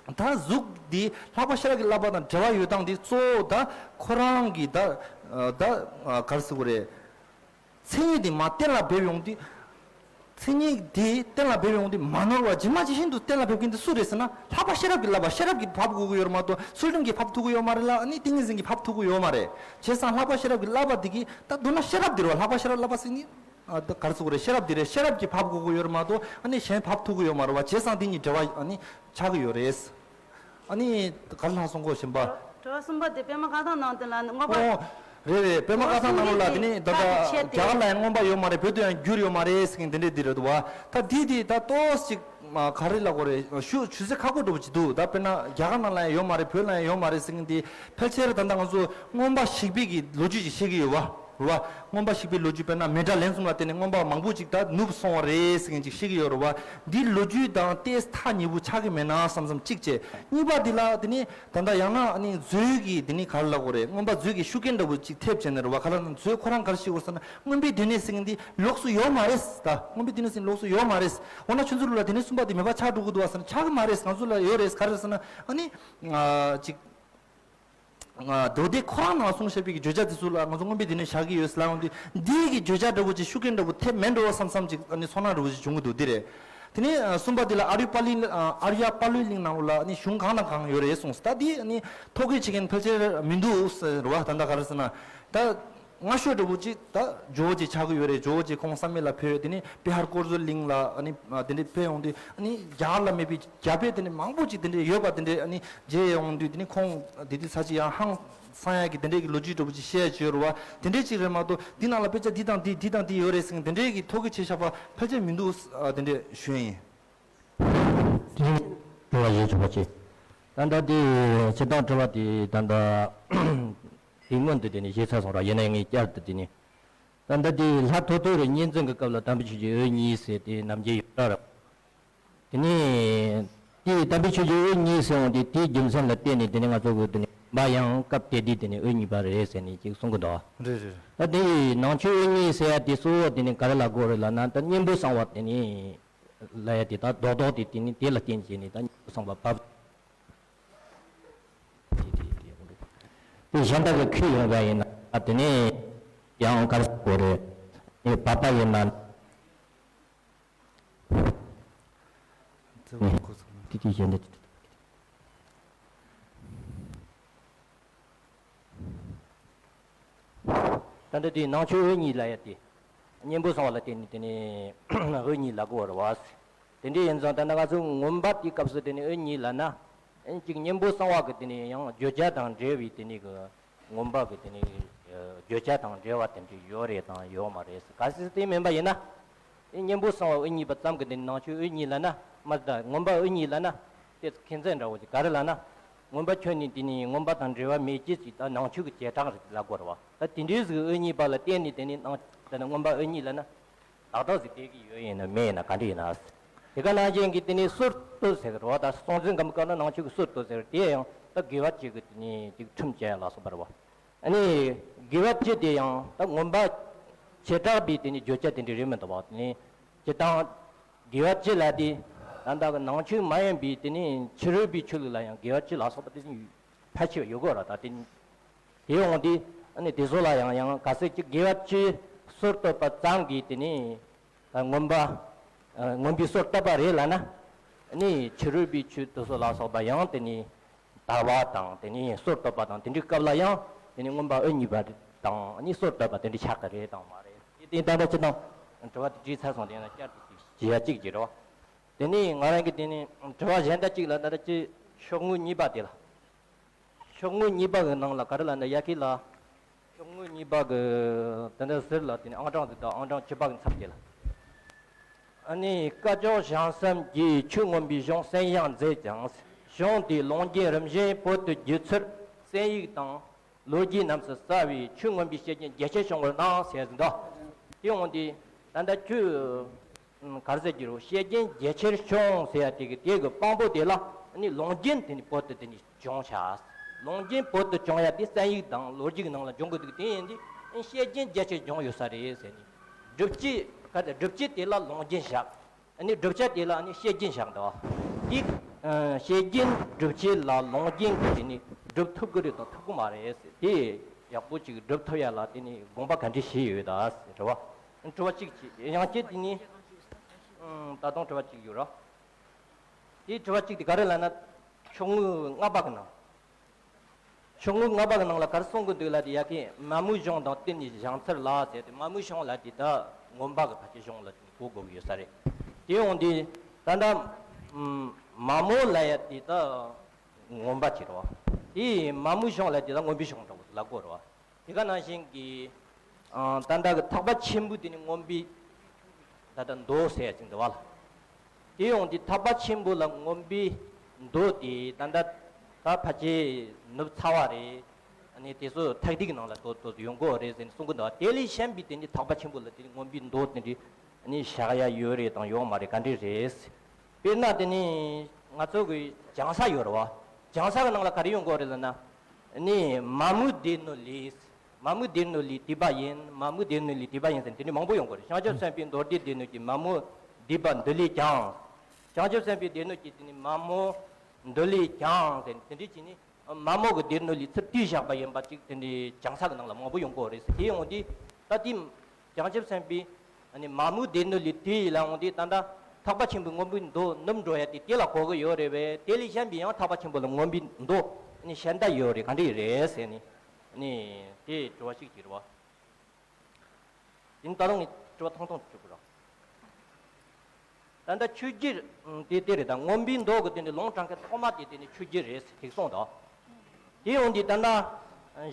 ད་གཟུགས་འདི་ལྷག་པ་ཤེས་རབ་ཀྱི་བསླབ་པ་དང་འབྲེལ་བ་ཡོད་སྟངས་འདི་གཙོ་བོ་ད་ཁོ་རང་གི་ད་ད་ག་རེ་ཟེར་དགོས་རེད། མཚན་ཉིད་འདི་མ་གཏན་ལ་འབེབས་ཡོང་དུས། མཚན་ཉིད་འདི་གཏན་ལ་འབེབས་ཡོང་དུས་མ་ནོར་བ་ཇི་མ་ཇི་བཞིན་དུ་གཏན་ལ་འབེབས་མཁན་དེ་སུ་རེད་ཟེར་ན། ལྷག་པ་ཤེས་རབ་ཀྱི་བསླབ་པ། ཤེས་རབ་ཀྱིས་ཕབ་དགོས་ཀྱི་ཡོད་རེད་མ་གཏོགས་ཚུལ་ཁྲིམས་ཀྱིས་ཕབ་ཐུབ་ཀྱི་ཡོད་མ་རེད་ལ། ཨ་ནི་ཏིང་ངེ་འཛིན་གྱིས་ཕབ་ཐུབ་ཀྱི་ཡོད་མ་རེད། བྱས་ཙང་ལྷག་པ་ཤེས་རབ་ཀྱི་བསླབ་པ་འདི་གིས་ད་མདོར་ན་ཤེས་རབ་འདི་རེད་བ། ལྷག་པ་ཤེས་རབ་བསླབ་པ་ཟེར་ནི། ཨ་ད་ག་རེ་ཟེར་དགོས་རེད། ཤེས་རབ་འདི་རེད། ཤེས་རབ་ཀྱིས་ཕབ་དགོས་ཀྱི་ཡོད་རེད་མ་གཏོགས་ཨ་ནི་གཞན་ཕབ་ཐུབ་ཀྱི་ཡོད་མ་རེད་བ། བྱས་ཙང་འདི་གཉིས་འབྲེལ་བ་ཨ་ནི་ཆགས་ཀྱི་ཡོད་རེད། ཨ་ནི་ག་རེ་ལབ་སོང་གོ་གཞན་པ། དྲི་བ་གསུམ་པ་དེ་པད་མ་བཀའ་ཐང་ནང་དོན་ལ་མངོན་པ། ཨོ། རེད་རེད། པད་མ་བཀའ་ཐང་ནང་ལོགས་ལ་དེ་ནི་ད་ལྟ་རྒྱ་གར་ལ་ཡང་མངོན་པ་ཡོད་མ་རེད། བོད་དུ་ཡང་བསྒྱུར་ཡོད་མ་རེད་ཟེར་མཁན་དེ་འདྲས་འདི་རེད་འདུག་བ། ད་འདི་འདི་ད་ཏོག་ཙམ་ཅིག་ག་རེ་ལབ་དགོས་རེད། ཞུ་ཞུ་ཚེ་ཁག་པོ་འདྲ་པོ་ཅིག་འདུག་ད་དཔེར་ན་རྒྱ་གར་ནང་ལ་ཡང་ཡོད་མ་རེད། བོད་ལ་ཡང་ཡོད་མ་རེད་ཟེར་མཁན་འདི་ཕལ་ཆེར་ད་ལྟ་ང་ཚོ་མངོན་པ་ཞིག་པའི་གི་ལོ་རྒྱུས་ཅིག་བཤད་ཀྱི་ཡོད་བ། རེད་བ། མངོན་པ་ཞིག་པའི་ལོ་རྒྱུས་དཔེར་ན་མཎྜལ་ལན་གསུམ་ལ་བརྟེན་ནས་མངོན་པ་མང་པོ་ཅིག་ད་ནུབ་སོང་བ་རེད་ཟེར་མཁན་ཅིག་བཤད་ཀྱི་ཡོད་རེད་བ། འདི་ལོ་རྒྱུས་དང་ཏོག་ཙམ་ཐག་ཉེ་པོ་ཆགས་ཀྱི་མེད་ན་བསམ་བསམ་གཅིག་བྱས། གཉིས་པ་འདི་ལ་དེ་ནི་ད་ལྟ་ཡང་ན་ཨ་ནི་མཛོད་ཀྱི་དེ་ནི་ག་རེ་ལབ་དགོས་རེད། མངོན་པ་མཛོད་ཀྱི་ཤུགས་རྐྱེན་འདྲ་པོ་ཅིག་ཐེབས་བྱས་ནས་རེད་བ། ག་རེ་ལབ་ན་མཛོད་ཁོ་རང་ག་རེ་བཤད་དགོས་ཟེར་ན་མངོན་པའི་སྡེ་སྣོད་ཟེར་མཁན་འདི་ལོགས་སུ་ཡོད་མ་རེད། ད་མངོན་པའི་སྡེ་སྣོད་ཟེར་མཁན་ལོགས་སུ་ཡོད་མ་རེད། འོ་ན་ཁྱོད་ཚོ་ལུགས་ལ་སྡེ་སྣོད་གསུམ་པ་དེ་མེད་པ་ཆགས་འགྲོ་གི་འདུག་བ་ཟེར་ན་ཆགས་ཀྱི་མ་རེད། ང་ཚོ་ལ་ཡོད་རེད། ག་རེ་ཟེར་ན་ཨ་ནི་ཅིག་མདོ་སྡེ་ཁོ་རང་ནང་གསུངས་བཞག་པའི་གི་བརྗོད་བྱ་དེ་ཚོ་ལ་ང་ཚོ་མངོན་པའི་སྡེ་སྣོད་བཞག་གི་ཡོད་ཟེར་ལབ་ཡོང་དུས་འདིའི་གི་བརྗོད་བྱ་འདྲ་པོ་ཅིག་ཤུགས་རྐྱེན་འདྲ་པོ་ཐེབས་མེད་འགྲོ་བསམ་བསམ་ཅིག་ཨ་ནི་ཚོར་སྣང་འདྲ་པོ་ཅིག་བྱུང་གི་འདུག་འདི་རེད། དེ་ནས་གསུམ་པ་འདི་ལ་ཨ་རུ་པ་ལི་ཨ་རུ་ཡ་པ་ལུའི་གླིང་ནང་ལོགས་ལ་ཨ་ནི་གཞུང་གང་དང་གང་ཡོད་རེད་གསུངས། ད་འདི་ཨ་ནི་ཐོ་འགོད་བྱེད་མཁན་ཕལ་ཆེར་མི་འདུག་ཟེར་བ། ད་ལྟ་ག་རེ་ཟེར་ན་ད། སྔ་ཤོས་འདྲ་པོ་ཅིག་ད་ཇོ་བོ་རྗེ་ཆགས་ཀྱི་ཡོད་རེད། ཇོ་བོ་རྗེ་ཁོང་བསམ་ཡས་ལ་ཕེབས། དེ་ནས་བི་ཧར་དཀོར་མཛོད་གླིང་ལ་ཨ་ནི་དེ་འདྲས་ཕེབས་ཡོང་དུས་ཨ་ནི་རྒྱ་གར་ལ་མེད་པའི་རྒྱ་དཔེ་དེ་འདྲས་མང་པོ་ཅིག་དེ་འདྲས་ཡོད་པ་དེ་འདྲས་ཨ་ནི་མཇལ་ཡོང་དུས་དེ་ནས་ཁོང་དེ་དུས་ཚར་གཅིག་ཡང་ཧང་སང་ཡག་གི་དེ་འདྲས་ཀྱི་ལོ་རྒྱུས་འདྲ་པོ་ཅིག་བཤད་ཡག་ཅིག་ཡོད་རེད་བ། དེ་འདྲས་ཅིག་རེད་མ་གཏོགས་འདི་ནང་ལ་དཔེ་ཆ་འདི་དང་འདི་འདི་དང་འདི་ཡོད་རེད་ཟེར་དེ་འདྲས་ཀྱི་ཐོ་འགོད་བྱས་བཞག་པ་ཕལ་ཆེར་མི་འདུག་ཨ་དེ་འདྲས་ཞུ་ཡིན། དྲི་བ་བཞི་ཆོག་པ་ཅིག་ད་ལྟ་དེ་སྤྱིར་བཏང་དྲི་བ་དེ་ད་ལྟ། དེ་སྔོན་དུ་དེ་ནི་བཤད་ཚར་སོང་ར། ཡིན་ན་ཡང་ངས་བསྐྱར་དུ་དེ་ནི། ད་ལྟ་དེ་ལྷ་ཐོ་ཐོ་རི་གཉན་བཙན་གྱི་སྐབས་ལ་དམ་པའི་ཆོས་ཀྱི་འོད་གཉིས་ཟེར་དེ་ནམ་རྒྱུན་ཡོད་ར་ར། དེ་ནི་དེའི་དམ་པའི་ཆོས་ཀྱི་འོད་གཉིས་ཟེར་འོང་དེ་དེའི་རྒྱུ་མཚན་ལ་བརྟེན་ནས་དེ་ནི་ང་ཚོ་གི་དེ་ནི་མ་ཡང་སྐབས་དེ་དུས་དེ་ནི་འོད་གཉིས་པ་རེད་ཟེར་ནས་ཅིག་གསུང་གི་འདུག་རེད་རེད། ད་དེ་ནང་ཆོས་འོད་གཉིས་ཟེར་ཡ་དེ་གཙོ་བོ་དེ་ནི་ག་རེ་ལ་གོ་རེད་ལབ་ན། ད་གཉན་པོ་གསང་བ་དེ་ནི་ལ་ཡ་དེ་ད་རྡོག་རྡོག་དེ་དེ་ནི་དེ་ལ་བརྟེན་བྱས་ནས་ད་གཉན་པོ་གསང་བ་བབས། དེ་གཞན་དག་གི་ཁུལ་ཡོང་བ་ཡིན་ན་དེ་ནས་ཡང་དཀར་པོ་རེད། ངས་བབས་པ་ཡིན་ན་དེ་དེ་གཞན་དག་ད་ལྟ་དེའི་ནང་ཆོས་འོད་གཉིས་ལ་ཡ་དེ། གཉན་པོ་གསང་བ་ལ་བརྟེན་ནས་དེ་ནས་འོད་གཉིས་ལ་གོ་བར་བ། དེ་འདྲ་ཡིན་ཙང་ད་ནི་ང་ཚོ་མངོན་པ་དེའི་སྐབས་སུ་དེ་ནས་འོད་གཉིས་ལབ་ན། ཨེ་གཅིག་གཉན་པོ་གསང་བ་གི་དེ་ནས་ཡང་བརྗོད་བྱ་དང་འབྲེལ་བའི་དེ་ནས་གི་མངོན་པ་གི་དེ་ནས་བརྗོད་བྱ་དང་འབྲེལ་བ་དེ་འདྲ་ཡོད་རེད་དང་ཡོད་མ་རེད་ག་སྲིད་དེ་མིན་པ་ཡིན་ན། ཨེ་གཉན་པོ་གསང་བ་འོད་གཉིས་པ་ཙམ་གི་དེ་ནས་ནང་ཆོས་འོད་གཉིས་ལབ་ན་མ་ད་མངོན་པ་འོད་གཉིས་ལབ་ན། དེ་ཁྱད་མཚར་འདྲ་བོ་ཅིག་ག་རེ་ལབ་ན། མངོན་པ་ཁྱོན་ནས་དེ་ནས་མངོན་པ་དང་འབྲེལ་བ་མེད་ཅེས་ཅིག་ད་ནང་ཆོས་ཀྱི་བྱེ་བྲག་རེད་ལབ་དགོས་རེད་བ། ད་དེ་འདྲའི་ཟིག་འོད་གཉིས་པ་ལ་བརྟེན་ནས་དེ་ནས་ནང་དེ་ནས་མངོན་པ་འོད་གཉིས་ལབ་ན། ཏག་ཏག་ཟིག་བསྡད་ཀྱི་ཡོད་ཡིན་ན་མེད་ཡིན་ན་ག་འདྲ་ཡིན་ན། དེ་ག་ནང་བཞིན་གྱི་དེ་ནས་སོར་གཏོད་ཟེར་གི་རེད་བ། ད་སྲོང་བཙན་སྒམ་པོའི་སྐབས་ན་ནང་ཆོས་ཀྱི་སོར་གཏོད་ཟེར་དེ་ཡང་ད་དགེ་བ་བཅུ་གི་དེ་ནས་ཅིག་ཁྲིམས་བཅས་ལ་སོགས་པ་རེད་བ། ཨ་ནི་དགེ་བ་བཅུ་དེ་ཡང་ད་མངོན་པ་བྱེ་བྲག་པའི་དེ་ནས་བརྗོད་བྱ་དེ་འདྲ་རེད་མི་འདུག་བ། དེ་ནས་སྤྱིར་བཏང་དགེ་བ་བཅུ་ལ་དེ་ད་ལྟ་གི་ནང་ཆོས་མ་ཡིན་པའི་དེ་ནས་ཕྱི་རོལ་པའི་ཆོས་ལུགས་ལ་ཡང་དགེ་བ་བཅུ་ལ་སོགས་པ་དེ་ཕལ་ཆེར་ཡོད་དགོས་ར། ད་དེ་ དེ་འོང་དུས་ཨ་ནི་དེ་ཚོ་ལ་ཡང་ཡང་ག་ཚོད་ཅིག་དགེ་བ་བཅུའི་སྲོལ་བཏོད་པ་ཙམ་གྱིས་དེ་ནི་ད་མངོན་པ་ཨ་མངོན་པའི་སྲོལ་བཏོད་པ་རེད་ལབ་ན། ཨ་ནི་ཕྱི་རོལ་པའི་ཆོས་དེ་ཚོ་ལ་སོགས་པ་ཡང་དེ་ནི་དར་བ་དང་དེ་ནི་སྲོལ་བཏོད་པ་དང་དེ་འདྲའི་སྐབས་ལ་ཡང་དེ་ནི་མངོན་པ་དབུ་བརྙེས་པ་དང་ཨ་ནི་སྲོལ་བཏོད་པ་དེ་འདྲ་ཆགས་ཀྱི་རེད་དང་མ་རེད། དེ་དེ་ད་ལྟ་ཅི་དང་དྲི་བ་དེ་དྲིས་ཚར་སོང་། དེ་ཡང་བསྐྱར་དུ་ཅིག་བྱེད་ཡ་གཅིག་བྱེད་རོགས། དེ་ནི་ང་རང་གི་དེ་ནི་དྲི་བ་གཞན་དག་ཅིག་ལ་ད་ལྟ་ཅི་ཤོག་ངོས་གཉིས་པ་དེ་ལ། ཤོག་ངོས་གཉིས་པ་གི་ནང་ལ་ག་རེ་ལབ་ན་ཡ་ཁི་ལ། ཤོག་ངོས་གཉིས་པ་གི་དེ་འདྲ་ཟེར་ལ་དེ་ནི་ཨང་གྲངས་དེ་དང་ཨང་གྲངས་བཅུ་པ་གི་མཚམས་དེ་ལ། ཨ་ནི་སྐ་ཅོག་བྱང་སེམས་ཀྱིས་ཆོས་མངོན་པའི་གཞུང་གསན་ཡང་མཛད་ཀྱང་། གཞུང་དེའི་ལུང་རྒྱུན་རིམ་བཞིན་བོད་དུ་བསྒྱུར་ཚུལ་གསན་ཡིག་དང་ལོ་རྒྱུས་རྣམས་སུ་གསལ་བས་ཆོས་མངོན་པའི་བཤད་རྒྱུན་རྒྱ་ཆེར་བྱུང་བར་སྣང་ཟེར་ཟིན་ཏོ། དེ་འོང་དུས་ད་ལྟ་ཁྱོད་ག་རེ་ཟེར་རྒྱུ་རེད། བཤད་རྒྱུན་རྒྱ་ཆེར་བྱུང་ཟེར་ཡ་དེ་གི་དེ་གི་དཔང་པོ་དེ་ལ་ནི་ལུང་རྒྱུན་དེ་ནི་བོད་དུ་དེ་ནི་བྱུང་ཤག་ལུང་རྒྱུན་བོད་དུ་བྱུང་ཡ་དེ་གསན་ཡིག་དང་ལོ་རྒྱུས་ཀྱི་ནང་ལ་འབྱུང་གི་འདུག་དེ་ཡིན་དུས་བཤད་རྒྱུན་རྒྱ་ཆེར་བྱུང་ཡོད་ས་རེད་ཟེར་ནས། སྒྲུབ་བྱེད་ག་དེ་སྒྲུབ་བྱེད་དེ་ལ་ལུང་རྒྱུན་བཞག་ཨ་ནི་བསྒྲུབ་བྱ་དེ་ལ་ཨ་ནི་བཤད་རྒྱུན་བཞག་འདུག་དེ་ཨ་བཤད་རྒྱུན་སྒྲུབ་བྱེད་ལ་ལུང་རྒྱུན་གྱི་དེ་ནི་སྒྲུབ་ཐུབ་ཀྱི་རེད་དང་ཐུབ་ཀྱི་མ་རེད་ཟེར། དེ་ཡག་པོ་ཅིག་སྒྲུབ་ཐུབ་ཡ་ལ་དེ་ནི་དགོངས་པ་ག་འདྲ་བཞེས་ཡོད་ད་ཟེར་དྲི་བ། དྲི་བ་གཅིག་བྱས། ཡང་བསྐྱར་དེ་ནི་ཨ་ད་དུང་དྲི་བ་གཅིག་ཡོད་ར། དེ་དྲི་བ་གཅིག་དེ་ག་རེ་ལབ་ན་ཤོག་ངོས་ལྔ་པ་གི་ནང་། ཤོག་ངོས་ལྔ་པ་གི་ནང་ལ་ག་རེ་གསུང་གི་འདུག་ལབ་དེ་ཡ་གི་མ་མོའི་གཞུང་དང་བསྟུན་ནས་བཞེངས་ཚུལ་ལ་ཟེར་ཏེ། མ་མོའི་གཞུང་ལབ་དེ་ད་མངོན་པ་གི་ཕལ་ཆེར་གཞུང་ལ་གོ་དགོས་ཀྱི་ཡོད་ས་རེད། དེ་འོང་དུས་ད་ལྟ་མ་མོ་ལབ་ཡ་དེ་ད་མངོན་པ་ཅིག་རེད་བ། དེ་མ་མོའི་གཞུང་ལབ་དེ་ད་མངོན་པའི་གཞུང་འདྲ་བོ་ལབ་དགོས་རེད་བ། དེ་ག་ནང་བཞིན་གྱི་ཨ་ད་ལྟ་གི་ཐེག་པ་ཆེན་པོའི་དེ་ནི་མངོན་པའི་ད་ལྟ་མདོ་ཟེར་ཡ་ཅིག་འདུག་བ་ལ། དེ་ཡོང་དུས་ཐེག་པ་ཆེན་པོ་ལ་མངོན་པའི་མདོ་དེ་ད་ལྟ་ད་ཕལ་ཆེར་ནུབ་ཚ་བ་རེད། ཨ་ནི་དེ་ཚོ་ཐེག་སྡེ་གི་ནང་ལ་དོ་དོ་ཡོང་གི་རེད་ཟེར་ནས་གསུང་གི་འདུག་དེ་ལས་གཞན་པའི་དེ་ནི་ཐེག་པ་ཆེན་པོ་ལ་དེ་ནི་མངོན་པའི་མདོ་དེ་འདྲའི་ཨ་ནི་བཞག་ཡ་ཡོད་རེད་དང་ཡོད་མ་རེད་ག་འདྲ་རེད། དཔེར་ན་དེ་ནི་ང་ཚོ་གི་བྱང་ས་ཡོད་རེད་བ། བྱང་ས་གི་ནང་ལ་ག་རེ་ཡོང་གི་རེད་ལབ་ན། ནི་མ་མོའི་སྡེ་སྣོད་ལས། མ་མོའི་སྡེ་སྣོད་ལས་བཏུས་པ་ཡིན། མ་མོའི་སྡེ་སྣོད་ལས་བཏུས་པ་ཡིན་ཟེར་དེ་འདྲ་མང་པོ་ཡོང་གི་རེད། བྱང་ཆུབ་སེམས་དཔའི་མདོ་སྡེ་སྡེ་སྣོད་ཀྱི་མ་མོ་བསྡུས་པ་འདི་ལས་ཀྱང་། བྱང་ཆུབ་སེམས་དཔའི་སྡེ་སྣོད་ཀྱི་དེ་ནི་མ་མོ་འདི་ལས་ཀྱང་ཟེར་དེ་འདྲ་བྱས་ནས་མ་མོ་གི་སྡེ་སྣོད་ལས་ཚུར་བཏུས་བཞག་པ་ཡིན་པ་ཅིག་དེ་འདྲའི་བྱང་ས་གི་ནང་ལ་མང་པོ་ཡོང་གི་རེད་ཟེར། དེ་ཡོང་དུས་ད་དེ་བྱང་ཆུབ་སེམས་དཔའི་ཨ་ནི་མ་མོའི་སྡེ་སྣོད་ལས་དེ་ཡི་ལ་འོང་དུས་ད་ལྟ་ཐེག་པ་ཆེན་པོའི་མངོན་པའི་མདོ་ནུབ་འགྲོ་ཡ་དེ་དེ་ལ་གོ་གི་ཡོད་རེད་བས། དེ་ལས་གཞན་པའི་ཡང་ཐེག་པ་ཆེན་པོ་ལ་མངོན་པའི་མདོ་ནི་གཞན་དག་ཡོད་རེད་ག་འདྲ་རེད་ཟེར་ནས་ནི་དེ་དྲི་བ་ཞིག་ཅིག་རེད་བ། དེ་ནི་ད་རུང་ངས་དྲི་བ་ཐུང་ཐུང་དྲི་དགོས་ར། ད་ལྟ་ཆོས་རྒྱལ་དེ་དེ་རེད། ད་མངོན་པའི་མདོ་གི་དེ་ནི་ལུང་དྲངས་མཁན་ཐོག་མ་དེ་དེ་ནི་ཆོས་རྒྱལ་རེད་ཟེར་ཅིག་གསུངས་དང་། དེ་ཡོང་དུས་ད་ལྟ་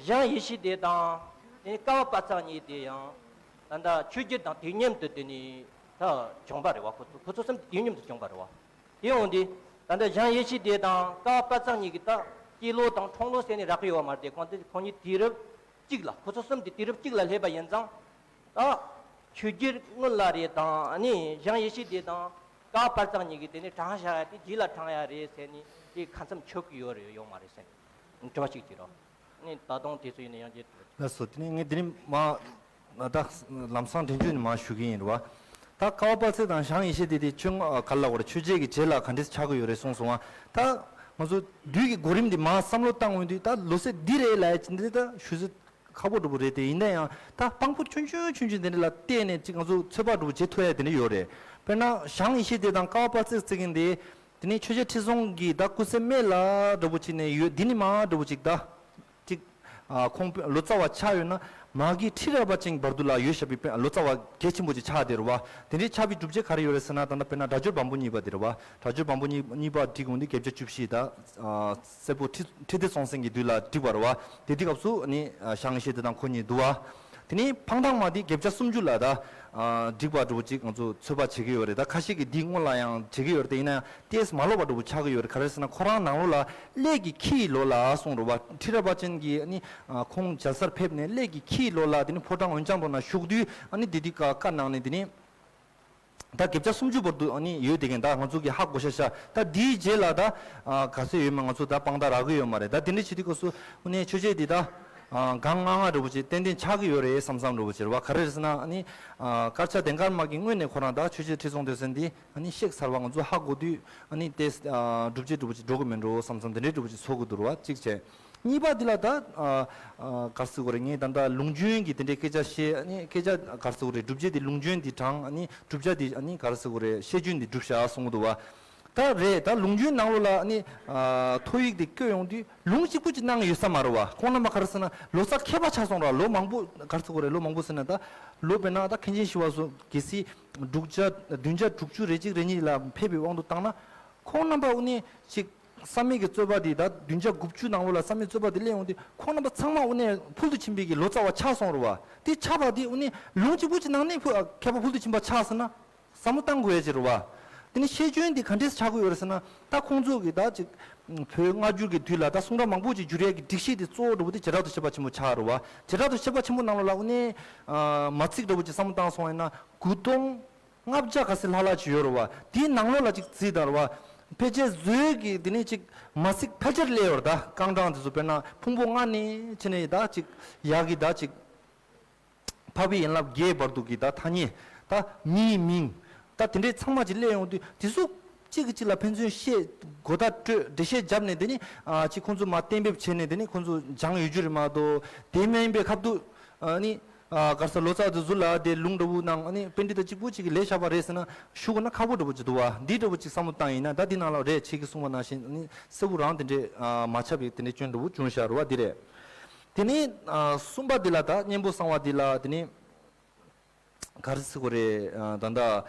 གཞན་ཡེ་ཤེས་སྡེ་དང་དེ་ནི་བསྐལ་པ་དཔག་བསམ་གཉིས་དེ་ཡང་ད་ལྟ་ཆོས་རྒྱལ་དང་དུས་མཉམ་དུ་དེ་ནི་ད་བྱུང་བ་རེད་བ། ཁོ་ཚོ་ཁོ་ཚོ་གསུམ་དུས་མཉམ་དུ་བྱུང་བ་རེད་བ། དེ་ཡོང་དུས་ད་ལྟ་གཞན་ཡེ་ཤེས་སྡེ་དང་བསྐལ་པ་དཔག་བསམ་གཉིས་ཀྱི་ད་སྐྱེས་ལོ་དང་འཁྲུངས་ལོ་ཟེར་ནས་རག་གི་ཡོད་མ་རེད་དེ། ཁོང་ཚོ་ཁོང་གཉིས་དུས་རབས་གཅིག་ལ། ཁོ་ཚོ་གསུམ་དེ་དུས་རབས་གཅིག་ལ་སླེབས་པ་ཡིན་ཙང་། ད་ཆོས་རྒྱལ་སྔོན་ལ་རེད་དང་ཨ་ནི་གཞན་ཡེ་ཤེས་སྡེ་དང་བསྐལ་པ་དཔག་བསམ་གཉིས་ཀྱི་དེ་ནི་དྲངས་བཞག་ཡ་དེ་རྗེས་ལ་དྲངས་ཡ་རེད་ཟེར་ནས་དེ་ཁ་མཚམས་ཆོད་ཀྱི་ཡོད་རེད་ཡོད་མ་རེད་ཟེར་ནས་དྲི་བ་ཞིག་བྱེད་རོགས། ཨ་ནི་ད་དུང་དེ་ཚོ་ཡིན་ན་ཡང་བརྗེད་ཐུབ། ལགས་སོ། དེ་ནས་ངས་དེ་རིང་མ་ད་ལམ་སང་དྲན་རྒྱུ་ནི་མ་ཞུ་གི་ཡིན་རེད་བ། ད་བསྐལ་པ་དཔག་ཚད་དང་གཞན་ཡེ་ཤེས་སྡེ་དེ་ཆོས་ཨ་ག་ལ་བར་ཆོས་རྒྱལ་གྱི་རྗེས་ལ་ག་འདྲས་ཆགས་ཀྱི་ཡོད་རེད་གསུངས་སོང་བ། ད་ང་ཚོ་དུས་ཀྱི་གོ་རིམ་འདི་མ་བསམ་བློ་བཏང་འོང་དུས་ད་ལོ་ཚད་འདི་རེད་ལབ་ཡ་ཅི་འདི་ད་ཞུ་ཚོད་ཁག་པོ་འདྲ་པོ་རེད་དེ། ཡིན་ན་ཡང་ད་དཔང་པོ་ཆུང་ཆུང་ཆུང་ཆུང་དེ་འདྲ་ལ་བལྟས་ནས་ཅིག་ང་ཚོ་ཚོད་དཔག་འདྲ་པོ་བྱེད་ཐུབ་ཡ་དེ་འདྲ་ཡོད་རེད། དཔེར་ན་གཞན་ཡེ་ཤེས་སྡེ་དང་བསྐལ་པ་དཔག་ཚད་ཟེར་མཁན་དེ། དེ་ནས་ཆོས་རྒྱལ་ཁྲི་སྲོང་གིས་ད་སྐུ་ཚེ་སྨད་ལ་འདྲ་པོ་ཅིག་ནས་ཡོད། འདི་ནི་མ་འདྲ་པོ་ཅིག་ད་ཅིག་ཨ་ཁོང་ལོ་ཙཱ་བ་ཆགས་ཡོད་ན་མ་གི་ཁྲི་རལ་པ་ཅན་བར་དུ་ལ་ཡོད་བཞག་པའི་ལོ་ཙཱ་བ་གལ་ཆེན་པོ་ཅིག་ཆགས་བསྡད་རེད་བ། དེ་འདྲའི་ཆགས་པའི་སྒྲུབ་བྱེད་ག་རེ་ཡོད་རེད་ཟེར་ན། ད་ལྟ་དཔེར་ན་སྒྲ་སྦྱོར་བམ་པོ་གཉིས་པ་དེ་རེད་བ། སྒྲ་སྦྱོར་བམ་པོ་གཉིས་གཉིས་པ་བསྒྲིགས་འོང་དུས་བརྒྱད་བརྒྱ་བཅུ་བཞི་ད་ཨ་སྲས་པོ་ཁྲི་ཁྲི་ལྡེ་སྲོང་བཙན་གྱི་དུས་ལ་བསྒྲིགས་པ་རེད་བ། དེ་དུས་སྐབས་སུ་ནི་ཨ་གཞན་ཡེ་ཤེས་སྡེ་དང་ཁོ་གཉིས་འདུག་བ། དེ་ནས་འཕང་ཐང་མ་དེ་བརྒྱད་བརྒྱ་སུམ་ཅུ་ལ་ད་ཨ་བསྒྲིགས་པ་འདྲ་པོ་ཅིག་ང་ཚོ་ཚོད་དཔག་བྱེད་ཀྱི་ཡོད་རེད། ད་ཁ་ཤས་ཀྱིས་འདིའི་སྔོན་ལ་ཡང་བྱེད་ཀྱི་ཡོད་རེད་དེ། ཡིན་ན་ཡང་ཏོག་ཙམ་མ་ལོག་པ་འདྲ་པོ་ཆགས་ཀྱི་ཡོད་རེད། ག་རེ་ཟེར་ན་ཁོ་རང་ནང་ལོགས་ལ་སླད་ཀྱི་ཁྱི་ཡི་ལོ་ལ་གསུངས་རེད་བ། ཁྲི་རལ་པ་ཅན་གྱིས་ནི་ཨ་ཁོང་མཇལ་སར་ཕེབས་ནས་སླད་ཀྱི་ཁྱི་ཡི་ལོ་ལ་དེ་ནི་ཕོ་བྲང་འོན་ཀྱང་དུ་ན་བཞུགས་དུས་ཨ་ནི་དེ་དུས་ཀ་བཀའ་གནང་ནས་དེ་ནི། ད་བརྒྱད་བརྒྱ་སུམ་ཅུ་བར་དུ་ཨ་ནི་ཡོད་དེ་གན་ད་ང་ཚོ་གི་ཧ་གོ་ཤ་ཤ། ད་འདིའི་རྗེས་ལ་ད་ཨ་ག་ཚོད་ཡོད་མེད་ང་ཚོ་ད་དཔང་རྟགས་རག་གི་ཡོད་མ་རེད། ད་དེ་འདྲ་བྱེད་དུས་སྐབས་སུ་ཨ་ནི་ཆོས་རྒྱལ་འདི་ད་ཨ་གང་ང་ང་འདྲ་པོ་ཅིག་ཏན་ཏན་ཆགས་ཀྱི་ཡོད་རེད་བསམ་བསམ་འདྲ་པོ་ཅིག་རེད་བ། ག་རེ་རེད་ཟེར་ན་ཨ་ནི་ཨ་དཀར་ཆག་ལྡན་དཀར་དམར་གྱི་སྔོན་ནས་ཁོ་རང་ད་ཆོས་རྒྱལ་ཁྲི་སྲོང་ལྡེ་བཙན་འདི་ཨ་ནི་གཤེགས་ཚར་བ་ང་ཚོ་ཧ་གོ་དུས་ཨ་ནི་དེ་ཨ་སྒྲུབ་བྱེད་འདྲ་པོ་ཅིག་འགྲོ་གི་མིན་འགྲོ་བསམ་བསམ་དེ་འདྲའི་འདྲ་པོ་ཅིག་ཚོར་གི་འདུག་རེད་བ། གཅིག་བྱས། གཉིས་པ་འདི་ལ་ད་ཨ་ཨ་ག་རེ་ཟེར་དགོས་རེད། ངས་ད་ལྟ་ལུང་སྐྱོན་གྱི་དེ་འདྲའི་སྐད་ཆ་བཤད། ཨ་ནི་སྐད་ཆ་ག་རེ་ཟེར་དགོས་རེད། བསྒྲུབ་བྱ་དེ་ལུང་སྐྱོན་འདི་དྲངས། ཨ་ནི་བསྒྲུབ་བྱ་དེ་ཨ་ནི་ག་རེ་ཟེར་དགོས་རེད། ཤེས་སྐྱོན་འདི་བསྒྲུབས་བཞག་གསུངས་འདུག་བ། ད་རེད། ད་ལུང་སྐྱོན་ནང་ལོགས་ལ་ཨ་ནི་ཨ་ཐོ་ཡིག་དེ་བཀོད་ཡོང་དུས་ལུང་གཅིག་པུ་ཅིག་གནང་ཡོད་ས་མ་རེད་བ། ཁོང་རྣམ་པ་ག་རེ་ཟེར་ན་ལོ་ཙཱ་མཁས་པ་ཆགས་སོང་ར། ལོ་མང་པོ་ག་རེ་ཟེར་དགོས་རེད། ལོ་མང་པོ་ཟེར་ན་ད་ལོ་དཔེར་ན་ད་མཁན་ཆེན་ཞི་བ་འཚོ་གལ་སྲིད་དྲུག་བརྒྱ་བདུན་བརྒྱ་དྲུག་ཅུ་རེ་གཅིག་རེ་གཉིས་ལ་ཕེབས་པའི་དབང་དུ་བཏང་ན། ཁོང་རྣམ་པ་ཨ་ནི་ཅིག་བསམ་ཡས་ཀྱི་རྩོད་པ་འདི་ད་བདུན་བརྒྱ་དགུ་བཅུ་ནང་ལོགས་ལ་བསམ་ཡས་རྩོད་པ་འདི་སླེབས་ཡོང་དུས་ཁོང་རྣམ་པ་ཚང་མ་ཨ་ནི་ཕུལ་དུ་ཕྱིན་པའི་གི་ལོ་ཙཱ་བ་ཆགས་སོང་རེད་བ། དེ་ཆགས་པ་འདི་ཨ་ནི་ལུང་གཅིག་པུ་ཅིག་ནང་ནས་ཕུ་མཁས་པ་ཕུལ་དུ་ཕྱིན་པ་ཆགས་ཟེར་ན། བསམ་བློ་བཏང་དགོས་ཡ་ཅིག་རེད་བ། དེ་ནས་ཤེས་སྐྱོན་དེ་ག་འདྲས་ཆགས་ཀྱི་ཡོད་རེད་ཟེར་ན། ད་ཁོང་ཚོ་གི་ད་ཅིག་བོད་སྔ་འགྱུར་གྱི་དུས་ལ་ད་གསུང་རབ་མང་པོ་ཅིག་བསྒྱུར་ཡ་གི་སྒྲིག་གཞི་དེ་གཙོ་བོ་འདྲ་བོ་དེ་བྱེ་བྲག་ཏུ་བཤད་པ་ཆེན་པོ་ཆགས་རེད་བ། བྱེ་བྲག་ཏུ་བཤད་པ་ཆེན་པོ་ནང་ལོགས་ལ་ཨ་ནི་ཨ་མ་ཚིག་འདྲ་བོ་ཅིག་བསམ་བློ་བཏང་སོང་ཡིན་ན་དགུ་སྟོང་ལྔ་བརྒྱ་ག་ཚོད་ལྷག་ལྷག་ཅིག་ཡོད་རེད་བ། དེའི་ནང་ལོགས་ལ་ཅིག་རྩིས་དང་རེད་བ། ཕལ་ཆེར་བཟོས་ཀྱི་དེ་ནས་ཅིག་མ་ཚིག་ཕལ་ཆེར་སླེབས་ཡོད་རེད། ད་རྐང་གྲངས་དེ་ཚོ་དཔེར་ན་ཕུང་པོ་ལྔ་ནས་ཕྱིན་ནས་ད་ཅིག་ཡག་གི་ད་ཅིག་འཕགས་པའི་ཡན་ལག་བརྒྱད་བར་དུ་གི་ད་ཐ་སྙད། ད་མིའི་མིང་། ད་དེ་འདྲའི་ཚང་མ་ཅིག་སླེབས་ཡོང་དུས་དེ་ཚོ་གཅིག་གིས་གཅིག་ལ་ཕན་ཚུན་བཤད། གོ་བརྡ་སྤྲོད། འགྲེལ་བཤད་བརྒྱབ་ནས་དེ་ནི་ཨ་ཅིག་ཁོང་ཚོ་མར་གཏན་འབེབས་བྱས་ནས་དེ་ནི་ཁོང་ཚོ་སྦྱངས་ཡོད་རྒྱུ་རེད་མ་གཏོགས། དེ་མིན་པའི་ཁ་ཐུག་ཨ་ནི་ཨ་ག་རེ་ཟེར། ལོ་ཙཱ་དེ་ཚོ་ལ་དེ་ལུང་འདྲ་བོ་ནང་ཨ་ནི་པཎྜི་ཏ་གཅིག་པུ་གཅིག་གིས་ལས་བཞག་པ་རེད་ཟེར་ན་ཞུ་དགོས་ན་ཁག་པོ་འདྲ་བོ་ཅིག་འདུག་བ། འདི་འདྲ་བོ་ཅིག་བསམ་བློ་བཏང་ཡིན་ན། ད་འདི་ནང་ལ་རེད། ཁྱེད་ཀྱིས་གསུངས་པ་ནང་བཞིན་ཨ་ནི་གསལ་པོ་རང་དེ་འདྲའི་ཨ་མ་ཆགས་པའི་དེ་འདྲའི་སྐྱོན་འདྲ་བོ་བྱུང་བཞག་རེད་བ། འདི་རེད། དེ་ནས་ཨ་གསུམ་པ་འདི་ལ་ད་གཉེན་པོ་གསང་བ་འདི་ལ་དེ་ནས་ག་རེ་ཟེར་དགོས་རེད། ཨ་ད་ལྟ་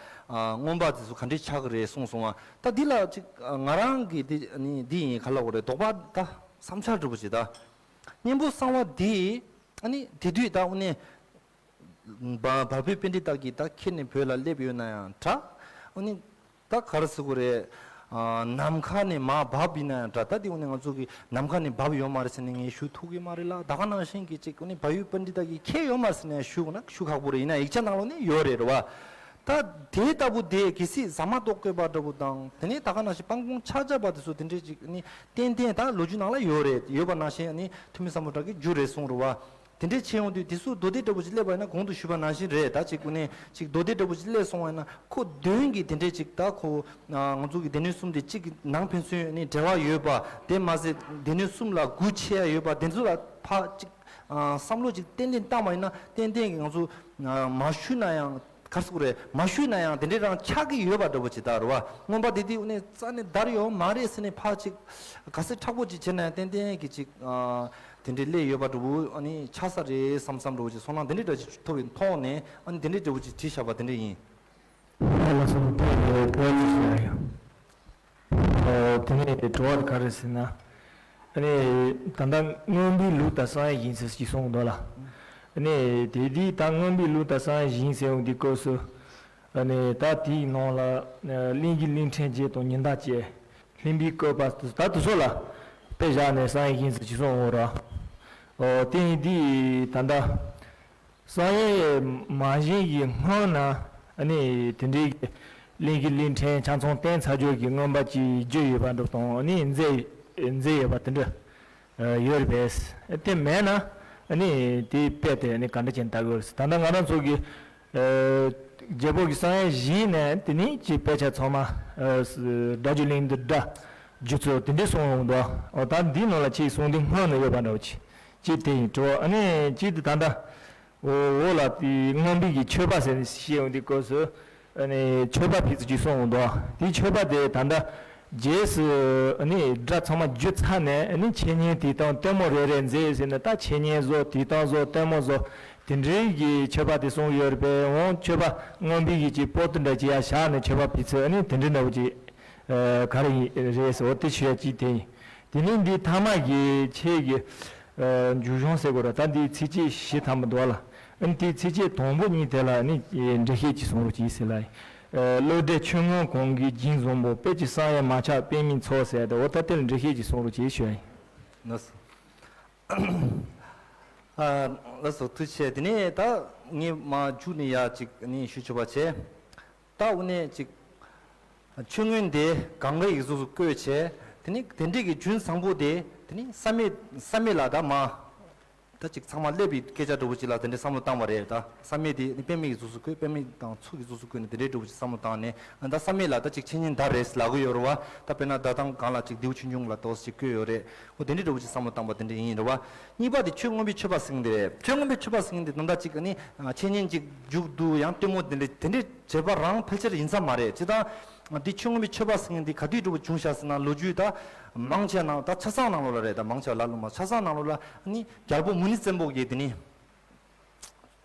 ཨ་མངོན་པ་དེ་ཚོ་ག་འདྲས་ཆགས་ཀྱི་རེད་གསུངས་སོང་བ། ད་འདི་ལ་ཅིག་ཨ་ང་རང་གི་འདི་ནི་འདི་ཡིན་ག་ལབ་དགོས་རེད། དོགས་པ་ད་བསམ་འཆར་འདྲ་པོ་ཅིག་ད་གཉེན་པོ་གསང་བ་འདི་ཨ་ནི་དེ་དུས་ད་དངོས་གནས་བ་བལ་པོའི་པཎྜི་ཏ་གིས་ད་ཁྱེར་ནས་བོད་ལ་སླེབས་ཡོད་ན་ཡང་འདྲ། ཨ་ནི་ད་ག་རེ་ཟེར་དགོས་རེད། ཨ་ནམ་མཁའ་ནས་མར་བབས་ཡིན་ན་ཡང་འདྲ། ད་དེ་དངོས་གནས་ང་ཚོ་གི་ནམ་མཁའ་ནས་བབས་ཡོད་མ་རེད་ཟེར་ནས་ངས་ཞུ་ཐུབ་ཀྱི་མ་རེད་ལ། ད་ག་ནང་བཞིན་གྱི་ཅིག་དངོས་གནས་བལ་ཡུལ་པཎྜི་ཏ་གིས་ཁྱེར་ཡོད་མ་རེད་ཟེར་ནས་ཞུ་དགོས་ན་ཞུ་ཁག་པོ་རེད། ཡིན་ན་ཡིག་ཆ་ནང་ལོགས་ནས་ཡོད་རེད་རེད་བ། ད་དེ་ལྟ་བུ་དེ་གལ་སྲིད་ཟ་མ་ཏོག་བཀོད་པ་འདྲ་པོ་དང་། དེ་ནས་ད་ག་ནང་བཞིན་སྤང་སྤུངས་ཕྱག་བྱ་བ་དེ་ཚོ་དེ་འདྲས་ཅིག་ནི་ཏན་ཏན་ད་ལོ་རྒྱུས་ནང་ལ་ཡོད་རེད། ཡོད་པ་ནང་བཞིན་ནི་ཐུ་མི་སམ་བྷོ་ཊ་གིས་བསྒྱུར་རེད་གསུངས་རེད་བ། དེ་འདྲས་བྱས་ཡོང་དུས་དེ་ཚོ་མདོ་སྡེ་འདྲ་པོ་ཅིག་སླེབས་པ་ཡིན་ན་གོང་དུ་ཞུས་པ་ནང་བཞིན་རེད། ད་ཅིག་དངོས་གནས་ཅིག་མདོ་སྡེ་འདྲ་པོ་ཅིག་སླེབས་སོང་བ་ཡིན་ན་ཁོ་དོན་གྱི་དེ་འདྲས་ཅིག་ད་ཁོ་ང་ཚོ་གི་སྡེ་སྣོད་གསུམ་དེ་གཅིག་གི་ནང་ཕན་ཚུན་ནི་འབྲེལ་བ་ཡོད་པ། དེ་མ་ཟད་སྡེ་སྣོད་གསུམ་ལ་དགོས་ཆེ་ཡ་ཡོད་པ་དེ་ཚོ་ལ་ཕ་ཅིག་བསམ་བློ་ཅིག་ཏན་ཏན་བཏང་བ་ཡིན་ན་ཏན་ཏན་གྱི་ང་ཚོ་མ་ཞུས་ན་ཡང་། ག་རེ་ཟེར་དགོས་རེད། མ་ཞུས་ན་ཡང་དེ་འདྲའི་རང་ཆགས་ཀྱི་ཡོད་པ་འདྲ་པོ་ཅིག་ད་རེད་བ། མངོན་པ་དེ་དེ་ནས་རྩ་ནས་བདར་ཡོད་མ་རེད་ཟེར་ནས་ཕར་ཅིག་ག་ཚོད་མཁྲེགས་པོ་ཅིག་བྱས་ན་ཡང་ཏན་ཏན་གྱི་ཅིག་ཨ་དེ་འདྲའི་སླེབས་ཡོད་པ་འདྲ་པོ་ཨ་ནི་ཆགས་ས་རེད་བསམ་བསམ་འདྲ་པོ་ཅིག་ཚོར་སྣང་དེ་འདྲའི་འདྲ་ཅིག་ཐོབ་པའི་ཐོག་ནས་ཨ་ནི་དེ་འདྲའི་འདྲ་པོ་ཅིག་བྲིས་བཞག་པ་དེ་འདྲ་ཡིན། ལགས་སོ། དེ་ཡི་དྲི་བ་ཅིག་ཞུ་ཡ་ཡོད། ཨོ། དེ་ནས་དྲི་བ་དེ་ག་རེ་ཟེར་ན། ཨ་ནི་ད་ལྟ་མངོན་པའི་ལུགས་དང་བསམ་ཡས་བཞིན་ཟེར་ཅིག་གསུངས་འདུག་ལ། ཨ་ནི་དེ་དུས་ད་མངོན་པའི་ལུགས་དང་བསམ་ཡས་བཞིན་ཟེར་ཡོང་དུས་སྐབས་སུ། ཨ་ནི་ད་དེའི་ནང་ལ་གླིང་རྒྱུད་གླིང་ཕྲན་བརྒྱད་དང་ཉི་ཟླ་བཅས། གླིང་པའི་བཀོད་པ་ད་དེ་ཚོ་ལ་དཔེ་བཞག་ནས་བསམ་ཡས་བཞིན་ཟེར་ཅིག་གསུངས་འོང་ར། ཨོ། དེ་ཡིན་དུས་ད་ལྟ། བསམ་ཡས་མ་བཞེངས་ཀྱི་སྔོན་ན་ཨ་ནི་དེ་འདྲའི་གླིང་རྒྱུད་གླིང་ཕྲན་ཆ་ཚང་བསྟན་ཚར་རྒྱུ་གི་མངོན་པ་ཅིག་བརྗོད་ཡོད་པ་འདྲ་དང་། ཨ་ནི་མཛད་མཛད་ཡོད་པ་དེ་འདྲ་ཡོད་རེད་པས། དེ་མེད་ན་ཨ་ནི་དེའི་དཔེ་དེ་ཨ་ནི་ག་འདྲ་བྱས་ནས་ལྟ་དགོས་རེད། ད་ལྟ་ང་རང་ཚོ་གི་རྒྱལ་པོ་གི་བསམ་ཡས་བཞེངས་ནས་དེ་ནས་ཀྱི་དཔེ་ཆ་ཚང་མ་སྒྲ་བསྒྱུར་གླིང་འདི་སྒྲ་བསྒྱུར་ཚུལ་དེ་འདྲའི་གསུངས་ཡོང་འདུག་ཨོ། ད་འདིའི་ནང་ལ་ཁྱེད་གསུང་དེ་སྔོན་ན་ཡོད་པ་འདྲ་བོ་ཅིག་ཅིག་དེ་ཡིན་འགྲོ། ཨ་ནི་ཅིག་དེ་ད་ལྟ། འོ་འོ་ལ་དེ་མངོན་པའི་གི་མཆོད་པ་ཟེར་ནས་བཤད་ཡོང་དུས་སྐབས་སུ། ཨ་ནི་མཆོད་པ་ཕུལ་ཚུལ་ཅིག་གསུངས་འདུག་དེའི་མཆོད་པ་དེ་ད་ལྟ་རྗེས་སུ་ཨ་ནི་སྒྲ་ཚང་མ་བསྒྱུར་ཚར་ནས། ཨ་ནི་འཆད་ཉན་དེ་དང་སྟོན་མོ་རེ་རེ་མཛད་ཟེར་ནས། ད་འཆད་ཉན་བཟོ་དེ་དང་བཟོ་སྟོན་མོ་བཟོ་དེ་འདྲའི་གི་མཆོད་པ་དེ་གསུངས་ཡོད་རེད་པས། འོང་མཆོད་པ་མངོན་པའི་གི་ཅིག་པོ་ཏི་འདྲ་ཅིག་ཡར་བཞག་ནས་མཆོད་པ་ཕུལ་ཚུལ་ཨ་ནི་དེ་འདྲ་འདྲ་བོ་ཅིག་ག་རེ་ཡིན་རེད་ཟེར། འོ་དེ་ཞུ་ཡ་ཅིག་དེ་ཡིན། དེ་ནས་འདི་ཐ་མ་གི་ཁྱེད་ཀྱི་མཇུག་གཞུང་ཟེར་དགོས་ར། ད་འདི་ཚིགས་བཅད་བཞི་ཐམ་པ་འདུག་ལ། ཨ་ནི་དེའི་ཚིགས་བཅད་དང་པོ་གཉིས་དེ་ལ་ནི་འགྲེལ་བཤད་ཅིག་གསུང་རོགས་གྱིས་ཟེར་ལ། བློ་གྲོས་ཆོས་མངོན་གང་གིས་སྦྱིན་བཟང་པོ། དཔེ་ཅིག་བསམ་ཡས་མ་ཆགས་པདྨའི་ཚོགས་ཟེར་ཏེ། འོ་ད་དེ་ལ་འགྲེལ་བཤད་ཅིག་གསུང་རོགས་གྱིས་ཞུ་ཡ་ཡིན། ལགས་སོ། ཨ། ལགས་སོ། ཐུགས་རྗེ་ཆེ། དེ་ནས་ད་ངས་མ་མཇུག་ནས་ཡ་ཅིག་ནི་ཞུ་ཆོག་པ་བྱས། ད་དངོས་གནས་ཅིག་ཆོས་མངོན་དེ་གངས་དཀར་ཡིག་གཟུགས་སུ་བཀོད་བྱས། དེ་ནི་དེ་འདྲའི་གི་རྒྱུན་བཟང་པོ་དེ་དེ་ནི་བསམ་ཡས་བསམ་ཡས་ལ་ད་མ་ ད་ཅིག་ཚང་མ་སླེབས་པའི་སྐད་ཆ་འདྲ་བོ་ཅིག་ལ་དེ་འདྲའི་བསམ་བློ་བཏང་བ་རེད། ད་བསམ་ཡས་དེ་ནི་པད་མའི་གི་གཟུགས་སུ་བཀོད། པད་མ་དང་ཚུགས་ཀྱི་གཟུགས་སུ་བཀོད་ནས་དེ་འདྲའི་འདྲ་བོ་ཅིག་བསམ་བློ་བཏང་ནས། ད་བསམ་ཡས་ལ་ད་ཅིག་འཆད་ཉན་ད་རེད་ལབ་གི་ཡོད་རེད་བ། ད་དཔེར་ན་ད་ཐང་སྒང་ལ་ཅིག་རྡེའུ་ཆུང་ཆུང་ལ་ཏོག་ཙམ་ཅིག་བཀོད་ཡོད་རེད། འོ་དེ་འདྲའི་འདྲ་བོ་ཅིག་བསམ་བློ་བཏང་བ་དེ་འདྲ་ཡིན་རེད་བ། གཉིས་པ་དེ་ཆོས་མངོན་པའི་མཆོད་པ་ཟེར་མཁན་དེ་རེད། ཆོས་མངོན་པའི་མཆོད་པ་ཟེར་མཁན་དེ་ད་ལྟ་ཅིག་ནི་འཆད་ཉན་ཅིག་མཇུག་བསྡུ་ཡང་སྟོན་མོ་དེ་འདྲ་དེ་འདྲའི་བྱེད་པ་རང་ཕལ་ཆེར་ཡིན་ས་མ་རེད། ཅི་ད། འདི་ཆོས་མངོན་པའི་མཆོད་པ་ཟེར་མཁན་འདི་ག་དུས་འདྲ་བོ་བྱུང་ཤག་ཟེར་ན། ལོ་རྒྱུས་ད་མང་ཆེ་ནང་ད་ཆ་ཚང་ནང་ལོགས་ལ་རེད། ད་མང་ཆེ་ལ་ལུ་མ་ཆ་ཚང་ནང་ལོགས་ལ་ནི་རྒྱལ་པོ་མུ་ནི་བཙན་པོ་གིས་དེ་ནི་ད་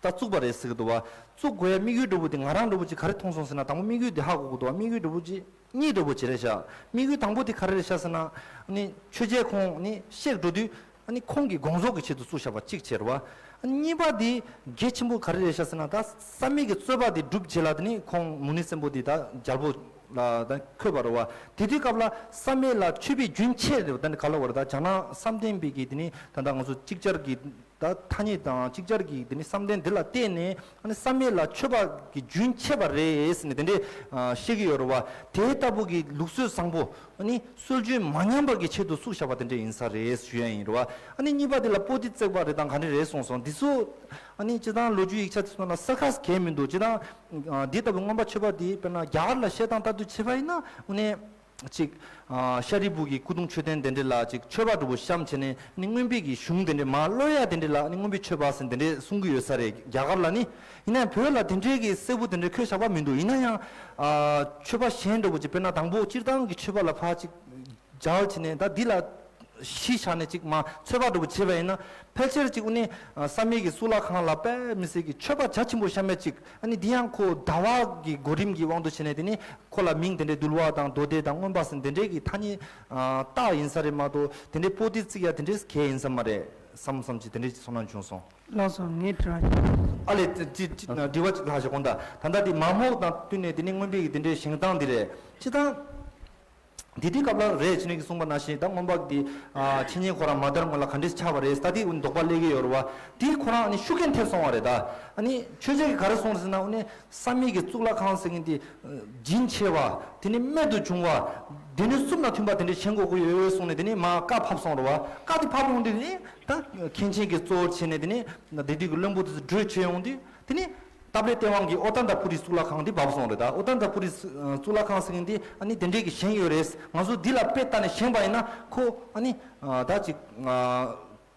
བཙུགས་པ་རེད་ཟེར་གི་འདུག་བ། བཙུགས་དགོས་ཡ་དམིགས་ཡུལ་འདྲ་བོ་དེ་ང་རང་འདྲ་བོ་ཅིག་ག་རེ་མཐོང་སོང་ཟེར་ན། དང་པོ་དམིགས་ཡུལ་དེ་ཧ་གོ་གི་འདུག་བ། དམིགས་ཡུལ་འདྲ་བོ་ཅིག་གཉིས་འདྲ་བོ་ཅིག་རེད་ཤག། དམིགས་ཡུལ་དང་པོ་དེ་ག་རེ་རེད་ཤག་ཟེར་ན། ནི་ཆོས་རྒྱལ་ཁོང་ནི་གཤེགས་འགྲོ་དུས། ཨ་ནི་ཁོང་གི་དགོངས་རྫོགས་ཀྱི་ཆེད་དུ་བཙུགས་བཞག་པ་གཅིག་བྱས་རེད་བ། ཨ་ནི་གཉིས་པ་དེ་གལ་ཆེན་པོ་ག་རེ་རེད་ཤག་ཟེར་ན། ད་བསམ་ཡས་ཀྱི་རྩོད་པ་དེ་སྒྲུབ་བྱེད་ལ་དེ་ནི་ཁོང་མུ་ནི་བཙན་པོ་དེ་ད་རྒྱལ་པོ་ལ་ད་འཁོད་པ་རེད་བ། དེ་དུས་སྐབས་ལ་བསམ་ཡས་ལ་མཆོད་པའི་རྒྱུན་ཆད་རེད་བ། ད་ནི་ག་ལ་བར་ད་བྱང་ན་བསམ་གཏན་པའི་གི་དེ་ནི་ད་ད་ང་ཚོ་ཅིག་ཅར་གི་ད་ཐ་སྙད་དང་ཅིག་ཅར་གི་དེ་ནི་བསམ་གཏན་འདི་ལ་བརྟེན་ནས། ཨ་ནི་བསམ་ཡས་ལ་མཆོད་པ་གི་རྒྱུན་ཆད་པ་རེད་ཟེར་ནས་དེ་འདྲའི་ཨ་བཤད་ཀྱི་ཡོད་རེད་བ། དེ་ལྟ་བུ་གི་ལུགས་སྲོལ་བཟང་པོ། ཨ་ནི་སྲོལ་རྒྱུན་མ་ཉམས་པ་གི་ཆེད་དུ་བཙུགས་བཞག་པ་དེ་འདྲ་ཡིན་ས་རེད་ཞུ་ཡ་ཡིན་རེད་བ། ཨ་ནི་གཉིས་པ་དེ་ལ་པོ་ཏི་བརྩེགས་པ་རེད་དང་ག་འདྲ་རེད་གསུངས་སོང་། འདི་ཚོ་ཨ་ནི་སྤྱིར་བཏང་ལོ་རྒྱུས་ཡིག་ཆ་དེ་ཚོ་ན་གསལ་ཁ་གང་མི་འདུག། སྤྱིར་བཏང་འདི་ལྟ་བུའི་མངོན་པ་མཆོད་པ་འདི་དཔེར་ན་རྒྱ་གར་ལ་བཤད་སྟངས་ལྟར་དུ་བྱས་པ་ཡིན་ན། དངོས་གནས་ཅིག་ཤཱ་རིའི་བུ་གི་སྐུ་གདུང་མཆོད་རྟེན་དེ་འདྲ་ལ་ཅིག་མཆོད་པ་འདྲ་བོ་བཤམས་བྱས་ནས་ནི་མངོན་པའི་གི་གཞུང་དེ་འདྲ་མར་ཀློག་ཡ་དེ་འདྲ་ལ་ནི་མངོན་པའི་མཆོད་པ་ཟེར་དེ་འདྲ་གསུང་གི་ཡོད་ས་རེད། རྒྱ་གར་ལ་ནི། ཡིན་ན་ཡང་བོད་ལ་དེ་འདྲའི་གི་གསལ་པོ་དེ་འདྲ་འཁོད་བཞག་པ་མི་འདུག། ཡིན་ན་ཡང་ཨ་མཆོད་པ་གཞན་འདྲ་བོ་ཅིག་དཔེར་ན་དང་པོ་སྤྱིར་བཏང་གི་མཆོད་པ་ལ་ཕར་ཅིག་སྦྱར་བྱས་ནས། ད་འདི་ལ་གཞི་བཞག་ནས་ཅིག་མ་མཆོད་པ་འདྲ་བོ་བྱས་པ་ཡིན་ན། ཕལ་ཆེར་ཅིག་དངོས་གནས་ཨ་བསམ་ཡས་ཀྱི་གཙུག་ལག་ཁང་ལ་དཔེ་མི་སྲིད་ཀྱི་མཆོད་པ་རྒྱ་ཆེན་པོ་བཤམས་ཡ་ཅིག། ཨ་ནི་འདི་ཡང་ཁོ་ཟླ་བ་གི་གོ་རིམ་གྱི་དབང་དུ་བྱས་ནས། དེ་ནི་ཁོ་ལ་མིང་དེ་འདྲའི་འདུལ་བ་དང་མདོ་སྡེ་དང་མངོན་པ་ཟེར་དེ་འདྲའི་གི་ཐ་སྙད་ཨ་བཏགས་ཡིན་ས་རེད་མ་གཏོགས། དེ་འདྲའི་པོ་ཏི་བརྩེགས་ཡ་དེ་འདྲའི་གལ་ཡིན་ས་མ་རེད་བསམ་བསམ་གྱི་དེ་འདྲའི་ཚོར་སྣང་བྱུང་སོང་། ལགས་སོ། ངའི་དྲི་བ། ཨ་ལས། ཅི་ཅི་དྲི་བ་ཅིག་ལྷག་བཞག་གོང་ད། ད་ལྟ་དེ་མ་རྨོས་དང་བསྟུན་ནས་དེ་ནི་མངོན་པའི་གི་དེ་འདྲའི་བཞེངས་སྟངས་འདི་རེད། སྤྱིར་བཏང་དེ་དུས་སྐབས་ལ་རེད། ཅི་ནས་གི་གསུངས་པ་ནང་བཞིན་ད་མངོན་པ་འདི་ཨ་འཆད་ཉན་ཁོ་རང་མ་དར་སྔོན་ལ་ག་འདྲས་ཆགས་པ་རེད། ད་དེ་འུ་དོགས་པ་སླེབས་ཀྱི་ཡོད་རེད་བ། དེ་ཁོ་རང་ཨ་ནི་ཤུགས་རྐྱེན་ཐེབས་སོང་བ་རེད་ད། ཨ་ནི་ཆོས་རྒྱལ་གྱིས་ག་རེ་གསུངས་རེད་ཟེར་ན། ཨ་ནི་བསམ་ཡས་ཀྱི་གཙུག་ལག་ཁང་ཟེར་མཁན་དེ་བྱིན་ཆེ་བ། དེ་ནི་རྨད་དུ་བྱུང་བ། སྡེ་སྣོད་གསུམ་དང་མཐུན་པ་དེ་འདྲས་བཞེངས་དགོས་ཀྱི་ཡོད་གསུངས་ནས། དེ་ནི་མར་བཀའ་ཕབ་སོང་རེད་བ། བཀའ་དེ་ཕབ་ཡོང་དུས་ནི་ད་མཁན་ཆེན་གྱིས་གཙོ་བོར་བྱས་ནས། དེ་ནི་སྡེ་སྣོད་ཀྱི་བློན་པོ་དེ་ཚོ་གྲོས་བྱས་ཡོང་དུས། དེ་ནི་སྟབས་ལེགས་སྟེས་དབང་གིས་ཨོ་ཏནྟ་པུ་རི་གཙུག་ལག་ཁང་དེ་བབས་སོང་རེད་ད། ཨོ་ཏནྟ་པུ་རི་གཙུག་ལག་ཁང་ཟེར་མཁན་དེ་ཨ་ནི་དེ་འདྲས་ཀྱི་བཞེངས་ཡོད་རེད། ང་ཚོ་འདི་ལ་དཔེ་བལྟས་ནས་བཞེངས་པ་ཡིན་ན། ཁོ་ཨ་ནི་ད་ཅིག་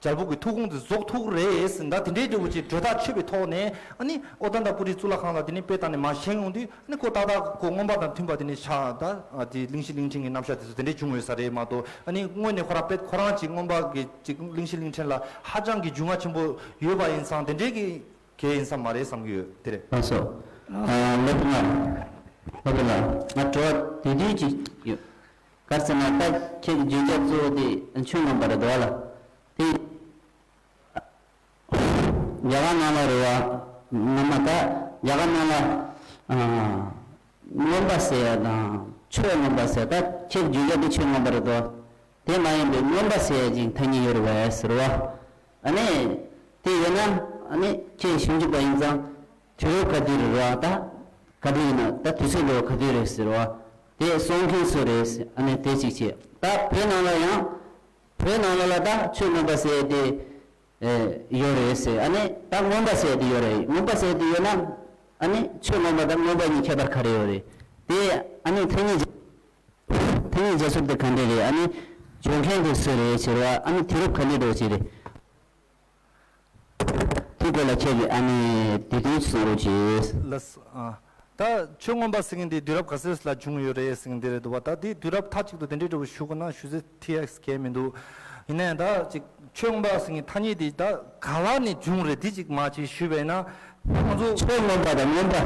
རྒྱལ་པོ་གི་ཐུགས་དགོངས་དེ་རྫོགས་ཐུབ་རེད་ཟེར། ད་དེ་འདྲའི་འདྲ་བོ་ཅིག་གྲོས་ཐག་ཆོད་པའི་ཐོག་ནས། ཨ་ནི་ཨོ་ཏནྟ་པུ་རི་གཙུག་ལག་ཁང་ལ་དེ་ནི་དཔེ་བལྟས་ནས་མར་བཞེངས་ཡོང་དུས། ཨ་ནི་ཁོ་ཏག་ཏག་ཁོ་མངོན་པ་དང་མཐུན་པ་དེ་ནི་ཤ་ད་དེ་གླིང་བཞི་གླིང་ཕྲན་གྱི་རྣམ་གཞག་དེ་ཚོ་དེ་འདྲའི་བྱུང་ཡོད་ས་རེད་མ་གཏོགས། ཨ་ནི་དངོས་གནས་ཁོ་རང་དཔེ་ཁོ་རང་ཅིག་མངོན་པ་གི་ཅིག་གླིང་བཞི་གླིང་ཕྲན་ལ་ཧ་ཅང་གི་རྒྱུས་མངའ་ཆེན་པོ་ཡོད་པ་ཡིན་ཙང་། དེ་འདྲའི་གི་གལ་ཡིན་ས་མ་རེད་བསམ་གྱི་ཡོད། དེ་རེད། ལགས་སོ། ཨ་སློབ་དཔོན་ལགས། སློབ་དཔོན་ལགས། ང་དྲི་བ་དེ་དུས་ཅིག་ཡོད། ག་རེ་ཟེར་ན། ད་ཁྱེད་ཀྱི་བརྗོད་བྱ་གཙོ་བོ་དེ་ཆོས་མངོན་པ་རེད་འདུག་བ་ལ། དེ་རྒྱ་གར་ནང་ལ་རེད་བ། ངོ་མ་ད་རྒྱ་གར་ནང་ལ་ཨ་མངོན་པ་ཟེར་ཡ་དང་ཆོས་མངོན་པ་ཟེར། ད་ཁྱེད་ཀྱི་བརྗོད་བྱ་དེ་ཆོས་མངོན་པ་རེད་འདུག། དེ་མ་ཡིན་པའི་མངོན་པ་ཟེར་ཡ་ཅིག་ཐ་སྙད་ཡོད་རེད་བས་ཟེར་བ། ཨ་ནི་དེ་ཡོད་ན། ཨ་ནི་ཁྱེད་ཞིབ་འཇུག་པ་ཡིན་ཙང་། དུས་རབས་ག་དུས་རེད་ར། ད་ག་དུས་ཡིན་ན། ད་དུས་ཚོད་འདྲ་བོ་ག་དུས་རེད་ཟེར་བ། དེ་གསུང་མཁན་སུ་རེད་ཟེར། ཨ་ནི་དེ་གཅིག་བྱས། ད་བོད་ནང་ལ་ཡང་། བོད་ནང་ལ་ལ་ད་ཆོས་མངོན་པ་ཟེར་དེ་ཨེ་ཡོད་རེད་ཟེར། ཨ་ནི་ད་མངོན་པ་ཟེར་དེ་ཡོད་རེད། མངོན་པ་ཟེར་དེ་ཡོད་ན། ཨ་ནི་ཆོས་མངོན་པ་དང་མངོན་པ་གཉིས་ཁྱད་པར་ག་རེ་ཡོད་རེད། དེ་ཨ་ནི་ཐ་སྙད་ཐ་སྙད་བྱ་ཚུལ་དེ་ག་འདྲ་རེད། ཨ་ནི་བརྗོད་མཁན་དེ་སུ་རེད་ཟེར་བ། ཨ་ནི་དུས་རབས་ག་འདྲ་འདྲ་བོ་ཅིག་རེད། དེ་སྐོར་ལ་ཁྱེད་ཀྱིས་ཨ་ནི་དེ་དོན་གསུང་རོགས་གྱིས། ལགས་སོ། ཨ། ད་ཆོས་མངོན་པ་ཟེར་མཁན་དེ་དུས་རབས་ག་ཚོད་ལ་བྱུང་ཡོད་རེད་ཟེར་མཁན་དེ་རེད་འདུག་བ། ད་དེ་དུས་རབས་མཐའ་གཅིག་ཏུ་དེ་འདྲའི་འདྲ་བོ་ཞུ་དགོས་ན་ཞུ་ཚེ་ཐི་ཨེགས་གལ་མི་འདུག། ཡིན་ན་ཡང་ད་ཅིག་ཆོས་མངོན་པ་ཟེར་མཁན་ཐ་སྙད་དེ་ད་ག་བ་ནས་བྱུང་རེད། དེ་ཅིག་མ་ཅིག་ཞུས་པས་ན། ང་ཚོ་ཆོས་མངོན་པ་དང་མངོན་པ།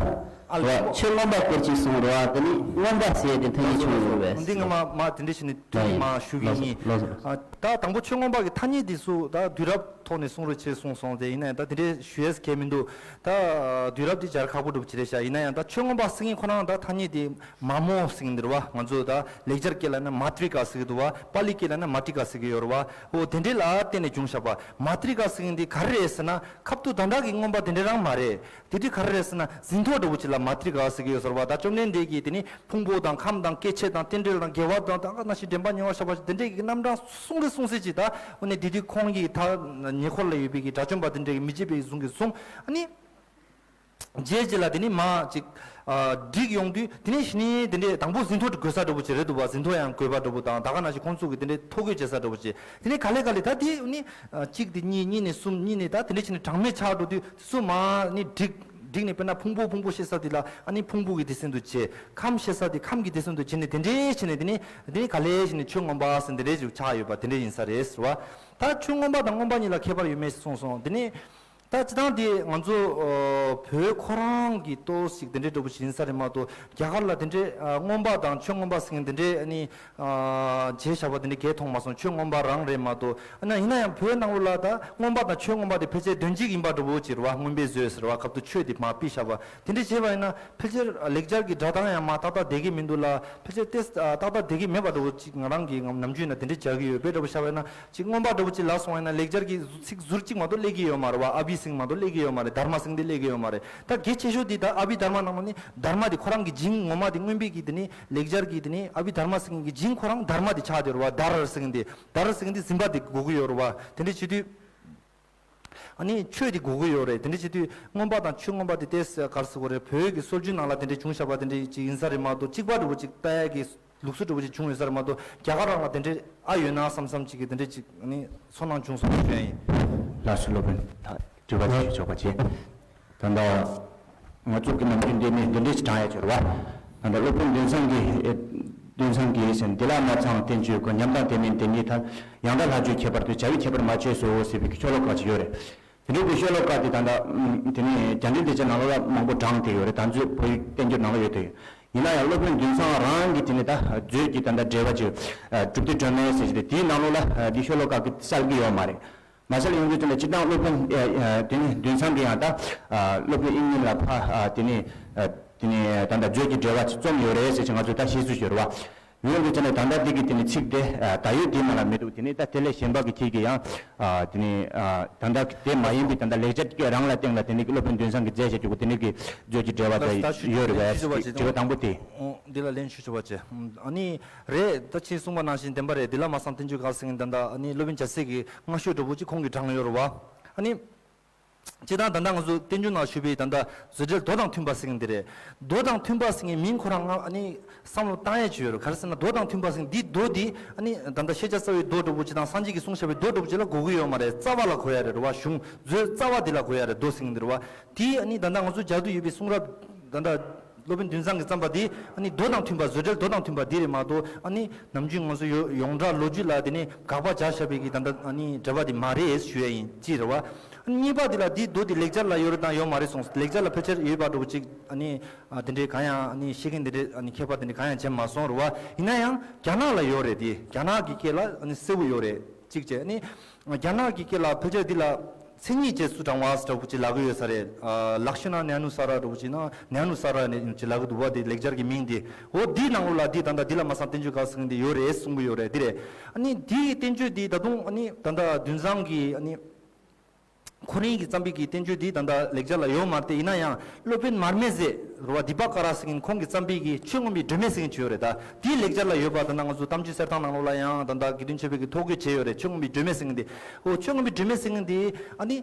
ཨ་ལ། ཆོས་མངོན་པ་སྐོར་ཅིག་གསུང་རོགས། དེ་ནི་མངོན་པ་ཟེར་དེ་ཐ་སྙད་བྱུང་ཡོད་པས། འདི་ང་མ་མ་དེ་འདྲ་ཞིག་ནས་དུས་མ་ཞུ་གི་ཡིན། ལགས་སོ། ཨ། ད་དང་པོ་ཆོས་མངོན་པ་གི་ཐ་སྙད་འདི་ཚོ་ད་དུས་རབས་ཐོག་ནས་གསུང་རོགས་བྱེད་གསུངས་སོང་སྟེ། ཡིན་ན་ཡང་ད་དེ་འདྲའི་ཞུ་ཡས་གལ་མི་འདུག། ད་དུས་རབས་འདི་སྦྱར་ཁག་པོ་འདྲ་པོ་ཅིག་རེད་ཤག། ཡིན་ན་ཡང་ད་ཆོས་མངོན་པ་ཟེར་མཁན་ཁོ་རང་ད་ཐ་སྙད་དེ་མ་རྨོས་ཟེར་མཁན་འདི་རེད་བ། ང་ཚོ་ད་ལེགས་སྦྱར་སྐད་ལ་ན་མ་ཏྲི་ཀ་ཟེར་གི་འདུག་བ། པཱ་ལི་སྐད་ལ་ན་མ་ཏྲི་ཀ་ཟེར་གི་ཡོད་རེད་བ། འོ་དེ་འདྲའི་ལ་བརྟེན་ནས་བྱུང་བཞག་པ། མ་ཏྲི་ཀ་ཟེར་མཁན་འདི་ག་རེ་རེད་ཟེར་ན། ཁབ་ཏུ་ད་ལྟ་གི་མངོན་པ་དེ་འདྲ་རང་མ་རེད། དེ་དུས་ག་རེ་རེད་ཟེར་ན། ཟིན་ཐོ་འདྲ་པོ་ཅིག་ མ་ཏྲི་ཀ་ཟེར་གྱི་ཡོད་ཟེར་བ། ད་བཅོམ་ལྡན་འདས་ཀྱིས་དེ་ནི་ཕུང་པོ་དང་ཁམས་དང་སྐྱེ་མཆེད་དང་རྟེན་འབྲེལ་དང་དགེ་བ་དང་ད་ག་ནང་བཞིན་དྲན་པ་ཉེ་བར་བཞག་པ་དེ་འདྲའི་གི་རྣམ་གྲངས་གསུང་རེ་གསུང་སྲིད་ཅིག་ད་འོ་ནི་དེ་དུས་ཁོང་གིས་ད་ཉེ་འཁོར་ལ་ཡོད་པའི་གི་དགྲ་བཅོམ་པ་དེ་འདྲའི་གི་མི་བརྗེད་པའི་གཟུངས་ཀྱིས་གསུངས། ཨ་ནི། རྗེས་རྗེས་ལ་དེ་ནི་མ་ཅིག་ཨ་འགྲིག་ཡོང་དུས་དེ་ནི་ཞི་ནི་དེ་འདྲའི་དང་པོ་ཟིན་ཐོ་དགོས་ས་འདྲ་པོ་ཅིག་རེད་འདུག་བ། ཟིན་ཐོ་ཡང་དགོས་པ་འདྲ་པོ་དང་ད་ག་ནང་བཞིན་ཁོང་ཚོ་གི་དེ་འདྲའི་ཐོ་འགོད་བྱེད་ས་འདྲ་པོ་ཅིག་དེ་ནི་ག་ལེ་ག་ལེ་ད་དེ་ནི་ཨ་གཅིག་དེ་གཉིས་གཉིས་ནས་གསུམ་གཉིས་ནས་ད་དེ་འདྲ་བྱས་ནས་གྲངས་མེད་ཆགས་འགྲོ་དུས་སུ་མ་ནི་འགྲིག་འགྲིག་ནས་དཔེར་ན་ཕུང་པོ་ཕུང་པོ་བཤད་ས་དེ་ལ་ཨ་ནི་ཕུང་པོ་གི་སྡེ་ཚན་དུ་བྱེད། ཁམས་བཤད་ས་དེ་ཁམས་ཀྱི་སྡེ་ཚན་དུ་བྱེད་ནས་དེ་འདྲའི་བྱས་ནས་དེ་ནི་དེ་ནི་ག་ལེ་བྱས་ནས་ཆོས་མངོན་པ་ཟེར་འདི་འདྲའི་ཅིག་ཆགས་ཡོད་པ་དེ་འདྲ་ཡིན་ས་རེད་ཟེར་བ། ད་ཆོས་མངོན་པ་དང་མངོན་པ་གཉིས་ལ་ཁྱད་པར་ཡོད་མེད་གསུངས་སོང་། དེ་ནི། ད་སྤྱིར་བཏང་དེ་ང་ཚོ་ཨ་བོད་ཁོ་རང་གི་ཏོག་ཙམ་དེ་འདྲའི་འདྲ་པོ་ཞིག་ཡིན་ས་རེད་མ་གཏོགས་རྒྱ་གར་ལ་དེ་འདྲའི་ཨ་མངོན་པ་དང་ཆོས་མངོན་པ་ཟེར་མཁན་དེ་འདྲའི་ཨ་ནི་ཨ་བྱས་བཞག་པ་དེ་འདྲའི་གས་མཐོང་མ་སོང་། ཆོས་མངོན་པ་རང་རེད་མ་གཏོགས། ཨ་ན་ཡིན་ན་ཡང་བོད་ནང་ལོགས་ལ་ད་མངོན་པ་དང་ཆོས་མངོན་པ་དེ་ཕལ་ཆེར་དོན་གཅིག་ཡིན་པ་འདྲ་པོ་ཅིག་རེད་བ། མངོན་པའི་མཛོད་ཟེར་བ་སྐབས་དུ་ཆོས་དེ་མར་ཕུད་བཞག་པ་དེ་འདྲའི་བྱས་པ་ཡིན་ན་ཕལ་ཆེར་ལེགས་སྦྱར་གྱི་སྒྲ་གདངས་ཡང་མར་ཏག་ཏག་བསྡད་ཀྱི་མི་འདུག་ལ། ཕལ་ཆེར་ཏོག་ཙམ་ཏག་ཏག་བསྡད་ཀྱི་མེད་པ་འདྲ་པོ་ཅིག་ང་རང་གི་ནམ་རྒྱུན་ན་དེ་འདྲའི་བྱ་གི་ཡོད་པས་འདྲ་པོ་བྱས་པ་ཡིན་ན། ཅིག་མངོན་པ་འདྲ་པོ་ཅིག་ལབ་སོང་བ་ཡིན་ན་ལེགས་སྦྱར་གྱི་ཚིག་ཟུར་གཅིག་མ་གཏོགས་སླེབས་ཀྱི་ཡོད་མ་རེད་བ། ཨ་བྷི་ཟེར་མ་གཏོགས་སླེབས་ཀྱི་ཡོད་མ་རེད། དྷརྨ་ཟེར་དེ་སླེབས་ཀྱི་ཡོད་མ་རེད། ད་གལ་ཆེ་ཤོས་དེ་ད་ཨ་བྷི་དྷརྨ་ནང་ལ་ནི་དྷརྨ་དེ་ཁོ་རང་གི་ཇིང་ངོ་མ་དེ་མངོན་པའི་གི་དེ་ནི་ལེགས་སྦྱར་གྱི་དེ་ནི་ཨ་བྷི་དྷརྨ་ཟེར་གི་ཇིང་ཁོ་རང་དྷརྨ་དེ་ཆགས་བསྡད་རེད་བ། དྷརྨ་ཟེར་གི་དེ་དྷརྨ་ཟེར་གི་དེ་འཛིན་པ་དེ་དགོས་ཀྱི་ཡོད་རེད་བ། དེ་འདྲ་བྱེད་དུས་ཨ་ནི་ཆོས་དེ་དགོས་ཀྱི་ཡོད་རེད། དེ་འདྲ་བྱེད་དུས་མངོན་པ་དང་ཆོས་མངོན་པ་དེ་ཏོག་ཙམ་ག་རེ་ཟེར་དགོས་རེད། བོད་ཀྱི་སྲོལ་རྒྱུན་ནང་ལ་དེ་འདྲ་བྱུང་བཞག་པ་དེ་འདྲ་ཅིག་ཡིན་ས་རེད་མ་གཏོགས་གཅིག་པ་འདྲ་པོ་ཅིག་ལྟ་ཡ་གི་ལུགས་སྲོལ་འདྲ་པོ་ཅིག་བྱུང་ཡོད་ས་རེད་མ་གཏོགས་རྒྱ་གར་རང་ལ་དེ་འདྲའི་ཨ་ཡོད་ན་བསམ་བསམ་ཅིག་གི་དེ་འདྲའི་ཅིག་ནི་ཚོར་སྣང་བྱུང་སོང་ཞུ་ཡ་ཡིན། ལགས་སོ། སློབ་དཔོན་ད་དྲི་བ་ཅིག་ཞུ་ཆོག་པ་བྱེད། ད་ལྟ་ང་ཚོ་གི་ནམ་རྒྱུན་འདི་ནི་འདི་འདྲའི་ཅིག་དྲང་ཡ་ཅིག་རེད་བ། ད་ལྟ་སློབ་དཔོན་འདུན་བཟང་གིས་འདུན་བཟང་གིས་ཟེར་འདི་ལ་མ་ཚང་བསྟན་བཅོས་ཀྱི་ཉམས་དང་དེ་མིན་དེ་ཉིད་མཐར་ཡང་དག་ལྷག་བཅས་ཁྱད་པར་དུ་བྱ་བའི་ཁྱད་པར་མ་ཕྱེ་སོ་ཟེར་བའི་ཤོ་ལོ་ཀ་ཅིག་ཡོད་རེད། དེ་འདྲའི་གི་ཤོ་ལོ་ཀ་དེ་ད་ལྟ་ཨམ་དེ་ནས་རྒྱ་འགྲེལ་དེ་ཚོ་ནང་ལོགས་ལ་མང་པོ་དྲངས་ཏེ་ཡོད་རེད། ད་མཛོད་བོད་ཡིག་བསྟན་འགྱུར་ནང་ལ་ཡོད་དེ། ཡིན་ན་ཡང་སློབ་དཔོན་འདུན་བཟང་རང་གིས་དེ་ནས་ད་མཛོད་ཀྱི་ད་ལྟ་འགྲེལ་པ་ཅིག་གྲུབ་སྡེ་སྒྲོན་མེ་ཟེར་གྱི་རེད། དེའི་ནང་ལོགས་ལ་འདི་ཤོ་ལོ་ཀ་གི་གསལ་གྱི་ཡོད་མ་རེད། མ་གསལ་ཡོང་དུས་ཙམ་ལ་སྤྱིར་བཏང་སློབ་དཔོན་དེ་ནས་འདུན་བཟང་གིས་ཡང་ད་སློབ་དཔོན་དབྱིག་གཉེན་ལ་ཕ་དེ་ནས་དེ་ནས་ད་ལྟ་མཛོད་ཀྱི་འགྲེལ་པ་ཅིག་རྩོམ་ཡོད་རེད་ཟེར་ཅིག་ང་ཚོས་ད་ཤེས་ཚུལ་ཡོད་རེད་བ། ཡོང་དུས་ཙམ་ནས་ད་ལྟ་འདི་གི་དེ་ནི་ཚིག་དེ་ད་ཡོད་དེ་ནང་ལ་མི་འདུག་དེ་ནི་ད་དེ་ལས་གཞན་པ་གི་ཁྱེད་ཀྱི་ཡང་དེ་ནི་ད་ལྟ་དེ་མ་ཡིན་པའི་ད་ལྟ་ལེགས་སྦྱར་སྐད་རང་ལ་སྟེང་ལ་དེ་ནི་སློབ་དཔོན་འདུན་བཟང་གི་མཛད་བྱ་རྒྱུ་གི་དེ་ནི་གི་མཛོད་ཀྱི་འགྲེལ་པ་དེ་ཡོད་རེད་པས། དྲི་བ་དང་པོ་དེ། འདི་ལ་ལན་ཞུ་ཆོག་པ་བྱེད། ཨ་ནི་རེད། ད་ཁྱེད་གསུངས་པ་ནང་བཞིན་བདེན་པ་རེད། འདི་ལ་མ་ཚང་བསྟན་བཅོས་ག་ཟེར་མཁན་ད་ལྟ་ཨ་ནི་སློབ་དཔོན་རྒྱལ་སྲས་ཀྱི་སྔ་ཤོས་འདྲ་པོ་ཅིག་ཁོང་གིས་དྲངས་ཡོད་རེད་བ། ཨ་ནི། སྤྱིར་བཏང་ད་ལྟ་ང་ཚོ་བསྟན་འགྱུར་ནང་ཞུས་པའི་ད་ལྟ་བཟོད་བྲལ་མདོ་དང་མཐུན་པ་ཟེར་མཁན་འདི་རེད། མདོ་དང་མཐུན་པ་ཟེར་མཁན་མིང་ཁོ་རང་ང་ཨ་ནི་བསམ་བློ་བཏང་ཡས་ཅིག་ཡོད་རེད། ག་རེ་ཟེར་ན་མདོ་དང་མཐུན་པ་ཟེར་མཁན་འདི་མདོ་འདི་ཨ་ནི་ད་ལྟ་ཤེས་བྱ་རྩ་བའི་མདོ་འདྲ་པོ་ཅིག་དང་སངས་རྒྱས་ཀྱིས་གསུངས་བཞག་པའི་མདོ་འདྲ་པོ་ཅིག་ལ་གོ་གི་ཡོད་མ་རེད། རྩ་བ་ལ་གོ་ཡ་རེད་རེད་བ། གཞུང་མཛོད་རྩ་བ་འདི་ལ་གོ་ཡ་རེད། མདོ་ཟེར་མཁན་འདི་རེད་བ། དེ་ཨ་ནི་ད་ལྟ་ང་ཚོ་མཇལ་དུ་ཡོད་པའི་གསུང་རབ་ད་ལྟ་སློབ་དཔོན་འདུན་བཟང་གིས་བརྩམས་པ་འདི་ཨ་ནི་མདོ་དང་མཐུན་པ་བཟོད་བྲལ་མདོ་དང་མཐུན་པ་འདི་རེད་མ་གཏོགས་ཨ་ནི་ནམ་རྒྱུན་ང་ཚོ་ཡོ་ཡོངས་གྲགས་ལོ་རྒྱུས་ལ་དེ་ནི་དགག་པ་བྱ་བཞག་པའི་གི་ད་ལྟ་ཨ་ནི་འགྲེལ་པ་འདི་མ་རེད་ཞུ་ཡ་ཡིན་ཅི་རེད་བ། ཨ་ནི་གཉིས་པ་འདི་ལ་འདི་མདོ་འདི་ལེགས་སྦྱར་ལ་ཡོད་རེད་དང་ཡོད་མ་རེད་གསུངས། ལེགས་སྦྱར་ལ་ཕལ་ཆེར་ཡོད་པ་འདྲ་པོ་ཅིག་ཨ་ནི་ཨ་དེ་འདྲའི་གང་ཡང་ཨ་ནི་ཤེས་མཁན་དེ་འདྲའི་ཨ་ནི་མཁས་པ་དེ་འདྲའི་གང་ཡང་བྱས་མ་སོང་རེད་བ། ཡིན་ན་ཡང་རྒྱ་ནག་ལ་ཡོད་རེད། དེ་རྒྱ་ནག་གི་སྐད་ལ་ཨ་ནི་གསལ་པོ་ཡོད་རེད། གཅིག་བྱས་ནི། རྒྱ་ནག་གི་སྐད་ལ་ཕལ་ཆེར་འདི་ལ་མཚན་ཉིད་རྗེས་སུ་འབྲང་བ་ཟེར་འདྲ་པོ་ཅིག་ལབ་ཀྱི་ཡོད་ས་རེད། ཨ་ལག་ཤེས་ན་ནེ་ནུ་ས་ར་འདྲ་པོ་ཅིག་ན་ནེ་ནུ་ས་ར་ནས་ཅིག་ལབ་ཀྱི་འདུག་བ། དེ་ལེགས་སྦྱར་གྱི་མིང་དེ། འོ་འདིའི་ནང་ལོགས་ལ་འདི་ད་ལྟ་འདི་ལ་མ་ཚང་བསྟན་བཅོས་ག་ཟེར་མཁན་འདི་ཡོད་རེད་གསུང་གི་ཡོད་རེད། འདི་རེད། ཨ་ནི་འདིའི་བསྟན་བཅོས་འདི་ད་དུང་ཨ་ནི་ད་ལྟ་འདུན་བཟང་གིས་ཨ་ནི། ཁོ་རང་གིས་བརྩམས་པའི་གི་བསྟན་བཅོས་འདི་ད་ལྟ་ལེགས་སྦྱར་ལ་ཡོད་མ་རེད་དེ། ཡིན་ན་ཡང་སློབ་དཔོན་མར་མེ་ཟེར་རེད་བ། དི་པ་ཀ་ར་ཟེར་མཁན་ཁོང་གིས་བརྩམས་པའི་གི་ཆོས་མངོན་པའི་སྒྲོན་མེ་ཟེར་མཁན་ཅིག་ཡོད་རེད། ད་དེའི་ལེགས་སྦྱར་ལ་ཡོད་པ་ད་ལྟ་ང་ཚོ་གཏམ་རྒྱུད་གསེར་ཐང་ནང་ལོགས་ལ་ཡང་ད་ལྟ་དགེ་འདུན་ཆོས་འཕེལ་གྱིས་ཐོ་འགོད་བྱས་ཡོད་རེད། ཆོས་མངོན་པའི་སྒྲོན་མེ་ཟེར་མཁན་དེ། འོ་ཆོས་མངོན་པའི་སྒྲོན་མེ་ཟེར་མཁན་དེ་ཨ་ནི་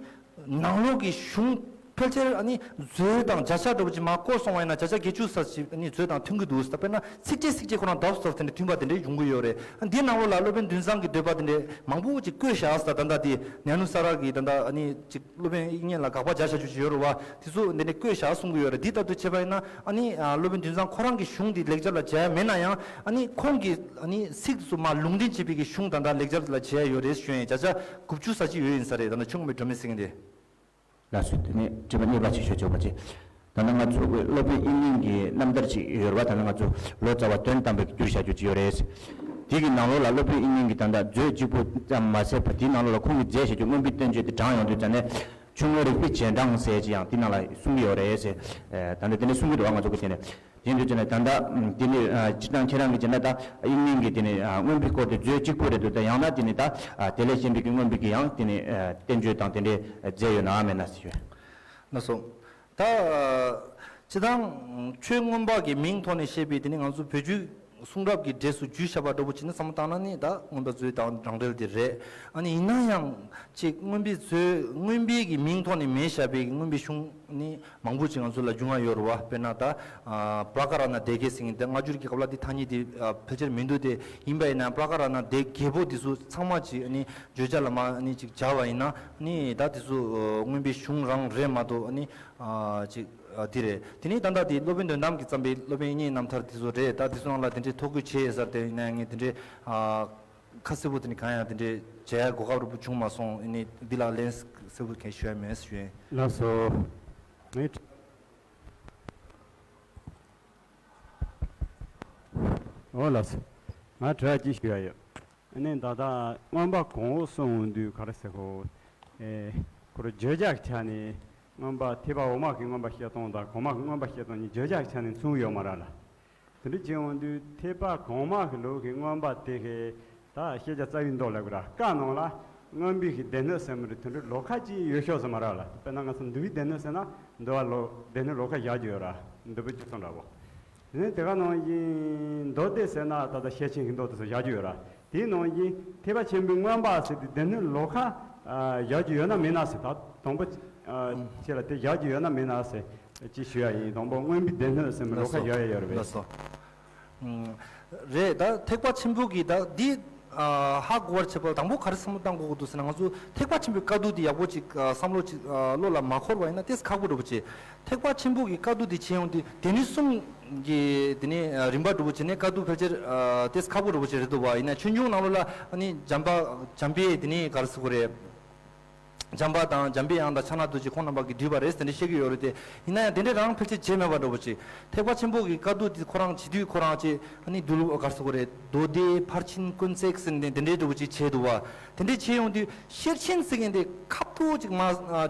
ནང་ལོགས་ཀྱི་གཞུང་ཕལ་ཆེར་ཨ་ནི་མཛོད་དང་བརྒྱ་ཆ་འདྲ་པོ་ཅིག་མར་བརྐོས་སོང་བ་ཡིན་ན་བརྒྱ་ཆ་བརྒྱད་ཅུ་ཙམ་ཞིག་ཨ་ནི་མཛོད་དང་མཐུན་གྱི་འདུག་ཟེར། དཔེར་ན་ཚིགས་བཅད་ཚིགས་བཅད་ཁོ་རང་བརྡབ་གསུམ་དེ་འདྲ་མཐུན་པ་དེ་འདྲ་ཡོང་གི་ཡོད་རེད། འདིའི་ནང་ལོགས་ལ་སློབ་དཔོན་འདུན་བཟང་གི་འདོད་པ་དེ་འདྲ་མང་པོ་ཅིག་བཀོད་བཞག་ཟེར། ད་ལྟ་དེ་ནེ་ནུ་ས་ར་གི་ད་ལྟ་ཨ་ནི་ཅིག་སློབ་དཔོན་དབྱིག་གཉེན་ལ་དགག་པ་རྒྱག་བྱ་ཆོས་ཅིག་ཡོད་རེད་བ། དེ་ཚོ་འདི་ནས་བཀོད་བཞག་གསུང་གི་ཡོད་རེད། འདི་ལྟར་དུ་བྱས་པ་ཡིན་ན་ཨ་ནི་ཨ་སློབ་དཔོན་འདུན་བཟང་ཁོ་རང་གི་གཞུང་འདི་ལེགས་སྦྱར་ལ་མཇལ་ཡ་མེད་ན་ཡང་ཨ་ནི་ཁོང་གི་ཨ་ནི་ཚིག་ཚུར་མར་ལུང་འདྲེན་བྱས་པའི་གི་གཞུང་ད་ལྟ་ལེགས་སྦྱར་ལ་མཇལ་ཡ་ཡོད་རེད་ཞུ་ཡིན། བརྒྱ་ཆ་དགུ་བཅུ་ཙམ་ཅིག་ཡོད་ཡིན་ས་རེད། ད་ལྟ་ཆུང་ངུ་མའི་སྒྲོན་མེ་ཟེར་མཁན་དེ། ལགས་སོ། དེ་ནས་དྲི་བ་གཉིས་པ་ཅིག་ཞུ་ཆོག་པ་ཅིག་ད་ལྟ་ང་ཚོ་གི་སློབ་དཔོན་དབྱིག་གཉེན་གྱི་རྣམ་ཐར་ཅིག་ཡོད་རེད་བ། ད་ལྟ་ང་ཚོ་ལོ་ཙཱ་བ་དོན་དམ་པའི་བསྒྱུར་བཞག་རྒྱུ་ཅིག་ཡོད་རེད། དེ་གི་ནང་ལོགས་ལ་སློབ་དཔོན་དབྱིག་གཉེན་གྱི་ད་ལྟ་མཛོད་གཅིག་པུ་ཙམ་མ་ཟད་པར་དེའི་ནང་ལོགས་ལ་ཁོང་གི་མཛད་བྱ་རྒྱུ་མངོན་པའི་བསྟན་བཅོས་དེ་དྲངས་ཡོང་དུས་ཙམ་ནས་ཆུང་ངུ་རིག་པའི་རྗེས་འབྲང་ཟེར་ཅིག་ཡང་དེ་ནང་ལ་གསུང་གི་ཡོད་རེད་ཟེར། ད་ལྟ་དེ་ནས་གསུང་གི་འདུག་བ། ང་ཚོ་གི་དེ་ནས་དེ་འདུག་ཅེ་ན་ད་ལྟ་དེ་ནི་སྤྱིར་བཏང་ཁྱེད་རང་གི་བྱས་ན་ད་དབྱིག་གཉེན་གྱི་དེ་ནི་མངོན་པའི་སྐོར་དེ་མཛོད་གཅིག་པུ་རེད་འདུག་ད་ཡང་ན་དེ་ནི་ད་དེ་ལས་གཞན་པའི་གི་མངོན་པའི་གི་ཡང་དེ་ནི་བསྟན་བཅོས་དང་དེ་འདྲའི་མཛད་ཡོད་ན་མེད་ན་ཟེར་ཞུ། ལགས་སོ། ད་ སྤྱིར་བཏང་ཆོས་མངོན་པ་གི་མིང་ཐོག་ནས་བཤད་པའི་དེ་ནི་ང་ཚོ་བོད་བརྒྱུད་གསུང་རབ་ཀྱི་གྲས་སུ་བརྒྱུད་བཞག་པ་འདྲ་པོ་བྱས་ནས་བསམ་བློ་བཏང་ན་ནི་ད་མངོན་པ་མཛོད་དང་རང་འགྲེལ་དེ་རེད། ཨ་ནི་ཡིན་ན་ཡང་ཅིག་མངོན་པའི་མཛོད་མངོན་པའི་གི་མིང་ཐོག་ནས་མེད་བཞག་པའི་མངོན་པའི་གཞུང་ནི་མང་པོ་ཅིག་ང་ཚོ་ལ་འབྱུང་བ་ཡོད་རེད་བ། དཔེར་ན་ད་པྲ་ཀ་ར་ཎ་སྡེ་དགེ་ཟེར་མཁན་དེ་སྔ་འགྱུར་གྱི་སྐབས་ལ་དེ་ཐ་སྙད་དེ་ཕལ་ཆེར་མི་འདུག་དེ་ཡིན་པ་ཡིན་ན་པྲ་ཀ་ར་ཎ་སྡེ་དགེ་པོ་དེ་ཚོ་ཚང་མ་ཅིག་ཨ་ནི་བརྗོད་བྱ་ལ་མ་ཨ་ནི་ཅིག་སྦྱར་བ་ཡིན་ན་ཨ་ནི་ད་དེ་ཚོ་མངོན་པའི་གཞུང་རང་རེད་མ་གཏོགས་ཨ་ནི། ཨ་ཅིག་ཨ་དེ་རེད། དེ་ནས་ད་ལྟ་དེ་སློབ་དཔོན་དོན་དམ་གྱིས་བརྩམས་པའི་སློབ་དཔོན་དབྱིག་གཉེན་རྣམ་ཐར་དེ་ཚོ་རེད། ད་དེ་ཚོ་ནང་ལ་དེ་འདྲའི་ཐོ་འགོད་བྱས་ཡོད་ས་རེད། དེ་ཡིན་ན་ངས་དེ་འདྲའི་ཨ་ཁ་གསལ་པོ་དེ་ནི་གང་ཡང་དེ་འདྲའི་བྱ་ཡ་གོ་སྐབས་རིང་པོ་བྱུང་མ་སོང་། ཨ་ནི་འདི་ལ་ལན་གསལ་པོ་གང་ཞུ་ཡ་མེད་ཞུ་ཡིན། ལགས་སོ། ངས་འོ་ལགས་སོ། ང་དྲི་བ་གཅིག་ཞུ་ཡ་ཡོད། ཨ་ནི་ད་ལྟ་མངོན་པ་གོང་འོག་གསུང་འོང་དུས་ག་རེ་ཟེར་གོ། ཨེ། ཁོ་རང་བརྗོད་བྱ་གི་ཆ་ནས་མངོན་པ་ཐེག་པ་འོག་མ་གི་མངོན་པ་བཤད་སྟངས་དང་གོང་མ་གི་མངོན་པ་བཤད་སྟངས་གཉིས་བརྗོད་བྱ་གི་ཆ་ནས་མཚུངས་ཡོད་མ་རེད་ལ། དེ་འདྲ་བྱས་འོང་དུས་ཐེག་པ་གོང་མ་གི་ལུགས་ཀྱི་མངོན་པ་དེ་གའི་ད་ཤེས་བྱ་རྩ་བའི་མདོ་ལབ་དགོས་ར། བཀའ་ནང་ལ་མངོན་པའི་གི་སྡེ་སྣོད་ཟེར་མི་རེད། དེ་འདྲ་ལོགས་ཀ་ཅིག་ཡོད་ཤོག་ཟེར་མ་རེད་ལ། དཔེར་ན་ང་ཚོ་འདུལ་བའི་སྡེ་སྣོད་ཟེར་ན་འདུལ་བ་ལོ་སྡེ་སྣོད་ལོགས་ཀ་བཞག་རྒྱུ་ཡོད་ར། འདུལ་བ་བཅུ་གསུམ་འདྲ་པོ། དེ་ནས་དེ་ག་ནང་བཞིན་མདོ་སྡེ་ཟེར་ན་ད་ལྟ་ཤེར་ཕྱིན་གྱི་མདོ་དེ་ཚོ་བཞག་རྒྱུ་ཡོད་ར། དེའི་ནང་བཞིན་ཐེག་པ་ཆེན་པོའི་མངོན་པ་ཟེར་དེ་སྡེ་སྣོད་ལོགས་ཀ་ཨ་བཞག་རྒྱུ་ཡོད་ན་མེད་ན་ཟེར། ད་དང་པོ་ཨ་ཨུམ་ཁྱེད་ལ་དེ་བཞག་རྒྱུ་ཡོད་ན་མེད་ན་ཟེར་ཅིག་ཞུ་ཡ་ཡིན། དང་པོ་མངོན་པའི་སྡེ་སྣོད་ཟེར་མི་ལོགས་ཀ་བཞག་ཡ་ཡོད་རེད་པས། ལགས་སོ། ཨུམ། རེད། ད་ཐེག་པ་ཆེན་པོ་གི་ད་འདི་ཨ་ཧ་གོ་བར་བྱེད་པ་དང་པོ་ག་རེ་བསམ་བློ་བཏང་དགོས་ཀྱི་འདུག་ཟེར་ན། ང་ཚོ་ཐེག་པ་ཆེན་པོའི་བཀའ་བསྡུ་འདི་ཡག་པོ་ཅིག་ཨ་བསམ་བློ་ཅིག་ཨ་བློ་ལ་མ་འཁོར་བ་ཡིན་ན་ཏོག་ཙམ་ཁག་པོ་འདྲ་པོ་བྱེད། ཐེག་པ་ཆེན་པོ་གི་བཀའ་བསྡུ་འདི་བྱེད་ཡོང་དུས་སྡེ་སྣོད་གསུམ་གྱི་དེ་ནས་ཨ་རིམ་པ་འདྲ་པོ་བྱས་ནས་བཀའ་བསྡུ་ཕལ་ཆེར་ཨ་ཏོག་ཙམ་ཁག་པོ་འདྲ་པོ་ཅིག་རེད་འདུག་བ། ཡིན་ན་ཆོས་འབྱུང་ནང་ལོགས་ལ་ཨ་ནི་འཇམ་པ་འཇམ་པའི་དེ་ནས་ག་རེ་ཟེར་དགོས་རེད། འཇམ་དཔལ་དང་འཇམ་པའི་དབྱངས་དང་ཕྱག་ན་རྡོ་རྗེ་ཁོང་རྣམ་པ་གིས་བསྡུས་པ་རེད་ཟེར་ནས་བཤད་ཀྱི་ཡོད་རེད་དེ། ཡིན་ན་ཡང་དེ་འདྲའི་རང་ཕལ་ཆེར་བྱས་མེད་པ་འདྲ་པོ་ཅིག་ཐེག་པ་ཆེན་པོ་གི་བཀའ་བསྡུ་དེ་ཁོ་རང་བྱེད་དུས་ཁོ་རང་ཅིག་ཨ་ནི་འདུལ་བ་ག་རེ་ཟེར་དགོས་རེད། མདོ་སྡེ་ཕར་ཕྱིན་ཀུན་བརྩེགས་ཟེར་ནས་དེ་འདྲའི་འདྲ་པོ་ཅིག་བྱས་འདུག་བ། དེ་འདྲའི་བྱས་ཡོང་དུས་ཤེར་ཕྱིན་ཟེར་མཁན་དེ་ཁ་ཐུག་ཅིག་མ་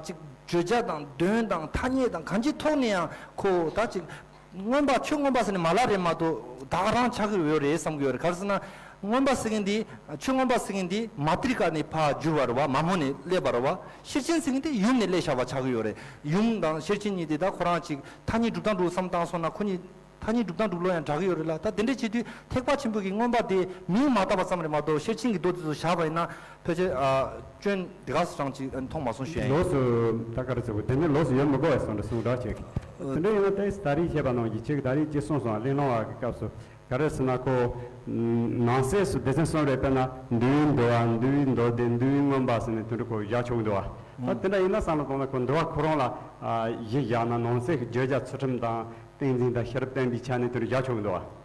ཅིག་བརྗོད་བྱ་དང་དོན་དང་ཐ་སྙད་དང་གང་ཅིའི་ཐོག་ནས་ཡང་ཁོ་ད་ཅིག་མངོན་པ་ཆོས་མངོན་པ་ཟེར་ནས་མ་ལབ་རེད་མ་གཏོགས་ད་ག་རང་ཆགས་ཀྱི་ཡོད་རེད་བསམ་གྱི་ཡོད་རེད། ག་རེ་ཟེར་ན་མངོན་པ་ཟེར་མཁན་འདི་ཆོས་མངོན་པ་ཟེར་མཁན་འདི་མ་ཏྲི་ཀ་ནས་ཕར་བསྒྱུར་བ་རེད་བ། མ་མོ་ནས་སླེབས་པ་རེད་བ། ཤེར་ཕྱིན་ཟེར་མཁན་དེ་ཡུམ་ནས་སླེབས་བཞག་པ་ཆགས་ཀྱི་ཡོད་རེད། ཡུམ་དང་ཤེར་ཕྱིན་གཉིས་དེ་ད་ཁོ་རང་ཅིག་ཐ་སྙད་སྒྲུབ་སྟངས་འདྲ་པོ་བསམ་བཏང་སོང་ན་ཁོ་གཉིས་ཐ་སྙད་སྒྲུབ་སྟངས་སྒྲུབ་ལུགས་ཡང་འདྲ་གི་ཡོད་རེད་ལ། ད་དེ་འདྲ་བྱེད་དུས་ཐེག་པ་ཆེན་པོ་གི་མངོན་པ་དེ་མིང་མ་བཏགས་པ་ཙམ་རེད་མ་གཏོགས་ཤེར་ཕྱིན་གྱི་མདོ་དེ་ཚོ་བཞག་པ་ཡིན་ན་ཕལ་ཆེར་ཨ་སྐྱོན་དེ་ག་ཙམ་ཅིག་མཐོང་མ་སོང་ཞུ་ཡ་ཡིན། ལོགས་སུ་ད་ག་རེ་ཟེར་དགོས། དེ་ནི་ལོགས་སུ་ཡོད་མི་དགོས་པའི་བཟོ་འདྲ་གསུང་འདྲ་བྱེད་ཀྱི། དེ་འདྲ་ཡིན་ན་ཏོག་ཙམ་ད་རེས་བཤད་པ་ནང་བཞིན་ཁྱེད་ཀྱིས་ད་རེས་ཅིག་གསུངས་སོང་། གླེང་སློང་བ་གི་སྐབས་སུ། ག་རེ་ཟེར་ན་ཁོ། ནང་གསེས་སུ་སྡེ་ཚན་གསུམ་རེ་དཔེར་ན་འདུལ་བའི་འདུལ་བ། འདུལ་བའི་མདོ་སྡེ། འདུལ་བའི་མངོན་པ་ཟེར་ནས་དེ་འདྲ་ཁོ་བཞག་ཆོག་གི་འདུག་བ། ད་དེ་འདྲ་ཡིན་ན་བསམ་བློ་བཏང་ན་ཁོ་འདུལ་བ་ཁོ་རང་ལ་གཞི་བཞག་ན་ནང་གསེས་ཀྱི་བརྗོད་བྱ་ཚུལ་ཁྲིམས་དང་ཏིང་འཛིན་དང་ཤེས་རབ་བསྟན་པའི་ཆ་ནས་དེ་འདྲ་བཞག་ཆོག་གི་འདུག་བ།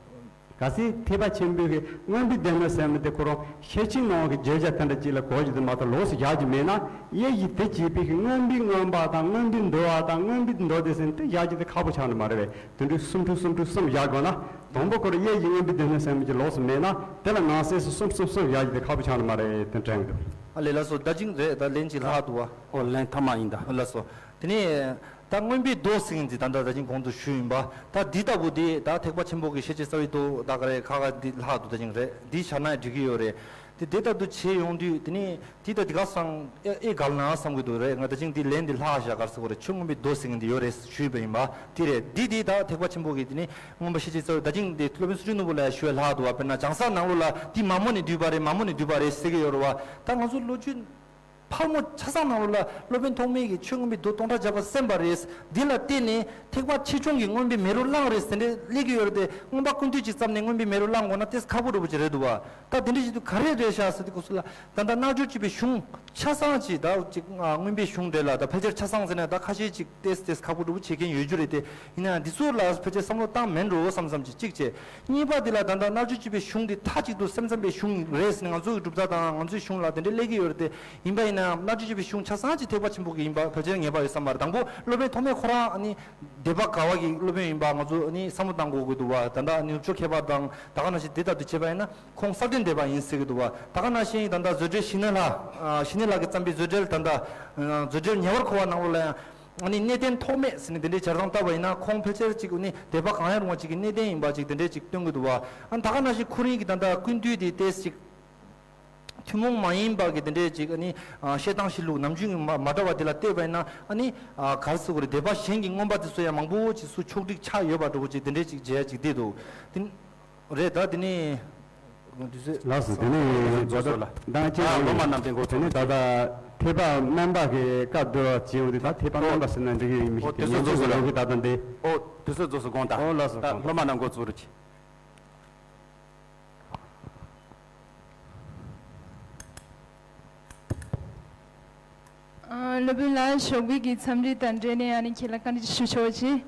གལ་སྲིད་ཐེག་པ་ཆེན་པོའི་གི་མངོན་པའི་སྡེ་སྣོད་ཟེར་མི་དེ་ཁོ་རང་ཤེར་ཕྱིན་ནང་གི་བརྗོད་བྱ་དེ་འདྲ་ཅིག་ལ་གོ་རྒྱུ་དེ་མ་གཏོགས་ལོགས་སུ་བཞག་རྒྱུ་མེད་ན། དབྱེ་གཞི་དེ་བྱས་པའི་གི་མངོན་པའི་མངོན་པ་དང་མངོན་པའི་འདུལ་བ་དང་མངོན་པའི་མདོ་སྡེ་ཟེར་དེ་བཞག་རྒྱུ་དེ་ཁག་པོ་ཆགས་ནི་མ་རེད་པས། དེ་འདྲའི་སུམ་ཕྲུགས་སུམ་ཕྲུགས་གསུམ་བཞག་དགོས་ན། དང་པོ་ཁོ་རང་དབྱེ་གཞི་མངོན་པའི་སྡེ་སྣོད་ཟེར་མི་ཅིག་ལོགས་སུ་མེད་ན། དེ་ལ་ནང་གསེས་སུ་གསུམ་གསུམ་གསུམ་བཞག་རྒྱུ་དེ་ཁག་པོ་ཆགས་ནི་མ་རེད་དེ་དྲན་གི་འདུག་ཨ་ལས། ལགས་སོ། ད་ཅིང་རེད། ད་ལན་ཅིག་ལྷག་འདུག་བ། ཨོ་ལན་ཐ་མ་ཡིན་ད། ལགས་སོ། དེ་ནས་ད་མངོན་པའི་མདོ་ཟེར་མཁན་དེ་ད་ལྟ་ད་ཅིང་གོང་དུ་ཞུས་ཡིན་པ། ད་འདི་ལྟ་བུ་དེ་ད་ཐེག་པ་ཆེན་པོ་གི་ཤེར་ཕྱིན་རྩ་བའི་མདོ་ད་ག་རེ་ཁ་ཁ་འདི་ལྷག་འདུག་ད་ཅིང་རེད། འདི་བཞག་ན་འགྲིག་གི་ཡོད་རེད། དེ་དེ་ལྟར་དུ་བྱས་ཡོང་དུས་དེ་ནས་དེ་ལྟར་དེ་ག་སང་ཨེ་ཨེ་གལ་ན་བསམ་གྱི་འདུག་རེད། ང་ད་ཅིང་དེ་ལན་དེ་ལྷག་བཞག་ག་རེ་ཟེར་དགོས་རེད། ཆོས་མངོན་པའི་མདོ་ཟེར་མཁན་དེ་ཡོད་རེད་ཞུས་པ་ཡིན་པ། དེ་རེད། འདི་དེ་ད་ཐེག་པ་ཆེན་པོ་གི་དེ་ནས་མངོན་པ་ཤེར་ཕྱིན་རྩ་བའི་ད་ཅིང་དེ་སློབ་དཔོན་སུ་ཇུ་ནོར་བུ་ལ་ཞུ་བའི་ལྷག་འདུག་བ། དཔེར་ན་བྱང་ས་ནང་ལོགས་ལ་དེ་མ་མོ་ནས་བསྡུས་པ་རེད། མ་མོ་ནས་བསྡུས་པ་རེད་ཟེར་གྱི་ཡོད་རེད་བ། ད་ང་ཚོ་ལོ་རྒྱུས་ཕལ་མོ་ཆ་ཚང་ནང་ལོགས་ལ་སློབ་དཔོན་ཐོགས་མེད་ཀྱིས་ཆོས་མངོན་པའི་མདོ་སྟོང་ཕྲག་བརྒྱ་པ་གསན་པ་རེད། འདི་ལ་བརྟེན་ནས་ཐེག་པ་ཆེ་ཆུང་གི་མངོན་པའི་མེ་རོ་བླངས་རེད་ཟེར་འདྲ་སླེབས་ཀྱི་ཡོད་རེད་དེ། མངོན་པ་ཀུན་བཏུས་ཅིག་བརྩམས་ནས་མངོན་པའི་མེ་རོ་བླངས་དགོས་ན་ཏོག་ཙམ་ཁག་པོ་འདྲ་པོ་ཅིག་རེད་འདུག་བ། ད་དེ་འདྲ་ཞིག་དུས་ག་རེ་རེད་ཤག་ཟེར་དུས་སྐབས་སུ་ལ། ད་ལྟ་རྣལ་འབྱོར་སྤྱོད་པའི་གཞུང་ཆ་ཚང་ཅིག་ད་ཅིག་མངོན་པའི་གཞུང་རེད་ལ། ད་ཕལ་ཆེར་ཆ་ཚང་ཟེར་ན་ད་ཁ་ཤས་ཅིག་ཏོག་ཙམ་ཏོག་ཙམ་ཁག་པོ་འདྲ་པོ་བྱེད་མཁན་ཡོད་རྒྱུ་རེད་དེ། ཡིན་ན་ཡང་འདི་ཚོ་ལ་ཕལ་ཆེར་བསམ་བློ་བཏང་མེད་འགྲོ་བསམ་བསམ་ཅིག་གཅིག་བྱས། གཉིས་པ་འདི་ལ་ད་ལྟ་རྣལ་འབྱོར་སྤྱོད་པའི་གཞུང་འདི་མཐའ་གཅིག་ཏུ་སེམས་ཙམ་པའི་གཞུང་རེད་ཟེར་ནས་ང་ཚོ་གི་གྲུབ་མཐའ་དང་ང་ཚོའི་གཞུང་ལ་དེ་འདྲ་སླེབས་ཀྱི་ཡོད་རེད་དེ། ཡིན་པ་ཡིན་ན་ཡང་རྣལ་འབྱོར་སྤྱོད་པའི་གཞུང་ཆ་ཚང་ཅིག་ཐེག་པ་ཆེན་པོ་གི་ཡིན་པ་ཕལ་ཆེར་ངེས་པ་ཡོད་བསམ་པ་རེད། དང་པོ་སློབ་དཔོན་ཐོགས་མེད་ཁོ་རང་ཨ་ནི་སྡེ་པ་ག་བ་གི་སློབ་དཔོན་ཡིན་པ་ང་ཚོ་ཨ་ནི་བསམ་བློ་བཏང་དགོས་ཀྱི་འདུག་བ། ད་ལྟ་ཨ་ནི་ནུབ་ཕྱོགས་མཁས་པ་དང་ད་ག་ནང་བཞིན་དེ་ལྟར་དུ་བྱས་པ་ཡིན་ན་ཁོང་ས་སྟེང་སྡེ་པ་ཡིན་ཟེར་གྱི་འདུག་བ། ད་ག་ནང་བཞིན་ད་ལྟ་མཛོད་བྲལ་ཞི་གནས་ལྷ། ཨ་ཞི་གནས་ལྷ་གིས་བརྩམས་པའི་མཛོད་བྲལ་ད་ལྟ་ཨ་མཛོད་བྲལ་ཉེ་བར་འཁོར་བ་ནང་ལོགས་ལ་ཡང་། ཨ་ནི་གནས་བརྟན་ཐོགས་མེད་ཟེར་ནས་དེ་འདྲའི་སྦྱར་སྟངས་བཏབ་པ་ཡིན་ན་ཁོང་ཕལ་ཆེར་ཅིག་ཨ་ནི་སྡེ་པ་གང་ཡང་རུང་བ་ཅིག་གི་གནས་བརྟན་ཡིན་པ་ཅིག་དེ་འདྲའི་ཅིག་སྟོན་གྱི་འདུག་བ། ཨ་ནི་ད་ག་ནང་བཞིན་ཁོ་རང་གི་ད་ལྟ་ཀུན་བཏུས་དེ་ཏོག་ཙམ་ཅིག་ ཐུན་མོང་མ་ཡིན་པ་གི་དེ་འདྲའི་ཅིག་ཨ་ནི་ཨ་བཤད་སྟངས་གཞི་ལུགས་ནམ་རྒྱུན་གྱི་མ་མ་འདྲ་བ་དེ་ལ་བལྟས་པ་ཡིན་ན་ཨ་ནི་ཨ་ག་རེ་ཟེར་དགོས་རེད། སྡེ་པ་གཞན་གྱི་མངོན་པ་དེ་ཚོ་ཡང་མང་པོ་ཅིག་སུ་ཕྱོགས་སྒྲིག་ཆགས་ཡོད་པ་འདྲ་བོ་ཅིག་དེ་འདྲའི་ཅིག་མཇལ་ཡ་ཅིག་བསྡད་འདུག་དེ་རེད། ད་དེ་ནི་ལགས་སོ། དེ་ནི་ད་ལྟ་ད་ཅི་ཨ་སློབ་མ་རྣམས་དེ་འགོ་དེ་ནི་ད་ལྟ་ཐེག་པ་དམན་པ་གི་བཀའ་བསྡུ་བ་བྱས་ཡོང་དུས། ད་ཐེག་པ་དམན་པ་ཟེར་ན་འགྲིག་གི་ཡོད་མི་ཤེས། ཨོ་དེ་ཚོ་རྫོགས་སོང་ལ། ད་ལྟ་འདི་ཨོ་དེ་ཚོ་རྫོགས་སོང་དགོངས་དག་ཨོ་ལགས་སོ། ད་དགོངས་དག་སློབ་མ་རྣམས་འགོ་ཚུགས་རོགས་གྱིས། ཨ། སློབ་དཔོན་ལགས། ཞོགས་པའི་གི་འཚམས་འདྲི་དང་འབྲེལ་ནས་ཨ་ནི་ཁྱེད་ལ་བཀའ་འདྲི་ཞུ་ཆོག་ཅིག་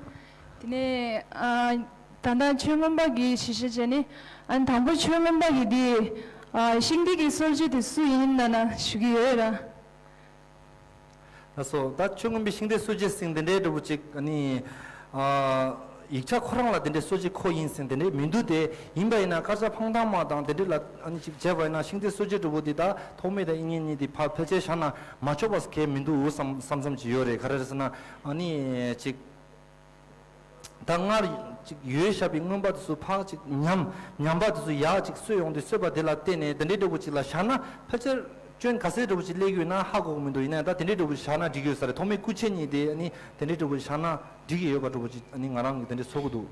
དེ་ནས་ཨ་ད་ལྟ་ཆོས་མངོན་པ་གི་གཞི་བཤད་བྱས་ནས། ཨ་ནི་དང་པོ་ཆོས་མངོན་པ་གི་འདི་ཨ་ཤིང་རྟའི་གི་སྲོལ་འབྱེད་དེ་སུ་ཡིན་ན་ན་ཞུ་གི་ཡོད་ར། ལགས་སོ། ད་ཆོས་མངོན་པའི་ཤིང་རྟའི་སྲོལ་འབྱེད་ཟེར་དེ་འདྲའི་འདྲ་པོ་ཅིག་ཨ་ནི་ཨ་ཡིག་ཆ་ཁོ་རང་ལ་དེ་འདྲའི་སྲོལ་འབྱེད་ཁོ་ཡིན་ཟེར་དེ་འདྲའི་མི་འདུག་དེ་ཡིན་པ་ཡིན་ན་དཀར་ཆག་འཕང་ཐང་མ་དང་དེ་འདྲའི་ལ་ཨ་ནི་ཅིག་བྱས་པ་ཡིན་ན་ཤིང་རྟའི་སྲོལ་འབྱེད་འདྲ་པོ་དེ་ད་ཐོགས་མེད་དང་དབྱིག་གཉེན་གཉིས་དེ་ཕར་ཕལ་ཆེར་བཞག་ན་མ་ཆོག་པ་གལ་མི་འདུག་བསམ་བསམ་བསམ་ཅིག་ཡོད་རེད། ག་རེ་རེད་ཟེར་ན་ཨ་ནི་ཅིག་ད་སྔར་ཅིག་ཡོད་བཞག་པའི་མངོན་པ་དེ་ཚོ་ཕར་ཅིག་ཉམས་ཉམས་པ་དེ་ཚོ་ཡར་ཅིག་གསོས་ཡོང་དུས་གསོས་པ་དེ་ལ་བརྟེན་ནས་དེ་འདྲའི་འདྲ་པོ་ཅིག་ལ་བཞག་ན་ཕལ་ཆེར་སྐྱོན་ག་ཚད་འདྲ་པོ་ཅིག་སླེབས་ཀྱི་ཡོད་ན་ཧ་གོ་གི་མི་འདུག་ཡིན་ན་ཡང་ད་དེ་འདྲའི་འདྲ་པོ་ཅིག་བཞག་ན་འགྲིག་གི་ཡོད་ས་རེད། ཐོགས་མེད་སྐུ་མཆེད་གཉིས་དེ་ཨ་ནི་དེ་འདྲའི་འདྲ་པོ་ཅིག་བཞག་ན་འགྲིག་གི་ཡོད་པ་འདྲ་པོ་ཅིག་ཨ་ནི་ང་རང་གི་དེ་འདྲའི་ཚོར་གི་འདུག་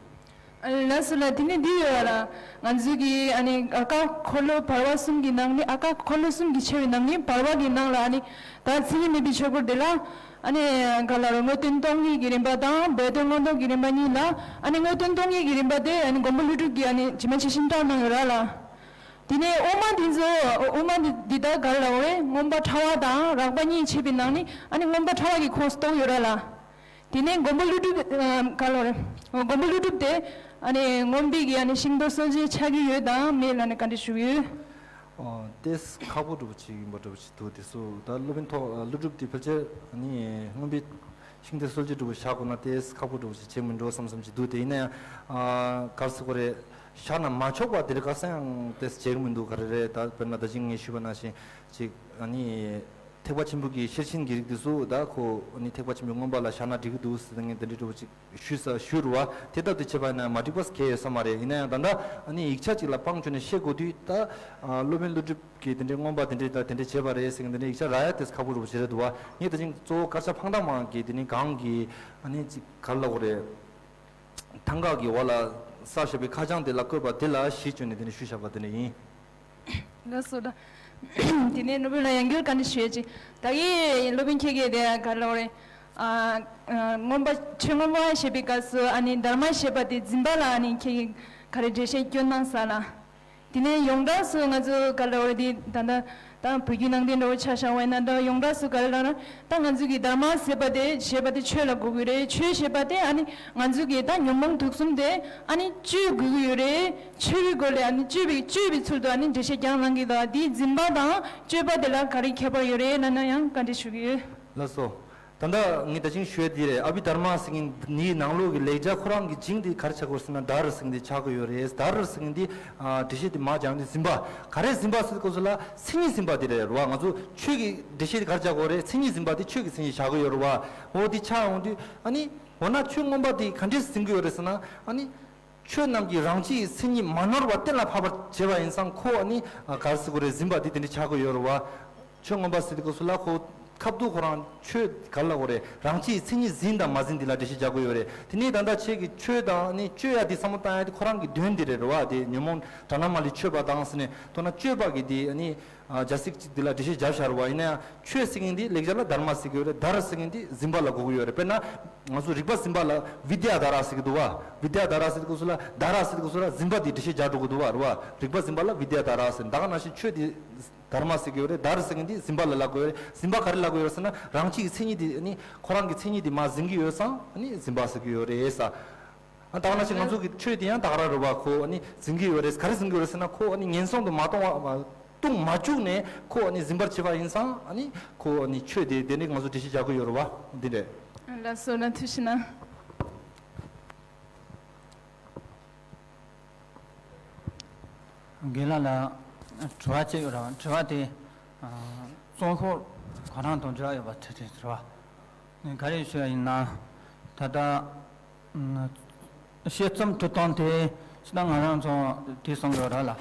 ལགས་སོ་ལགས། དེ་ནས་འདི་ཡོད་ལ། ང་ཚོའི་གི་ཨ་ནི་ཨ་ཀ་འཁོར་ལོ་བར་པ་གསུམ་གྱི་ནང་ནས་ཨ་ཀ་འཁོར་ལོ་གསུམ་གྱི་ཆེ་བའི་ནང་ནས་བར་པ་གི་ནང་ལ་ཨ་ནི་ད་མཚན་ཉིད་མེད་པའི་ཆོས་སྐོར་དེ་ལ་ཨ་ནི་ག་ལ་རོ་དངོས་བསྟན་སྟོང་ཉིད་ཀྱི་རིམ་པ་དང་སྦས་དོན་མངོན་རྟོགས་ཀྱི་རིམ་པ་གཉིས་ལ། ཨ་ནི་དངོས་བསྟན་སྟོང་ཉིད་ཀྱི་རིམ་པ་དེ་ཨ་ནི་མགོན་པོ་ཀླུ་སྒྲུབ་ཀྱིས་ཨ་ནི་ཇི་མ་ཇི་བཞིན་བཀྲལ་གནང་ཡོད་ར་ལ། དེ་ནས་དབུ་མ་དེ་ཚོ་དབུ་མ་འདི་འདི་ལྟར་ག་ལ་འོ་རེད། མངོན་པ་ཕྲ་བ་དང་རགས་པ་གཉིས་ཕྱེ་བའི་ནང་ནས་ཨ་ནི་མངོན་པ་ཕྲ་བ་གི་ཁོངས་སུ་གཏོགས་ཡོད་ར་ལ། དེ་ནས་མགོན་པོ་ཀླུ་སྒྲུབ་ཨ་ག་ལ་འོ་རེད། མགོན་པོ་ཀླུ་སྒྲུབ་དེ་ཨ་ནི་མངོན་པའི་གི་ཨ་ནི་ཤིང་རྟ་སྲོལ་འབྱེད་ཆགས་ཀྱི་ཡོད་དམ་མེད་ལ་ནི་བཀའ་འདྲི་ཞུ་གི་ཡོད། ཨོ་ཏེས་ཁག་པོ་འདྲ་པོ་ཅིག་ཡིན་པ་འདྲ་པོ་ཅིག་འདུག་དེ་ཚོ་ད་སློབ་དཔོན་ཐོག་ཀླུ་སྒྲུབ་དེ་ཕལ་ཆེར་ཨ་ནི་མངོན་པའི་ཤིང་རྟའི་སྲོལ་འབྱེད་འདྲ་པོ་བཞག་དགོས་ན་ཏེས་ཁག་པོ་འདྲ་པོ་ཅིག་བྱེད་མི་འགྲོ་བསམ་བསམ་ཅིག་འདུག་དེ་ཡིན་ན་ཡང་ཨ་ག་རེ་ཟེར་དགོས་རེད། བཞག་ན་མ་ཆོག་པ་དེ་རིགས་ག་ས་ཡང་ཏེས་བྱེད་ཀྱི་མི་འདུག་ག་རེ་རེད། ད་དཔེར་ན་ད་ཅིང་ངས་ཞུས་པ་ནང་བཞིན་ཅིག་ཨ་ནི་ཐེག་པ་ཆེན་པོ་གི་ཤེར་ཕྱིན་གྱི་རིགས་དེ་ཚོ་ད་ཁོ་ཨ་ནི་ཐེག་པ་ཆེན་པོའི་མངོན་པ་ལ་བཞག་ན་འགྲིག་གི་འདུག་ཟེར་ངས་དེ་འདྲའི་འདྲ་པོ་ཅིག་ཞུས་ས་ཞུས་རུ་བ་དེ་ལྟར་དུ་བྱེད་པ་ཡིན་ན་མ་འགྲིག་པ་གལ་ཡོད་ས་མ་རེད། ཡིན་ན་ཡང་ད་ལྟ་ཨ་ནི་ཡིག་ཆ་ཅིག་ལ་དཔང་བྱས་ནས་བཤད་དགོས་དུས་ད་ཨ་སློབ་དཔོན་ཀླུ་སྒྲུབ་ཀྱིས་དེ་འདྲའི་མངོན་པ་དེ་འདྲའི་ད་དེ་འདྲའི་བྱས་པ་རེད་ཟེར་མཁན་དེ་འདྲའི་ཡིག་ཆ་རག་ཡ་དེ་ཁག་པོ་རུ་བྱེད་རེད་འདུག་བ། ངས་ད་ཅིང་གཙོ་བོ་དཀར་ཆག་འཕང་ཐང་མ་གི་དེ་ནི་གང་གི་ཨ་ནི་ཅིག་ག་རེ་ལབ་དགོས་རེད། ཐང་ག་གི་འོག་ལ་གསར་བཞག་པའི་ཁ་བྱང་དེ་ལ་བཀོད་པ་དེ་ལ་གཞི་བཅོལ་ནས་དེ་ནི་ཞུས་བཞག་པ་དེ་འདྲ་ཡིན། ལགས་སོ་ད། དེ་ནས་སློབ་དཔོན་ལ་ཡང་བསྐྱར་བཀའ་འདྲི་ཞུ་ཡ་ཅིག་ད་གིན་སློབ་དཔོན་ཁྱེད་ཀྱིས་དེ་ག་རེ་ལབ་དགོས་རེད། ཨ་ཨ་མངོན་པ་ཆོས་མངོན་པ་ཞེས་པའི་སྐབས་སུ་ཨ་ནི་དྷརྨ་ཞེས་པ་དེ་འཛིན་པ་ལ་ཨ་ནི་ཁྱེད་ཀྱིས་ག་རེ་འགྲེལ་བཤད་སྐྱོན་གནང་ས་ལ། དེ་ནས་ཡོངས་གྲགས་སུ་ང་ཚོ་ག་ལ་བར་དེ་ད་ལྟ་ད་བོད་བརྒྱུད་ནང་བསྟན་འདྲ་བོ་ཆ་བཞག་པ་ཡིན་ན་ད་ཡོངས་གྲགས་སུ་ག་ལ་ལབ་ན་ད་ང་ཚོ་གི་དྷརྨ་ཟེར་བ་དེ་ཞེས་པ་དེ་ཆོས་ལ་གོ་གི་རེད། ཆོས་ཞེས་པ་དེ་ཨ་ནི་ང་ཚོ་གི་ད་ཉོན་མོངས་དུག་གསུམ་དེ་ཨ་ནི་གཅོད་དགོས་ཀྱི་ཡོད་རེད། ཆོས་ཀྱི་སྒོ་ལས་ཨ་ནི་གཅོད་པའི་གཅོད་པའི་ཚུལ་དུ་ཨ་ནི་འགྲེལ་བཤད་རྒྱག་གནང་གི་འདུག་དེའི་འཛིན་པ་དང་གཅོད་པ་དེ་ལ་ག་རེ་ཁྱད་པར་ཡོད་རེད་ལབ་ན་ཡང་བཀའ་འདྲི་ཞུ་གི་ཡོད། ལགས་སོ། ད་ལྟ་ངས་ད་ཅིང་ཞུས་དེ་རེད། ཨ་བྷི་དྷརྨ་ཟེར་མཁན་འདིའི་ནང་ལོགས་ཀྱི་ལེགས་སྦྱར་ཁོ་རང་གི་བྱིངས་དེ་ག་རེ་ཆགས་ཀྱི་ཡོད་ཟེར་ན་དྷརྨ་ཟེར་མཁན་དེ་ཆགས་ཀྱི་ཡོད་རེད། དྷརྨ་ཟེར་མཁན་དེ་ཨ་འགྲེལ་བཤད་དེ་མ་སྦྱངས་དུས་འཛིན་པ་ག་རེ་འཛིན་པ་ཟེར་དགོས་ཟེར་ལ་མཚན་ཉིད་འཛིན་པ་དེ་རེད་རེད་བ། ང་ཚོ་ཆོས་ཀྱི་འགྲེལ་བཤད་དེ་ག་རེ་ཆགས་ཀྱི་ཡོད་རེད། མཚན་ཉིད་འཛིན་པ་དེ་ཆོས་ཀྱི་མཚན་ཉིད་བཞག་གི་ཡོད་རེད་བ། འོ་དེ་ཆགས་ཡོང་དུས་ཨ་ནི་འོ་ན་ཆོས་མངོན་པ་དེ་ག་འདྲས་འཛིན་གྱི་ཡོད་རེད་ཟེར་ན་ཨ་ནི། ཆོས་རྣམས་ཀྱི་རང་སྤྱི་ཡི་མཚན་ཉིད་མ་ནོར་བ་གཏན་ལ་ཕབ་པར་བྱེད་པ་ཡིན་ཙང་ཁོ་ཨ་ནི་ག་རེ་ཟེར་དགོས་རེད། འཛིན་པ་འདི་དེ་འདྲ་ཆགས་ཀྱི་ཡོད་རེད་བ། ཆོས་མངོན་པ་ཟེར་དུས་སྐབས་སུ་ལ་ཁོ་ཁ་བསྡུ་ཁོ་རང་ཆོས་ག་རེ་ལབ་དགོས་རེད། རང་སྤྱི་ཡི་མཚན་ཉིད་འཛིན་དང་མ་འཛིན་འདི་ལ་འགྲེལ་བཤད་རྒྱག་དགོས་ཡོད་རེད། དེ་ནས་ད་ལྟ་ཁྱེད་ཀྱིས་ཆོས་དང་ཨ་ནི་གཅོད་ཡ་འདི་བསམ་བློ་བཏང་ཡ་དེ་ཁོ་རང་གི་དོན་འདི་རེད་རེད་བ། དེ་ཉོན་མོངས་དྲག་སྣང་མ་ལུས་གཅོད་པ་དང་ཟེར་ནས་མདོར་ན་གཅོད་པ་གི་དེ་ཨ་ནི་ཨ་རྒྱལ་སྲིད་ཅིག་འདི་ལ་འགྲེལ་བཤད་བརྒྱབ་བཞག་རེད་བ། ཡིན་ན་ཡང་ཆོས་ཟེར་མཁན་འདི་ལེགས་སྦྱར་ལ་དྷརྨ་ཟེར་གྱི་ཡོད་རེད། དྷརྨ་ཟེར་མཁན་འདི་འཛིན་པ་ལ་གོ་གི་ཡོད་རེད། དཔེར་ན་ང་ཚོ་རིག་པ་འཛིན་པ་ལ་བི་དྱ་དྷརྨ་ཟེར་གྱི་འདུག་བ། བི་དྱ་དྷརྨ་ཟེར་དུས་སྐབས་སུ་ལ་དྷརྨ་ཟེར་དུས་སྐབས་སུ་ལ་འཛིན་པ་འདི་འགྲེལ་བཤད་རྒྱག་འགྲོ་གི་འདུག་བ་རེད་བ། རིག་པ་འཛིན་པ་ལ་བི་དྱ་དྷརྨ་ཟེར། ད་ག་ནང་བཞིན་ཆོས་འདི་དྷརྨ་ཟེར་གྱི་ཡོད་རེད། དྷརྨ་ཟེར་མཁན་འདི་འཛིན་པ་ལ་ལབ་དགོས་ཡོད་རེད། འཛིན་པ་ག་རེ་ལབ་དགོས་ཡོད་རེད་ཟེར་ན་རང་སྤྱི་ཡི་མཚན་ཉིད་འདི་ནི་ཁོ་རང་གི་མཚན་ཉིད་འདི་མ་འཛིན་གྱི་ཡོད་ཙང་ནི་འཛིན་པ་ཟེར་གྱི་ཡོད་རེད་ས། ཨ་ད་ག་ནང་བཞིན་ང་ཚོ་གི་ཆོས་དེ་ཡང་ད་ག་རང་རེད་བ། ཁོ་ཨ་ནི་འཛིན་གྱི་ཡོད་རེད། ག་རེ་འཛིན་གྱི་ཡོད་རེད་ཟེར་ན་ཁོ་ཨ་ནི་ངན་སོང་དུ་མ་གཏོང་བ་མ་ལྟུང་མ་བཅུག་ནས་ཁོ་ཨ་ནི་འཛིན་པར་བྱེད་པ་ཡིན་ཙང་ཨ་ནི་ཁོ་ཨ་ནི་ཆོས་དེ་དེ་ནི་ང་ཚོ་འགྲེལ་བཤད་རྒྱག་གི་ཡོད་རེད་བ། འདི་རེད། ལགས་སོ་ལགས། ཐུགས་རྗེ་གནང་། རྒན་ལགས་ལ་དྲི་བ་གཅིག་ཡོད་རེད་བ། དྲི་བ་དེ་ཨ་རྩོམ་ཤོག་ག་རང་དང་འབྲེལ་བ་ཡོད་པ་དྲི་དྲི་དྲི་བ་ནི་ག་རེ་ཞུ་ཡ་ཡིན་ན། ད་ལྟ་ཨ་བཤད་རྩོམ་འབྲི་སྟངས་དེ་ཅི་ད་ང་རང་ཚོ་དེ་གསུང་གི་ཡོད་རེད་ལ།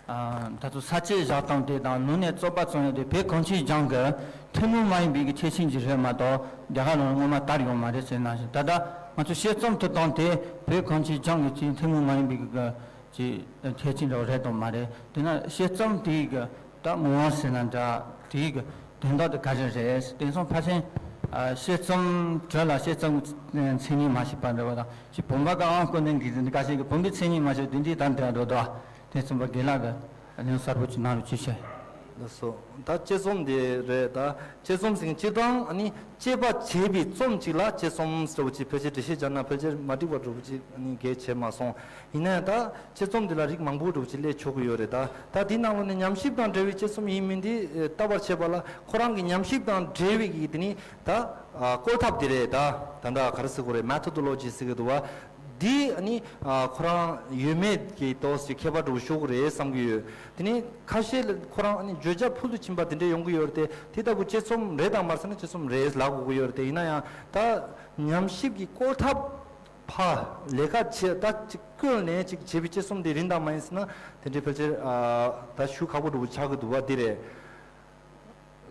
ཨ། ད་དུང་ས་བཅད་བཞག་སྟངས་དེ་དང་ནང་ནས་རྩོད་པ་རྩོད་ཡ་དེ་བོད་གངས་ཅན་ལྗོངས་ཀྱི་ཐུན་མོང་མ་ཡིན་པའི་གི་ཐེག་ཆེན་གྱི་རེད་མ་གཏོགས་རྒྱ་གར་ནང་སྔོན་མ་དར་ཡོད་མ་རེད་ཟེར་ནང་བཞིན། ད་ལྟ་ང་ཚོ་དཔྱད་རྩོམ་དུ་བཏང་སྟེ་བོད་གངས་ཅན་ལྗོངས་ཀྱི་ཐུན་མོང་མ་ཡིན་པའི་གི་ཅིག་ཐེག་ཆེན་འདྲ་བོ་རེད་དམ་མ་རེད། དེས་ན་དཔྱད་རྩོམ་དེའི་གི་ད་ངོ་བོ་ཟེར་ན་འདྲ། དེའི་གི་དོན་དག་དེ་ག་རེ་རེད། དེང་སང་ཕལ་ཆེར་ཨ་དཔྱད་རྩོམ་བྲོས་ལ་དཔྱད་རྩོམ་གྱི་མཚན་ཉིད་མ་ཤེས་པ་འདྲ་བོ་དང་ཅིག་བུམ་པ་ག་ཨང་ཀུན་ལྡན་གྱི་འགའ་ཞིག་གི་བུམ་པའི་མཚན་ཉིད་མ་ཤེས་དེ་འདྲའི་ད་འདྲ་འགྲོ་འདུག་དེ་ཚོ་པ་དགེ་ལགས་ཀྱིས་ལན་གསལ་པོ་ཅིག་གནང་རོགས་ཅིག་བྱས། ལགས་སོ། ད་དཔྱད་རྩོམ་དེ་རེད། ད་དཔྱད་རྩོམ་ཟེར་མཁན་སྤྱིར་བཏང་ཨ་ནི་དཔྱད་པ་བྱས་པའི་རྩོམ་ཅིག་ལ་དཔྱད་རྩོམ་ཟེར་བ་ཅིག་ཕལ་ཆེར་འགྲེལ་བཤད་བརྒྱབ་ན་ཕལ་ཆེར་མ་འགྲིག་པ་འདྲ་བོ་ཅིག་ཨ་ནི་གལ་ཆེ་མ་སོང་། ཡིན་ན་ཡང་ད་དཔྱད་རྩོམ་འདི་ལ་རིགས་མང་པོ་འདྲ་བོ་ཅིག་སླེབས་ཆོག་གི་ཡོད་རེད། ད་ད་འདི་ནང་ལོགས་ནས་ཉམས་ཞིབ་དང་འབྲེལ་བའི་དཔྱད་རྩོམ་ཡིན་མིན་འདི་ལྟ་བར་བྱེད་པ་ལ་ཁོ་རང་གི་ཉམས་ཞིབ་དང་འབྲེལ་བའི་གི་དེ་ནི་ད་བཀོལ་ཐབས་དེ་རེད། ད་ད་ད་ག་རེ་ཟེར་དགོས་རེད། མེ་ཐོ་ཌོ་ལོ་ཇི་ཟེར་གི་འདུག་བ། འདི་ཨ་ནི་ཨ་ཁོ་རང་ཡོད་མེད་ཀྱི་ཏོག་ཙམ་ཁྱད་པར་འདྲ་བོ་ཤོར་གི་རེད་བསམ་གི་ཡོད། དེ་ནས་ཁ་ཤས་ལ་ཁོ་རང་ཨ་ནི་བརྗོད་བྱ་ཕུལ་དུ་ཕྱིན་པ་དེ་འདྲ་ཡོང་གི་ཡོད་རེད་དེ། དེ་ལྟ་བུ་དཔྱད་རྩོམ་རེད་དང་མ་རེད་ཟེར་ན་དཔྱད་རྩོམ་རེད་ལབ་དགོས་ཀྱི་ཡོད་རེད་དེ། ཡིན་ན་ཡང་ད་ཉམས་ཞིབ་ཀྱི་བཀོལ་ཐབས་ཕར་ལས་ཀ་བྱེད་ད་ཅིག་བཀོལ་ནས་ཅིག་བྱེད་པའི་དཔྱད་རྩོམ་དེ་རེད་དང་མ་ཡིན་ཟེར་ན་དེ་འདྲའི་ཕལ་ཆེར་ཨ་ད་ཞུ་ཁག་པོ་འདྲ་བོ་ཆགས་ཀྱི་འདུག་བ། དེ་རེད།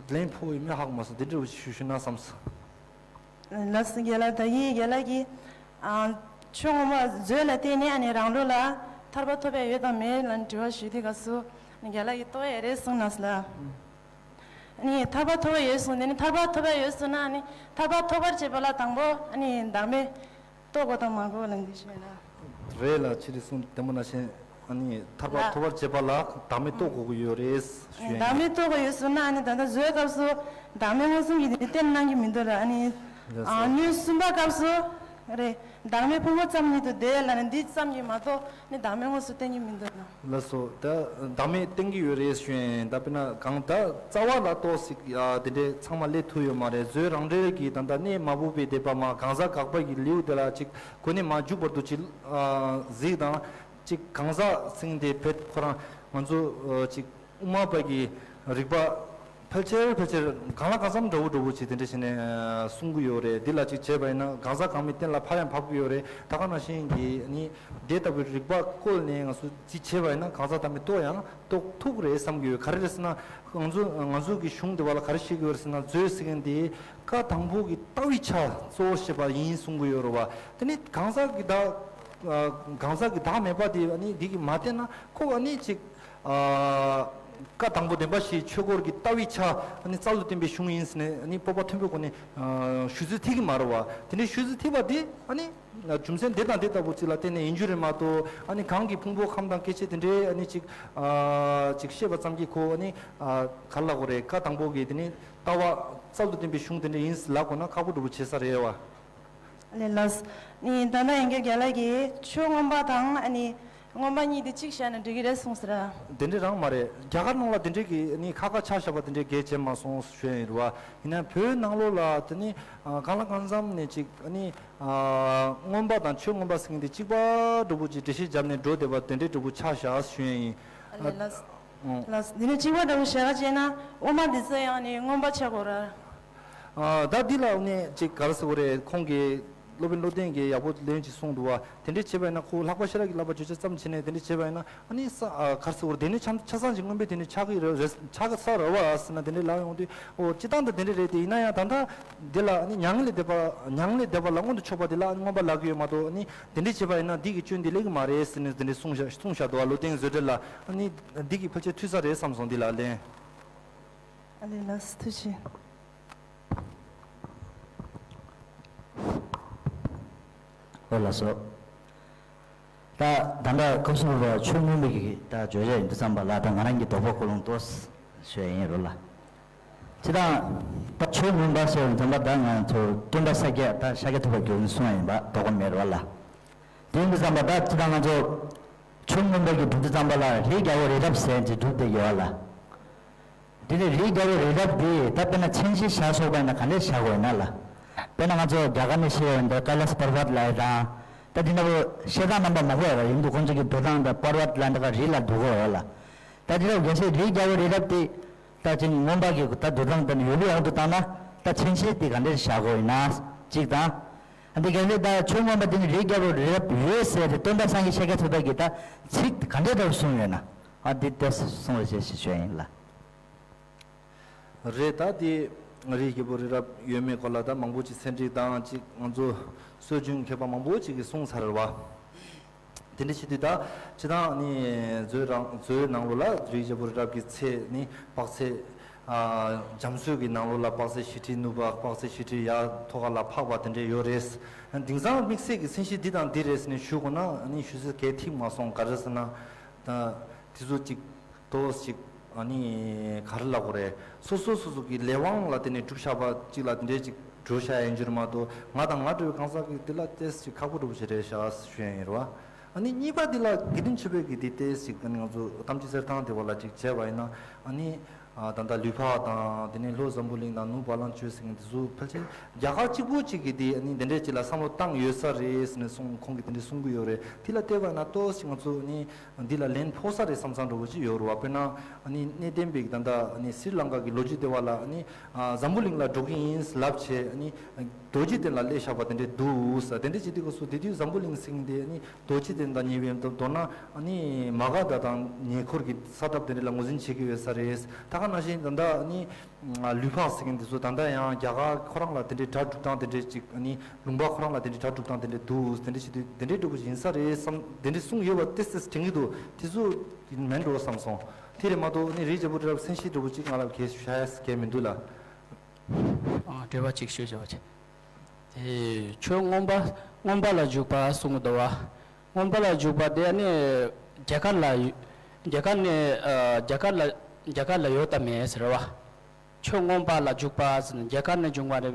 ལན་ཕོ་ཡིན་མིན་ཧ་གོ་མ་སོང་། དེ་འདྲ་བོ་ཞུ་ཞུ་ན་བསམས་སོང་། ལགས་སོ་རྒན་ལགས། ད་གིན་རྒན་ལགས་ཀྱིས་ཨ་ཆོས་མངོན་པ་མཛོད་ལ་བརྟེན་ནས་ཨ་ནི་རང་ལུགས་ལ་ཐར་པ་ཐོབ་ཡ་ཡོད་དམ་མེད་ལ་དྲི་བ་ཞུས་དུས་སྐབས་སུ་ཨ་ནི་རྒན་ལགས་ཀྱིས་རྟོགས་ཡ་རེད་གསུངས་གནང་སོང་ལགས། ཨ་ནི་ཐར་པ་ཐོབ་ཡ་ཡོད་གསུངས། དེ་ནི་ཐར་པ་ཐོབ་ཡ་ཡོད་གསུངས་ན་ཨ་ནི་ཐར་པ་ཐོབ་པར་བྱེད་པ་ལ་དང་པོ་ཨ་ནི་བདག་མེད་རྟོགས་དགོས་དང་མ་དགོས་ལ་འདི་ཞུས་ན། རེད་ལགས། ཕྱི་དྲི་གསུང་དེ་མོ་ན་ཤེས། ཨ་ནི་ཐར་པ་ལགས། ཐོབ་པར་བྱེད་པ་ལ་བདག་མེད་རྟོགས་དགོས་ཀྱི་ཡོད་རེད་ཞུ་ཡ་ཡིན། བདག་མེད་རྟོགས་དགོས་ཡོད་ཟེར་ན་ཨ་ནི་ད་ལྟ་མཛོད་སྐབས་སུ་བདག་མེད་མངོན་སུམ་གྱིས་དེ་བསྟན་གནང་གི་མི་འདུག་ལ། ཨ་ནི་ལགས་སོ། སྣོད་གསུམ་པ་སྐབས་སུ་རེད། བདག་མེད་ཕུང་པོ་ཙམ་ཉིད་དུ་བདེ་ལ་ནི་འདི་ཙམ་གྱིས་མ་གཏོགས་ནི་བདག་མེད་མངོན་སུམ་བསྟན་གྱི་མི་འདུག་ལ། ལགས་སོ། ད་བདག་མེད་བསྟན་གྱི་ཡོད་རེད་ཞུ་ཡ་ཡིན། ད་དཔེར་ན་གང་ལྟར་རྩ་བ་ལ་ཏོག་ཙམ་ཨ་དེ་འདྲའི་ཚང་མ་སླེབས་ཐུབ་ཡོད་མ་རེད། མཛོད་རང་འགྲེལ་གྱི་ད་ལྟ་གནས་མ་བབས་པའི་སྡེ་པ་མ་གང་ཟག་དགག་པ་གི་ལེའུ་དེ་ལ་ཅིག་གོ་གནས་མ་འཇུག་བར་དུ་ཅིག་ཨ་གཟིགས་དང་། ཅིག་གང་ཟག་ཟེར་མཁན་དེ་བེད་ཁོ་རང་ང་ཚོ་ཨ་ཅིག་དབུ་མ་པ་གི་རིགས་པ་ཕལ་ཆེར་ཕལ་ཆེར་གང་ལ་གང་འཚམ་འདྲ་བོ་འདྲ་བོ་ཅིག་དེ་འདྲ་བྱས་ནས་ཨ་གསུང་གི་ཡོད་རེད། འདི་ལ་ཅིག་བྱས་པ་ཡིན་ན་གང་ཟག་གང་མིན་གཏན་ལ་ཕབ་ཡང་ཕབ་ཀྱི་ཡོད་རེད། ད་ག་ནང་བཞིན་གྱི་ནི་དེ་ལྟ་བུའི་རིགས་པ་བཀོལ་ནས་ང་ཚོ་ཅིག་བྱས་པ་ཡིན་ན་གང་ཟག་བདག་མེད་རྟོགས་ཡང་རྟོགས་ཐུབ་ཀྱི་རེད་བསམ་གྱི་ཡོད། ག་རེ་རེད་ཟེར་ན་ང་ཚོ་ང་ཚོ་གི་གཞུང་འདི་བ་ལ་ག་རེ་བཤད་ཀྱི་ཡོད་རེད་ཟེར་ན། མཛོད་ཟེར་མཁན་དེ་བཀའ་དང་པོ་གི་ལྟ་བའི་ཆ་གཙོ་བོ་བྱས་པ་ཡིན་གསུང་གི་ཡོད་རེད་བ། དེ་ནི་གང་ཟག་གི་བདག་གང་ཟག་གི་བདག་མེད་པ་དེ་ཨ་ནི་འདི་གིས་མ་བསྟན་ན་ཁོ་ཨ་ནི་ཅིག་ཨ་བཀའ་དང་པོ་བདེན་པ་བཞིའི་ཆོས་འཁོར་གྱི་ལྟ་བའི་ཆ་ཨ་ནི་རྩ་བ་ལ་བརྟེན་པའི་གཞུང་ཡིན་ཟེར་ནས་ཨ་ནི་སྤོབས་པ་མཐོན་པོའི་སྒོ་ནས་ཨ་ཞུ་ཚུལ་ཐིག་གི་མ་རེད་བ། དེ་འདྲའི་ཞུ་ཚུལ་ཐིག་པ་དེ་ཨ་ནི་རྒྱུ་མཚན་དེ་དང་དེ་ལྟ་བུ་ཅིག་ལ་བརྟེན་ནས་ཡིན་རྒྱུ་རེད་མ་གཏོགས། ཨ་ནི་གང་གི་ཕུང་པོ་ཁམས་དང་སྐྱེ་མཆེད་དེ་འདྲའི་ཨ་ནི་ཅིག་ཨ་ཅིག་བཤད་པ་ཙམ་གྱིས་ཁོ་ཨ་ནི་ཨ་ག་རེ་ལབ་དགོས་རེད། བཀའ་དང་པོ་གི་དེ་ནི་ལྟ་བ་རྩ་བ་ལ་བརྟེན་པའི་གཞུང་དེ་འདྲ་ཡིན་ཟེར་ལབ་དགོས་ན་ཁག་པོ་འདྲ་བོ་བྱེད་ས་རེད་བ། ལགས་ལགས། ནི་ད་ལྟ་ཡང་བསྐྱར་རྒན་ལགས་ཀྱིས་ཆོས་མངོན་པ་དང་ཨ་ནི་མངོན་པ་གཉིས་དེ་གཅིག་བཞག་ན་འགྲིག་གི་རེད་གསུངས་ཟེར། དེ་འདྲ་རང་མ་རེད། རྒྱ་གར་ནང་ལ་དེ་འདྲའི་གི་ནི་ཁ་ཁ་ཆ་བཞག་པ་དེ་འདྲའི་གལ་ཆེ་མ་སོང་ཞུ་ཡ་ཡིན་རེད་བ། ཡིན་ན་བོད་ནང་ལོགས་ལ་དེ་ནི་ཨ་གང་ལ་གང་འཚམ་ནས་ཅིག་ཨ་ནི་ཨ་མངོན་པ་དང་ཆོས་མངོན་པ་ཟེར་མཁན་དེ་གཅིག་པ་འདྲ་བོ་ཅིག་འགྲེལ་བཤད་བརྒྱབ་ནས་འགྲོ་བསྡད་པ་དེ་འདྲའི་འདྲ་བོ་ཆ་བཞག་ཞུ་ཡ་ཡིན། ཨ་ལགས་ལགས། ཨང་། ལགས། འདི་ནི་གཅིག་པ་འདྲ་བོ་བཤད་པ་བྱས་ན་དབུ་མ་འདི་ཚོ་ཡང་ནི་མངོན་པ་ཆགས་དགོས་ར། ཨ་ད་འདི་ལ་ནི་ཅིག་ག་རེ་ཟེར་དགོས་རེད། ཁོང་གིས་སློབ་དཔོན་བློ་ལྡན་གྱིས་ཡག་པོ་ལན་ཅིག་གསུངས་འདུག་བ། དེ་འདྲས་བྱས་པ་ཡིན་ན་ཁོ་ལྷག་པ་ཤེས་རབ་ཀྱི་བསླབ་པ་བརྗོད་བྱ་ཙམ་བྱས་ནས་དེ་འདྲས་བྱས་པ་ཡིན་ན་ཨ་ནི་ས་ཨ་ག་རེ་ཟེར་དགོས་རེད། དེ་ནི་ཆ་ཆ་ཚང་ཞིག་མངོན་པའི་དེ་ནི་ཆགས་ཀྱི་རེད་རེད་ཆགས་ས་རེད་བ་ཟེར་ན་དེ་འདྲས་ལབ་ཡོང་དུས། ཨོ་སྤྱིར་བཏང་དུ་དེ་འདྲས་རེད་དེ། ཡིན་ན་ཡང་ད་ལྟ་འདི་ལ་ཨ་ནི་མྱ་ངན་ལས་འདས་པ་མྱ་ངན་ལས་འདས་པ་ལ་མངོན་དུ་ཕྱོགས་པ་དེ་ལ་ཨ་ནི་མངོན་པ་ལབ་ཀྱི་ཡོད་མ་གཏོགས། ཨ་ནི་དེ་འདྲས་བྱས་པ་ཡིན་ན་འདི་གི་སྐྱོན་དེ་སླེབས་ཀྱི་མ་རེད་ཟེར་ནས་དེ་འདྲས་གསུངས་བཞག་གསུངས་བཞག་འདུག་བ། བློ་ལྡན་བཟོད་བྲལ་ལ། ཨ་ནི་འདི་གི་ཕལ་ཆེར་འཐུས་ས་རེད་བསམ་སོང་འདི་ལ་ལན། ཨ་ལས་ལགས་ཐུགས་རྗེ་ཆེ། ཨོ་ལགས་སོ། ད་ད་ལྟ་སྐབས་སུ་བབས་པ་ཆོས་མངོན་པའི་གི་ད་བརྗོད་བྱ་ཡིན་དུས་ཙམ་པ་ལ་ད་ང་རང་གི་དོགས་པ་ཀོ་ལོང་ཏོག་ཙམ་ཞུ་ཡ་ཡིན་རོ་ལ། སྤྱིར་བཏང་ད་ཆོས་མངོན་པ་ཟེར་བ་ཙམ་པ་ད་ང་ཚོ་སྟོན་པ་ཤཱཀྱ་ད་ཤཱཀྱ་ཐུབ་པ་མགོན་གསུང་ཡ་ཡིན་པ་དོགས་པ་མེད་རོ་ལ། དེ་ཡིན་དུས་ཙམ་པ་ད་སྤྱིར་བཏང་ང་ཚོ་ཆོས་མངོན་པ་གི་སྒྲུབ་དུས་ཙམ་པ་ལ་རིའི་རྒྱལ་པོ་རི་རབ་ཟེར་གྱི་སྒྲུབ་དེ་ཡོད་ལ། དེ་ནས་རིའི་རྒྱལ་པོ་རི་རབ་དེ་ད་དཔེར་ན་མཚན་གཞི་བཞག་སོགས་པ་ཡིན་ན་ག་འདྲས་བཞག་དགོས་ཡིན་ན་ལ། དཔེར་ན་ང་ཚོ་རྒྱ་གར་ནས་བཤད་ཡོད་འདི་ཀ་ལ་ས་པར་བཏ་ལབ་ཡ་དང་། ད་དེ་འདྲ་བོ་བཤད་སྟངས་རྣམ་པ་མང་པོ་ཡོད་ར། ཡིན་དུས་ཁོང་ཚོ་གི་འདུག་སྟངས་དང་པར་བཏ་ལབ་འདི་ག་རི་ལ་འདུག་གོ་ཡོད་ལ། ད་དེ་འདྲ་བོ་གལ་སྲིད་རིའི་རྒྱལ་པོ་རི་རབ་དེ་ད་ཅིག་མངོན་པ་གི་ད་འདུག་སྟངས་དང་ཡོད་པའི་དབང་དུ་བཏང་ན་ད་མཚན་གཞི་དེ་ག་འདྲས་བཞག་དགོས་ཡིན་ན་གཅིག་དང་། འདི་གལ་སྲིད་ད་ཆོས་མངོན་པ་དེ་ནི་རིའི་རྒྱལ་པོ་རི་རབ་ཡོད་ཟེར་ཏེ་སྟོན་པ་སངས་རྒྱས་ཤཱཀྱ་ཐུབ་པ་གིས་ད་ཚིག་ག་འདྲས་འདྲ་བོ་གསུངས་ཡོད་ན། ཨ་འདི་ལྟས་གསུང་བ་བྱེད་ཞེས་ཞུ་ཡིན་ལ། རེད། ད་དེ་རིའི་རྒྱལ་པོ་རི་རབ་ཡོད་མེད་སྐོར་ལ་ད་མང་པོ་ཅིག་ཚན་རིག་དང་ཅིག་ང་ཚོ་སྲོལ་རྒྱུན་མཁས་པ་མང་པོ་ཅིག་གིས་གསུངས་ཚར་བ། དེ་འདྲ་བྱེད་དུས་ད་སྤྱི་བཏང་ནི་མཛོད་རང་མཛོད་ནང་ལོགས་ལ་རིའི་རྒྱལ་པོ་རི་རབ་ཀྱི་ཚད་ནི་དཔག་ཚད། རྒྱ་མཚོའི་གི་ནང་ལོགས་ལ་དཔག་ཚད་བཞི་ཁྲི་ནུབ་པ། དཔག་ཚད་བཞི་ཁྲི་ཡར་མཐོ་ཁ་ལ་འཕགས་པ་དེ་འདྲས་ཡོད་རེད། དེང་སང་དམིགས་བསལ་གྱི་མཚན་གཞི་འདི་དང་འདི་རེད་ཟེར་ནས་ཞུ་དགོས་ན་ནི་ཞུ་ས་གལ་ཐིག་མ་སོང་། ག་རེ་ཟེར་ན། ད་དེ་ཚོ་ཅིག་ཏོག་ཙམ་ཅིག་ཨ་ནི་ག་རེ་ལབ་དགོས་རེད། སོ་སོ་སོ་སོ་གི་ལས་དབང་ལ་བརྟེན་ནས་གྲུབ་བཞག་པ་ཅིག་ལ་དེ་འདྲས་ཅིག་འགྲོ་བཞག་ཡིན་རྒྱུ་རེད་མ་གཏོགས། ང་དང་ང་འདྲ་བའི་གང་ཟག་གིས་དེ་ལ་ཏོག་ཙམ་ཅིག་ཁག་པོ་འདྲ་བོ་ཞིག་རེད་ཤག་ཞུ་ཡ་ཡིན་རེད་བ། ཨ་ནི་གཉིས་པ་འདི་ལ་དགེ་འདུན་ཆོས་འཕེལ་གྱིས་འདི་ཏོག་ཙམ་ཅིག་ཨ་ནི་ང་ཚོ་གཏམ་རྒྱུད་གསེར་ཐང་དེ་བ་ལ་ཅིག་བྱས་པ་ཡིན་ན། ཨ་ནི་ཨ་ད་ལྟ་ལུས་འཕགས་དང་དེ་ནས་ལྷོ་འཛམ་བུ་གླིང་དང་ནུབ་བ་ལང་སྤྱོད་ཟེར་མཁན་དེ་ཚོ་ཕལ་ཆེར་རྒྱ་གར་གཅིག་པུ་གཅིག་གིས་དེ་ཨ་ནི་འདི་འདྲས་ཅིག་ལ་བསམ་བློ་བཏང་ཡོད་ས་རེད་ཟེར་ནས་གསུང་། ཁོང་གིས་དེ་འདྲས་གསུང་གི་ཡོད་རེད། དེ་ལ་བལྟས་པ་ཡིན་ན་ཏོག་ཙམ་ང་ཚོ་ཨ་ནི་འདི་ལ་ལན་ཕོག་ས་རེད་བསམ་བསམ་འདྲ་བོ་ཅིག་ཡོད་རེད་བ། དཔེར་ན་ཨ་ནི་གནས་བརྟན་པའི་ད་ལྟ་ཨ་ནི་སྲི་ལང་ཀ་གི་ལོ་རྒྱུས་དེ་བ་ལ་ཨ་ནི་ཨ་འཛམ་བུ་གླིང་ལ་འགྲོ་གི་ཡིན་ལབ་བྱས། ཨ་ནི་རྡོ་རྗེ་གདན་ལ་སླེབས་བཞག་པ་དེ་འདྲས་འདུག་ཟེར། དེ་འདྲས་བྱེད་དུས་སྐབས་སུ་དེ་དུས་འཛམ་བུ་གླིང་ཟེར་མཁན་དེ་ཨ་ནི་རྡོ་རྗེ་གདན་དང་ཉེ་བའི་མདོར་ན་ཨ་ནི་མ་ག་དྷ་དང་ཉེ་འཁོར་གྱི་ས་ཁྲ་དེ་འདྲ་ལ་ངོས་འཛིན་བྱེད་ཀྱི་ཡོད་ས་རེད། ད་ག་ནང་བཞིན་ད་ལྟ་ཨ་ནི་ལུས་འཕགས་ཟེར་མཁན་དེ་ཚོ་ད་ལྟ་ཡང་རྒྱ་གར་ཁོ་རང་ལ་དེ་འདྲའི་སྒྲ་སྒྲུབ་སྟངས་དེ་འདྲའི་ཅིག་ཨ་ནི་ལུང་པ་ཁོ་རང་ལ་དེ་འདྲའི་སྒྲ་སྒྲུབ་སྟངས་དེ་འདྲ་འདུག་དེ་འདྲ་བྱེད་དུས་དེ་འདྲའི་འདྲ་པོ་ཞིག་ཡིན་ས་རེད་བསམ། དེ་འདྲ་གསུངས་ཡོད་པ་ཏོག་ཙམ་དྲན་གྱི་འདུག་དེ་ཚོ་མིན་འགྲོ་བསམ་སོང་། དེ་རེད་མ་གཏོགས་ཨ་ནི་རིའི་རྒྱལ་པོ་རི་རབ་མཚན་གཞི་འདྲ་པོ་ཅིག་ང་ལ་གས་ཤ་ཡ་གས་མི་འདུག་ལ། ཨ་འགྲེལ་པ་ཅིག་ཞུས་བྱ་བ་ཅིག་དེ་ཆོས་མངོན་པ་མངོན་པ་ལ་འཇུག་པ་གསུང་གི་འདུག་བ། མངོན་པ་ལ་འཇུག་པ་དེ་ནི་རྒྱ་གར་ལ་ཡོད། རྒྱ་གར་ནས་ཨ་རྒྱ་གར་ལ་རྒྱ་གར་ལ་ཡོད་དམ་མེད་ཟེར་བ། ཆོས་མངོན་པ་ལ་འཇུག་པ་ཟེར་ནས་རྒྱ་གར་ནས་བྱུང་བ་རེད་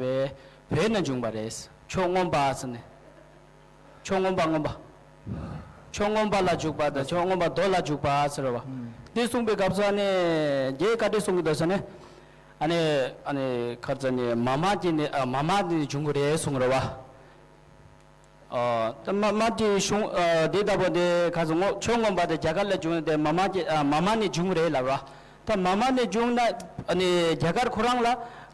པས། བོད་ནས་བྱུང་བ་རེད། ཆོས་མངོན་པ་ཟེར་ནས། ཆོས་མངོན་པ་མངོན་པ། ཆོས་མངོན་པ་ལ་འཇུག་པ་དང་ཆོས་མངོན་པ་མདོ་ལ་འཇུག་པ་ཟེར་བ། ཨུམ། འདི་གསུངས་པའི་སྐབས་སུ་ཨ་ནི་རྒྱའི་བཀའ་འདྲི་གསུང་གི་འདུག་ཟེར་ནས། ཨ་ནི་ཨ་ནི་ཁ་ཙ་ནི་མ་མ་གྱི་ནི་ཨ་མ་མ་ནི་བྱུང་གི་རེད་གསུང་རེད་བ། ཨ་ད་མ་མ་དེ་གཞུང་ཨ་དེ་ལྟ་བུ་དེ་ཁ་ཙ་ངོ་ཆོས་མངོན་པ་དེ་རྒྱ་གར་ལ་བྱུང་དེ་མ་མ་གྱི་ཨ་མ་མ་ནི་བྱུང་རེད་ལབ་ར། ད་མ་མ་ནི་བྱུང་ན་ཨ་ནི་རྒྱ་གར་ཁོ་རང་ལ་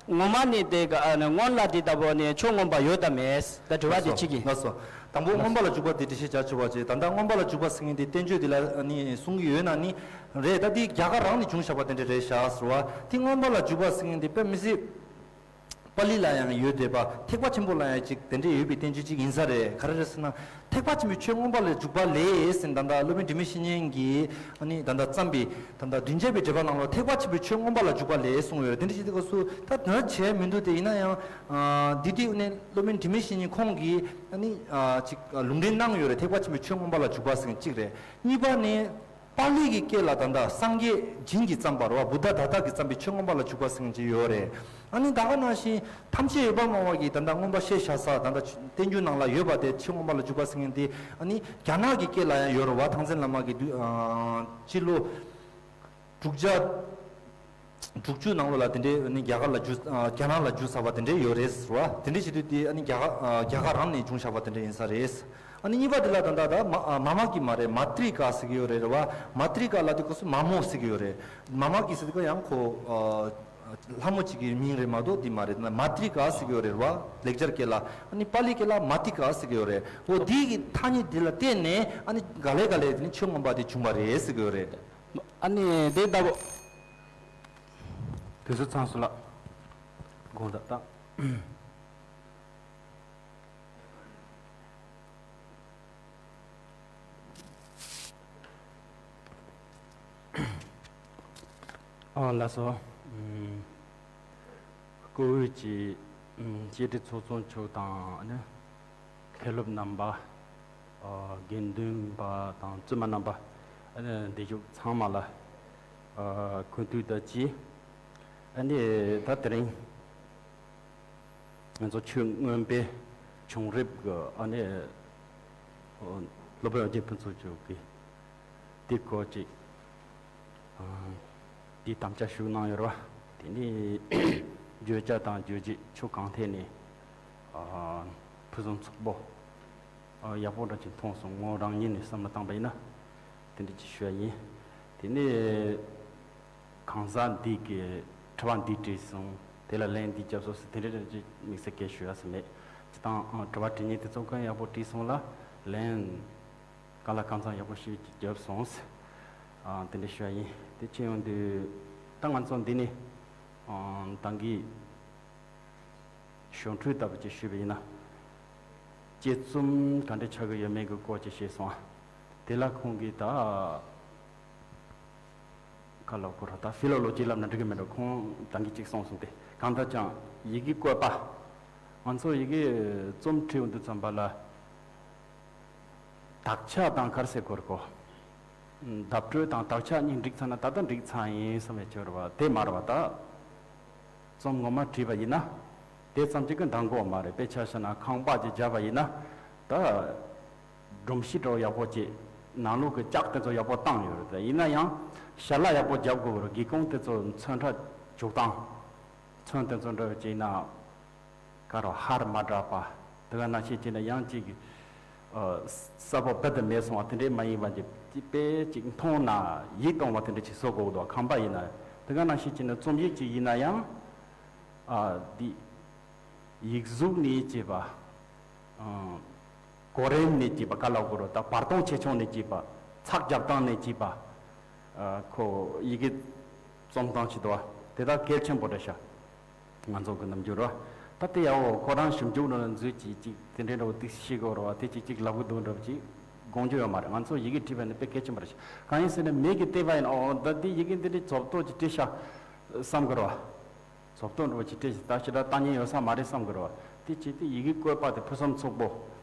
ངོ་མ་ནི་དེ་ག་ཨ་ནི་སྔོན་ལ་དེ་ལྟ་བུ་ནི་ཆོས་མངོན་པ་ཡོད་དམ་མེད་ད་དྲི་བ་དེ་གཅིག་གིས། ལགས་སོ། དང་པོ་མངོན་པ་ལ་འཇུག་པ་དེ་འགྲེལ་བཤད་བྱ་ཆོག་པ་བྱས། ད་ལྟ་མངོན་པ་ལ་འཇུག་པ་ཟེར་མཁན་དེ་བསྟན་བཅོས་དེ་ལ་ཨ་ནི་གསུང་གི་ཡོད་ན་ནི་རེད། ད་དེ་རྒྱ་གར་རང་ནས་བྱུང་བཞག་པ་དེ་འདྲ་རེད་ཤག་ཟེར་བ། དེ་མངོན་པ་ལ་འཇུག་པ་ཟེར་མཁན་དེ་དཔེ་མི་སྲིད། པཱ་ལི་ལ་ཡང་ཡོད་བསྡད་པ། ཐེག་པ་ཆེན་པོ་ལ་ཡང་ཅིག་དེ་འདྲས་ཡོད་པའི་བསྟན་བཅོས་ཅིག་ཡིན་ས་རེད། ག་རེ་རེད་ཟེར་ན། ཐེག་པ་ཆེན་པོའི་ཆོས་མངོན་པ་ལ་འཇུག་པ་ལས་ཟེར་ནས་ད་ལྟ་སློབ་དཔོན་དྲི་མེད་བཤེས་གཉེན་གྱིས་ཨ་ནི་ད་ལྟ་བརྩམས་པའི་ད་ལྟ་བདུན་བརྒྱ་པའི་འགྲེལ་པ་ནང་ལ་ཐེག་པ་ཆེན་པོའི་ཆོས་མངོན་པ་ལ་འཇུག་པ་ལས་གསུངས་ཡོད་རེད། དེ་འདྲ་ཞིག་དེ་ག་སུ་ད་དོན་བྱས་མི་འདུག་དེ་ཡིན་ན་ཡང་འདི་འདྲའི་ནས་སློབ་དཔོན་དྲི་མེད་བཤེས་གཉེན་ཁོང་གིས་ཨ་ནི་ཅིག་ལུང་འདྲེན་གནང་ཡོད་རེད། ཐེག་པ་ཆེན་པོའི་ཆོས་མངོན་པ་ལ་འཇུག་པ་ཟེར་མཁན་གཅིག་རེད། གཉིས་པ་ནི། པཱ་ལི་གི་སྐད་ལ་ད་ལྟ་སངས་རྒྱས་བྱིན་གྱིས་བརྩམས་པ་རེད་བ། བུདྡྷ་དཱ་ཏ་གིས་བརྩམས་པའི་ཆོས་མངོན་པ་ལ་འཇུག་པ་ཟེར་མཁན་ཅིག་ཡོད་རེད། ཨ་ནི་ད་ག་ནང་བཞིན་ཐམས་ཅད་འོད་དཔག་མེད་པ་གིས་ད་ལྟ་མངོན་པ་ཤེས་བྱ་ས་ད་ལྟ་བསྟན་བཅོས་ནང་ལ་ཡོད་པ་དེ་ཆོས་མངོན་པ་ལ་འཇུག་པ་ཟེར་མཁན་དེ་ཨ་ནི་རྒྱ་ནག་གི་སྐད་ལ་ཡང་ཡོད་རེད་བ། ཐང་ཆེན་བླ་མ་གིས་དུས་ཨ་སྤྱི་ལོ་དྲུག་བརྒྱ་དྲུག་ཅུ་ནང་ལོགས་ལ་དེ་འདྲའི་ཨ་ནི་རྒྱ་གར་ལ་བསྒྱུར་ཨ་རྒྱ་ནག་ལ་བསྒྱུར་ཚར་བ་དེ་འདྲའི་ཡོད་རེད་ཟེར་བ། དེ་འདྲའི་བྱེད་དུས་དེ་ཨ་ནི་རྒྱ་གར་ཨ་རྒྱ་གར་རང་ནས་བྱུང་བཞག་པ་དེ་འདྲ་ཡིན་ས་རེད། ཨ་ནི་གཉིས་པ་དེ་ལ་ད་ལྟ་ད་མ་ཨ་མ་མ་གི་མ་རེད། མ་ཏྲི་ཀ་ཟེར་གི་ཡོད་རེད་རེད་བ། མ་ཏྲི་ཀ་ལ་དེ་གོ་སུ་མ་མོ་ཟེར་གི་ཡོད་རེད། མ་མ་གི་ཟེར་དེ་གོ་ཡང་ཁོ་ཨ་ལྷ་མོ་གཅིག་གི་མིང་རེད་མ་གཏོགས་དེ་མ་རེད། མ་ཏྲི་ཀ་ཟེར་གི་ཡོད་རེད་རེད་བ། ལེགས་སྦྱར་སྐད་ལ། ཨ་ནི་པཱ་ལི་སྐད་ལ་མ་ཏི་ཀ་ཟེར་གི་ཡོད་རེད། འོ་དེ་གི་ཐ་སྙད་དེ་ལ་བརྟེན་ནས་ཨ་ནི་ག་ལེ་ག་ལེ་དེ་ནི་ཆོས་མངོན་པ་དེ་བྱུང་བ་རེད་ཟེར་གི་ཡོད་རེད། ཨ་ནི་དེ་ལྟ་བུ། དུས་ཚོད་ཚང་སོང་ལགས། དགོངས་དག་དང་། ཨ་ལགས་སོ། ཨུམ། སྐུ་འོས་ཀྱི་ཨུམ་བཅར་འདྲི་ཚོགས་གཙོ་མཆོག་དང་ཨ་ནི་མཁན་སློབ་རྣམ་པ། ཨ་དགེ་འདུན་པ་དང་བཙུན་མ་རྣམ་པ། ཨ་ནི་འདིར་བཞུགས་ཚང་མ་ལ་ཨ་གུས་འདུད་དང་བཅས། ཨ་ནི་ད་དེ་རིང་ང་ཚོ་ཆོས་མངོན་པའི་བྱུང་རབས་ཀྱི་ཨ་ནི་སློབ་དཔོན་ཨོ་རྒྱན་ཕུན་ཚོགས་མཆོག་གིས་དེའི་སྐོར་ཅིག་ཨ་དེའི་དམ་བཅའ་ཞུས་གནང་ཡོད་རེད་བ། དེ་ནས་བརྗོད་བྱ་དང་རྗོད་བྱེད་ཕྱོགས་གང་ཐད་ནས་ཨ་ཕུན་སུམ་ཚོགས་པོ། ཨ་ཡག་པོ་འདྲ་ཅིག་མཐོང་སོང་། ངོ་རང་ཉིད་ནས་བསམ་བློ་བཏང་པ་ཡིན་ན་དེ་འདྲ་ཅིག་ཞུ་ཡ་ཡིན། དེ་ནས་གང་ཟག་འདི་གིས་དྲི་བ་འདི་དྲིས་སོང་། དེ་ལ་ལན་འདི་བརྒྱབ་སོང་ཟེར་དེ་འདྲ་འདྲ་ཅིག་དམིགས་བསལ་སྐད་ཞུ་ཡ་ཟེར་མེད། སྤྱིར་བཏང་ཨ་དྲི་བ་དྲི་མཁན་དེ་ཚོ་གང་ཡག་པོ་དྲིས་སོང་ལ་ལན་གང་ལ་གང་འཚམ་ཡག་པོ་ཞིག་བརྒྱབ་སོང་ཟེར། ཨ། དེ་འདྲ་ཞུ་བ་ཡིན། དེ་བྱས་ཡོང་དུས་ད་ང་ཚོ་འདི་ནས་ཨ་ད་གིན་ཞུ་འཕྲོས་ལྟ་བུ་ཅིག་ཞུས་པ་ཡིན་ན། དཔྱད་རྩོམ་ག་འདྲ་ཆགས་ཀྱི་ཡོད་མེད་ཀྱི་སྐོར་ཅིག་བཤད་སོང་ཨ། དེ་ལ་ཁོང་གིས་ད་ག་ལབ་དགོས་རེད། ད་ཕི་ལོ་ལོ་ཇི་ལབ་ན་འགྲིག་གི་མེད་འགྲོ། ཁོང་ད་གིན་ཅིག་གསུངས་སོང་སྟེ། གང་ལྟར་ཀྱང་ཡི་གེ་བཀོད་པ། ང་ཚོ་ཡི་གེ་རྩོམ་བྲིས་ཡོང་དུས་ཙམ་པ་ལ། དག་ཆ་དང་ག་རེ་ཟེར་དགོས་རེད་གོ། བརྡ་སྤྲོད་དང་དག་ཆ་གཉིས་འགྲིག་ཚར་ན་ད་ལྟ་འགྲིག་ཚར་ཡིན་བསམ་པའི་ཕྱིར་བ་དེ་མ་རེད་བ། ད་རྩོམ་ངོ་མ་བྲིས་པ་ཡིན་ན་དེ་ཙམ་གཅིག་གིས་འདང་དགོས་མ་རེད། དཔེ་ཆ་བཞག་ན་ཁང་པ་ཅིག་བརྒྱབ་པ་ཡིན་ན། ད་སྒྲོམ་གཞི་འདྲ་བོ་ཡག་པོ་བྱས། ནང་ལོགས་ཀྱི་ལྕགས་དེ་ཚོ་ཡག་པོ་བཏང་ཡོད་རེད། ད་ཡིན་ན་ཡང་ཞལ་ལག་ཡག་པོ་བརྒྱབ་དགོས་རེད། སྒེའུ་ཁུང་དེ་ཚོ་ཚོན་ཁྲ་འཇུག་སྟངས། ཚོན་དེ་ཚོ་འདྲ་བོ་བྱས་ན། དཀར་བ་ཧར་མ་འདྲ་བ། དེ་ག་ནང་བཞིན་བྱས་ན་ཡང་ཅིག་ཨ། གསལ་པོ་རྦད་དེ་མེད་སོང་བ་དེ་འདྲས་མ་ཡིན་པ་ཅིག་དཔེ་ཅིག་མཐོང་ན་ཡིད་དུ་འོང་བ་དེ་འདྲས་ཅིག་བཟོ་དགོས་འདུག། ཁང་པ་ཡིན་ན། དེ་ག་ནང་བཞིན་བྱས་ན་རྩོམ་ཡིག་ཅིག་ཡིན་ན་ཡང་། ཨ། འདི་ཡིག་གཟུགས་ནས་བྱས་པ། ཨ། གོ་རིམ་ནས་བྱས་པ། ག་ལབ་དགོས་རེད། ད་བར་སྟོང་ཆེ་ཆུང་ནས་བྱས་པ། ཚགས་རྒྱབ་སྟངས་ནས་བྱས་པ། ཨ། ཁོ་ཡི་གེ་རྩོམ་སྟངས་ཅིག་འདུག་བ། དེ་དག་གལ་ཆེན་པོ་རེད་ཤག། ང་ཚོ་གི་རྣམ་འགྱུར་རོ། ད་དེ་ཡག་པོ་ཁོ་རང་ཞིབ་འཇུག་ནང་ལ་འཛུལ་གྱིས་ཅིག་དེ་འདྲའི་འདྲ་བོ་ཏིག་ཤེས་དགོས་རེད་བ། དེ་ཅིག་ཅིག་ལབ་གི་འདུག་འདྲ་བོ་ཅིག་དགོངས་རྒྱུ་ཡོད་མ་རེད། ང་ཚོ་ཡི་གེ་བྲིས་པ་ནི་དཔེ་གལ་ཆེན་པོ་རེད་ཤག། གང་ཡིན་ཟེར་ན་མིག་གིས་བལྟས་པ་ཡིན་ན། ཨོ་ད་འདི་ཡི་གེ་འདི་འདྲའི་བཙོག་བཙོག་ཅིག་བྲིས་ཤག་བསམ་གི་རེད་བ། བཙོག་བཙོག་འདྲ་བོ་ཅིག་བྲིས་ཤག། ད་ཞེ་དྲག་ལྟ་ཉན་ཡོད་ས་མ་རེད་བསམ་གི་རེད་བ། དེ་བྱས་ཏེ་ཡི་གེ་བཀོད་པ་དེ་ཕུན་སུམ་ཚོགས་པོ།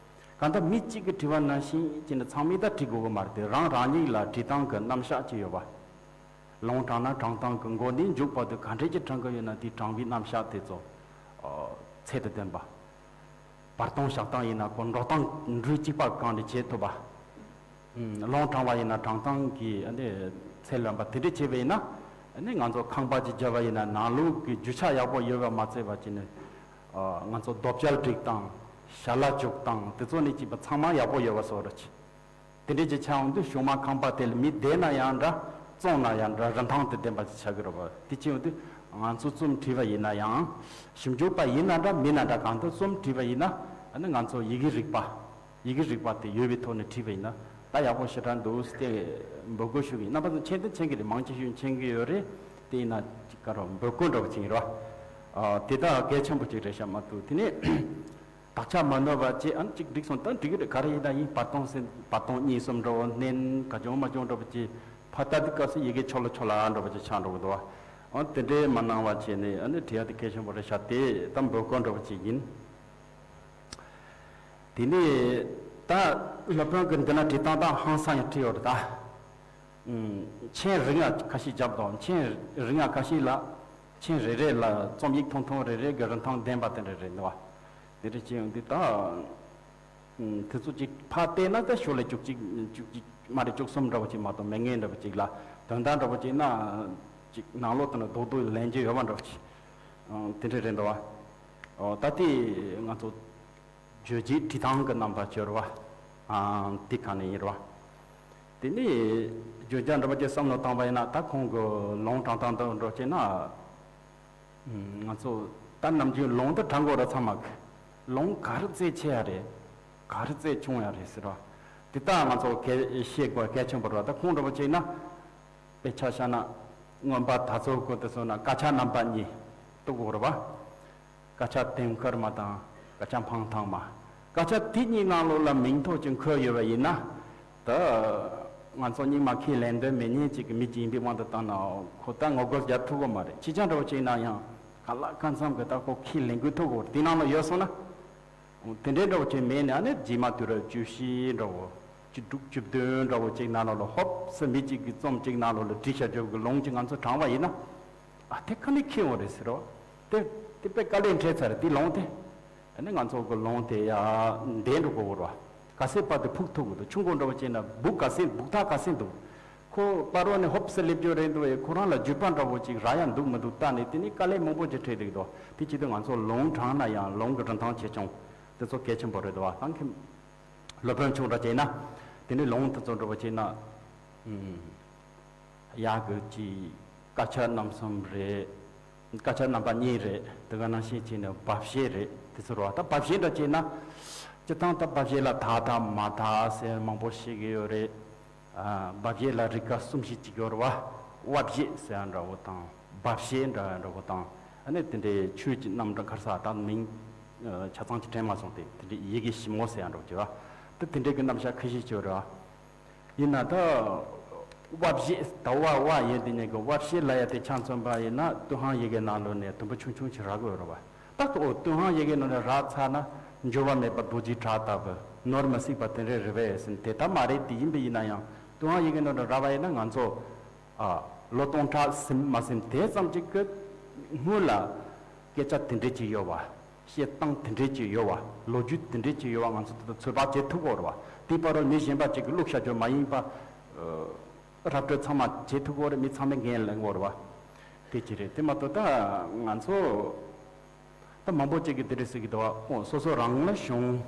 གང་ལྟར་མི་གཅིག་གིས་བྲིས་པ་ནང་བཞིན་བྱས་ནས་ཚང་མས་ད་བྲིས་དགོས་གི་མ་རེད་དེ། རང་རང་ཉིད་ལ་བྲིས་སྟངས་ཀྱི་རྣམ་གཞག་ཅིག་ཡོད་བ། ལུང་དྲངས་ན་དྲངས་སྟངས་ཀྱི་མགོ་ནས་མཇུག་བར་དུ་ག་འདྲས་ཀྱི་དྲངས་ཀྱི་ཡོད་ན། དེའི་དྲངས་པའི་རྣམ་གཞག་དེ་ཚོ་ཨ་ཚད་དང་ལྡན་པ། བར་སྟོང་བཞག་སྟངས་ཡིན་ན་ཁོ་འགྲོ་སྟངས་འགྲོས་གཅིག་པ་གང་འདྲ་བྱེད་ཐུབ་པ། ཨུམ། ལུང་དྲངས་པ་ཡིན་ན་དྲངས་སྟངས་ཀྱི་ཨ་ནི་ཚད་ལོན་པ་དེ་འདྲ་བྱས་པ་ཡིན་ན། ཨ་ནི་ང་ཚོ་ཁང་པ་ཅིག་བརྒྱབ་པ་ཡིན་ན་ནང་ལོགས་ཀྱི་རྒྱུ་ཆ་ཡག་པོ་ཡོད་པ་མ་ཚད་པ་བྱས་ནས། ཨ། ང་ཚོ་རྡོ་བཅལ་སྒྲིག་སྟངས། ཞལ་ལག་འཇུག་སྟངས་དེ་ཚོ་ནས་བྱས་པ་ཚང་མ་ཡག་པོ་ཡོད་པ་བཟོ་འདྲ་བྱས། དེ་འདྲས་ཅིག་ཆགས་ཡོང་དུས་གཞུག་མ་ཁང་པ་དེ་ལ་མི་བསྡད་ན་ཡང་འདྲ། བཙོང་ན་ཡང་འདྲ། རིན་ཐང་དང་ལྡན་པ་ཅིག་ཆགས་ཀྱི་རེད་པ། དེ་བྱས་ཡོང་དུས་ང་ཚོ་རྩོམ་བྲིས་པ་ཡིན་ན་ཡང་། ཞིབ་འཇུག་པ་ཡིན་ན་འདྲ་མིན་ན་འདྲ། གང་ལྟར་རྩོམ་བྲིས་པ་ཡིན་ན། ཨ་ནི་ང་ཚོ་ཡི་གེ་རིག་པ། ཡི་གེ་རིག་པ་དེ་ཡོད་པའི་ཐོག་ནས་བྲིས་པ་ཡིན་ན་ད་ཡག་པོ་ཞེ་དྲག་འདུག་ཟེར་ཏེ་འབོད་སྐུལ་ཞུ་གི་ཡིན། རྣམ་པ་ཚོ་མཁྱེན་དང་མཁྱེན་གྱི་རེད། མང་ཆེ་ཤོས་མཁྱེན་གྱི་ཡོད་རེད། དེ་ཡིན་ན་ཅིག་ག་རེ་འབོད་སྐུལ་འདྲ་བོ་བྱེད་ཀྱི་རེད་པ། ཨ། དེ་དག་གལ་ཆེན་པོ་ཅིག་རེད་ཤག་མ་གཏོགས། དེ་ནས་དག་ཆ་མ་ནོར་བ་བྱས། ཨ་ནི་ཅིག་འགྲིག་སོང་ད་འགྲིག་གི་རེད། ག་རེ་ཡིན་ན་ཡིན། བར་སྟོང་ཟེར། བར་སྟོང་གཉིས་གསུམ་འདྲ་བོ་བསྣན། ག་བྱུང་མ་བྱུང་འདྲ་བོ་བྱས། ཕར་ལྟ་དུས་སྐབས་སུ་ཡི་གེ་ཕྱོགས་ལ་ཕྱོགས་ལ་འདྲ་བོ་ཅིག་ཆགས་འགྲོ་གི་འདུག་པ། ཨ། དེ་འདྲས་མ་གནང་བ་བྱས་ནས། ཨ་ནི་བྲིས་ཡ་དེ་གལ་ཆེན་པོ་རེད་ཤག། དེ་ད་འབོད་སྐུལ་འདྲ་བོ་ཅིག་ཡིན། དེ་ནས་ད་སློབ་དཔོན་གྱིས་འདི་ན་བྲིས་སྟངས་ད་ཧང་སང་ཡང་བྲིས་ཡོད་རེད་ད། ཨུམ། མཆན་རིང་ང་ཁ་ཤས་བརྒྱབ་དང་། མཆན་རིང་ང་ཁ་ཤས་ལ། མཆན་རེ་རེ་ལ་རྩོམ་ཡིག་ཐུང་ཐུང་རེ་རེ་གི་རིན་ཐང་ལྡན་པ་དེ་འདྲ་རེད་འདུག་པ། དེ་འདྲ་བྱས་ཡོང་དུས་ད། ཨུམ། དེ་ཚོ་ཅིག་ཕར་བལྟས་ན་ད་ཤོག་ལྷེ་བཅུ་གཅིག་བཅུ་གཅིག་མ་རེད། བཅུ་གསུམ་འདྲ་བོ་ཅིག་མ་གཏོགས་མེད་ངེས་འདྲ་བོ་ཅིག་ལ། དོན་དག་འདྲ་བོ་ཅིག་ན་ཅིག་ནང་ལོགས་དེ་ན་རྡོག་རྡོག་ལེན་རྒྱུ་ཡོད་པ་འདྲ་བོ་ཅིག། ཨུམ། དེ་འདྲ་རེད་འདུག་པ། ཨོ། ད་དེ་ང་ཚོ་བརྗོད་བྱའི་བྲིས་སྟངས་ཀྱི་རྣམ་པ་བྱས་རེད་པ། ཨ། དེ་ག་ནས་ཡིན་རེད་པ། དེ་ནས་བརྗོད་བྱ་འདྲ་བོ་ཅིག་བསམ་བློ་བཏང་པ་ཡིན་ན། ད་ཁོང་གི་ལུང་དྲངས་སྟངས་དང་འདྲ་བོ་བྱས་ན། ཨུམ། ང་ཚོ་ད་ནམ་རྒྱུན་ལུང་དེ་དྲངས་དགོས་རེད། ཚང་མ་གིས་ལུང་ག་རེ་བཙལ་བྱེད་ཡ་རེད། ག་རེ་བཙལ་བྱུང་ཡ་རེད་ཟེར་བ། དེ་ད་ང་ཚོ་གལ་ཤེས་དགོས་གལ་ཆེན་པོ་རེད་པ། ད་ཁོང་འདྲ་བོ་བྱས་ན། དཔེ་ཆ་བཞག་ན་མངོན་པ་དར་ཚུལ་སྐོར་དེ་སོང་ན་དཀར་ཆག་རྣམ་པ་གཉིས་གཏུགས་དགོས་རེད་པ། དཀར་ཆག་དུང་དཀར་མ་དང་དཀར་ཆག་འཕང་ཐང་མ། དཀར་ཆག་དེ་གཉིས་ནང་ལོགས་ལ་མིང་ཐོ་ཅིག་འཁོད་ཡོད་པ་ཡིན་ན། ད་ང་ཚོ་རྙིང་མ་ཁས་ལེན་འདོད་མེད་མཁན་ཅིག་གི་མི་ཅིག་ཡིན་པའི་དབང་དུ་བཏང་ན་ཁོ་ད་ངོ་རྒོལ་རྒྱག་ཐུབ་ཀྱི་མ་རེད། ཅི་ཆ་འདྲ་བོ་ཅིག་ཡིན་ན་ཡང་གང་ལ་གང་འཚམ་གི་ད་ཁོ་ཁས་ལེན་དགོས་ཐུག་གི། དེ་ནང་ལ་ཡོད་སོང་ན། དེ་འདྲའི་འདྲ་བོ་ཅིག་མེད་ནས། ཨ་ནི་རྗེས་མ་དུས་རབས་བཅུ་བཞི་འདྲ་བོ། བཅུ་དྲུག་བཅུ་བདུན་འདྲ་བོ་ཅིག་ནང་ལོགས་ལ་ཧོབ་སེ་མི་གཅིག་གི་རྩོམ་གཅིག་ནང་ལོགས་ལ་བྲིས་བཞག་རྒྱུ་གི་ལུང་ཅིག་ང་ཚོ་དྲངས་པ་ཡིན་ན། ཨ། དེ་ག་ནས་ཁེལ་ཡོང་རེད་ཟེར་རོ། དེ་དེ་དཔེ་དཀའ་ལས་འཕྲད་ཚར་རེད་དེ་ལུང་དེ། ཨ་ནི་ང་ཚོ་གི་ལུང་དེ་ཡ་འདས་འགྲོ་དགོས་རེད་པ། ག་ཚད་བར་དུ་ཕུག་ཐུབ་ཀྱི་འདུག། ཆུ་མགོ་འདྲ་བོ་བྱས་ན་སྦུག་ག་ཚད་སྦུག་ཐག་ག་ཚད་འདུག། ཁོ་བར་བ་ནས་ཧོབ་སེ་སླེབས་རྒྱུ་རེད་འདུག་པས། ཁོ་རང་ལ་བརྒྱུད་པ་འདྲ་བོ་ཅིག་རག་ཡ་འདུག་མི་འདུག་ལྟ་ནས་དེ་ནི་དཀའ་ལས་མང་པོ་ཅིག་འཕྲད་བསྡད་ཀྱི་འདུག། དེ་བྱེད་དུས་ང་ཚོ་ལུང་དྲངས་ན་ཡང་ལུང་གི་རིན་ཐང་ཆེ་ཆུང་དེ་ཚོ་གལ་ཆེན་པོ་རེད་འདུག་པ། ད་མཁན་སློབ་དཔོན་ཆུང་འདྲ་བྱས་ན། དེ་ནི་ལུང་དེ་ཚོ་འདྲ་བོ་བྱས་ན། ཨུམ། ཡག་གི་ཅིག་དཀར་ཆག་རྣམ་གསུམ་རེད། དཀར་ཆག་རྣམ་པ་གཉིས་རེད། དེ་ག་ནང་བཞིན་བྱས་ནས་སྦ་བཞེད་རེད། དེ་ཚོ་རེད་པ། ད་སྦ་བཞེད་འདྲ་བྱས་ན། སྤྱིར་བཏང་ད་སྦ་བཞེད་ལ་དག་དང་མ་དག་ཟེར་མང་པོ་བཤད་ཀྱི་ཡོད་རེད། ཨ། སྦ་བཞེད་ལ་རིགས་པ་གསུམ་བཞི་ཅིག་ཡོད་རེད་བ། དབའ་བཞེད་ཟེར་ཡ་འདྲ་བོ་དང་། སྦ་བཞེད་འདྲ་ཡ་འདྲ་བོ་དང་། ཨ་ནི་དེ་འདྲའི་ཆོས་ཀྱི་རྣམ་གྲངས་ཁར་ས་ད་མིང་ཨ་ཆ་ཚང་ཅིག་དྲན་མ་སོང་སྟེ། དེ་འདྲའི་ཡི་གེ་ཞིབ་མོ་ཟེར་ཡ་འདྲ་བོ་ཅིག་ར། དེ་དེ་འདྲའི་གི་རྣམ་གཞག་ཁ་ཤས་ཅིག་ཡོད་རེད་བ། ཡིན་ན་ད་དབའ་བཞེད་ཟླ་བ་དབའ་ཡིན་དེ་ཉིད་ཀྱི་དབའ་བཞེད་ལབ་ཡ་དེ་ཆ་མཚོན་པ་ཡིན་ན་ཏུན་ཧོང་ཡི་གེ་ནང་ལོགས་ནས་དུམ་བུ་ཆུང་ཆུང་ཅིག་རག་གི་ཡོད་རེད་བ། ད་ལྟ་འོ་ཏུན་ཧོང་ཡི་གེ་ནང་ནས་རག་ཚར་ན་འགྱུར་བ་མེད་པ་རྡོ་རྗེའི་བྲག་ལྟ་བུ། ནོར་མི་སྲིད་པ་དེ་འདྲ་རེད་པས་ཟེར་ན་དེ་ལྟ་མ་རེད། དེ་ཡིན་པ་ཡིན་ན་ཡང་ཏུན་ཧོང་ཡི་གེ་ནང་ནས་རག་པ་ཡིན་ན་ང་ཚོ་ཨ་ལོ་སྟོང་ཕྲག་ཟིན་མ་ཟིན་དེ་ཙམ་ཅིག་གི་སྔོན་ལ་སྐད་ཆ་དེ་འདྲ་ཅིག་ཡོད་བ། བཤད་སྟངས་དེ་འདྲ་ཅིག་ཡོད་བ། ལོ་རྒྱུས་དེ་འདྲ་ཅིག་ཡོད་བ། ང་ཚོ་དེ་ཚོད་དཔག་བྱེད་ཐུབ་ཀྱི་ཡོད་རེད་བ། དེའི་བར་དུ་མི་གཞན་པ་ཅིག་གིས་བླུགས་བཞག་རྒྱུ་མ་ཡིན་པ། ཨ། ར་སྤྲོད་ཚང་མ་བྱེད་ཐུབ་ཀྱི་ཡོད་རེད། མི་ཚང་མས་འགན་ལེན་དགོས་རེད་བ། དེ་ཅི་རེད། དེ་མ་གཏོགས་ད་ང་ཚོ་ད་མང་པོ་ཅིག་གིས་དེ་འདྲ་ཟེར་གྱི་འདུག་བ། ཨོ་སོ་སོ་རང་ལ་བྱུང་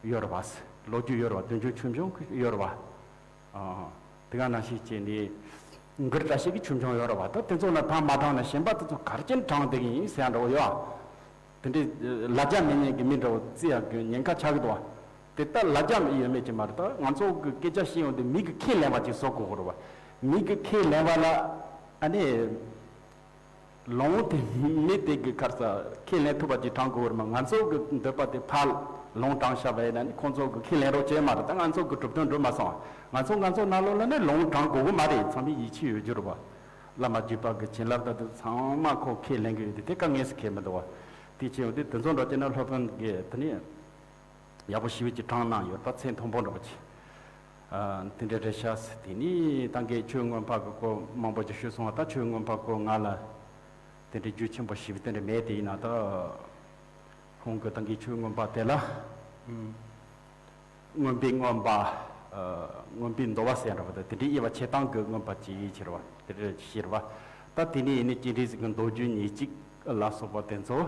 ཡོད་རེད་བ། ལོ་རྒྱུས་ཡོད་རེད་བ། དོན་ཆུང་ཆུང་ཆུང་ཡོད་རེད་བ། ཨ། དེ་ག་ནང་བཞིན་བྱས་ནས་འགུལ་བཀྲ་ཤིས་ཀྱི་ཆུང་ཆུང་ཡོད་རེད་བ། ད་དེ་ཚོ་ལ་ཕར་མ་དྲངས་ན་གཞན་པ་དེ་ཚོ་ག་རེ་བྱས་ནས་དྲངས་བསྡད་ཀྱི་ཡིན་ཟེར་ཡ་འདྲ་བོ་ཡོད་བ། དེ་འདྲའི་ལ་རྒྱ་མེད་མཁན་གྱི་མི་འདྲ་བོ་བརྩི་ཡག་གི་ཉེན་ཁ་ཆགས་ཀྱི་འདུག་བ། དེ་ལྟར་ལ་རྒྱ་ཡོད་མེད་ཀྱི་མ་རེད། ད་ང་ཚོ་གི་སྐད་ཆ་བཤད་ཡོང་དུས་མི་གི་ཁས་ལེན་པ་ཅིག་བཟོ་དགོས་ཀྱི་རེད་བ། མི་གི་ཁས་ལེན་པ་ལ་ཨ་ནི་ལུང་དེ་མི་དེ་གི་ཁར་ས་ཁས་ལེན་ཐུབ་པ་ཅིག་དྲངས་དགོས་ཀྱི་རེད་མ། ང་ཚོ་གི་འདོད་པ་དེ་ཕར་ལུང་དྲངས་བཞག་པ་ཡིན་ན་ནི་ཁོང་ཚོ་གི་ཁས་ལེན་རོགས་བྱས་མ་རེད། ད་ང་ཚོ་གི་གྲུབ་དོན་འགྲུབ་མ་སོང་བ། ང་ཚོ་ང་ཚོ་ནང་ལོགས་ལ་ནི་ལུང་དྲངས་དགོས་ཀྱི་མ་རེད། ཚང་མས་ཡིད་ཆེས་ཡོད་རྒྱུ་རེད་བ། བླ་མ་བརྒྱུད་པ་གི་བྱིན་རླབས་ད་དེ་ཚང་མ་ཁོ་ཁས་ལེན་གི་ཡོད་དེ། དེ་དཀའ་ངལ་སུ་ཁེལ་མི་འདུག་བ། དེ་ཕྱིན་ཡོང་དུས་དེ་ཚོ་འགྲོ་བྱས་ན་སློབ་དཔོན་གྱིས་དེ་ནི་ཡག་པོ་ཞེ་པོ་ཅིག་དྲངས་གནང་ཡོད་པ། ཚད་མཐོན་པོ་འདྲ་པོ་ཅིག་ཨ། དེ་འདྲ་རེད་ཤག་ཟེར། དེ་ནི་ད་གིན་ཆོས་མངོན་པ་གི་སྐོར་མང་པོ་ཅིག་ཞུས་སོང་བ། ད་ཆོས་མངོན་པ་སྐོར་ང་ལ་དེ་འདྲའི་རྒྱུས་ཆེན་པོ་ཞེ་པོ་དེ་འདྲ་མེད། དེ་ཡིན་ན་ད་ཁོང་གི་ད་གིན་ཆོས་མངོན་པ་དེ་ལ། ཨུམ། མངོན་པའི་མངོན་པ། ཨ། མངོན་པའི་འདུལ་བ་ཟེར་འདྲ་བ་དང་། དེ་འདྲའི་དབྱེ་བ་ཕྱེ་སྟངས་ཀྱི་མངོན་པ་ཅིག་ཡིན་ཕྱིར་བ། དེ་འདྲ་ཕྱིར་བ། ད་དེ་ནས་ཡིན་ནི་སྤྱན་རས་གཟིགས་ཀྱི་མདོ་རྒྱུད་ཉེར་གཅིག་ལ་སོགས་པ་དེ་ཚོ།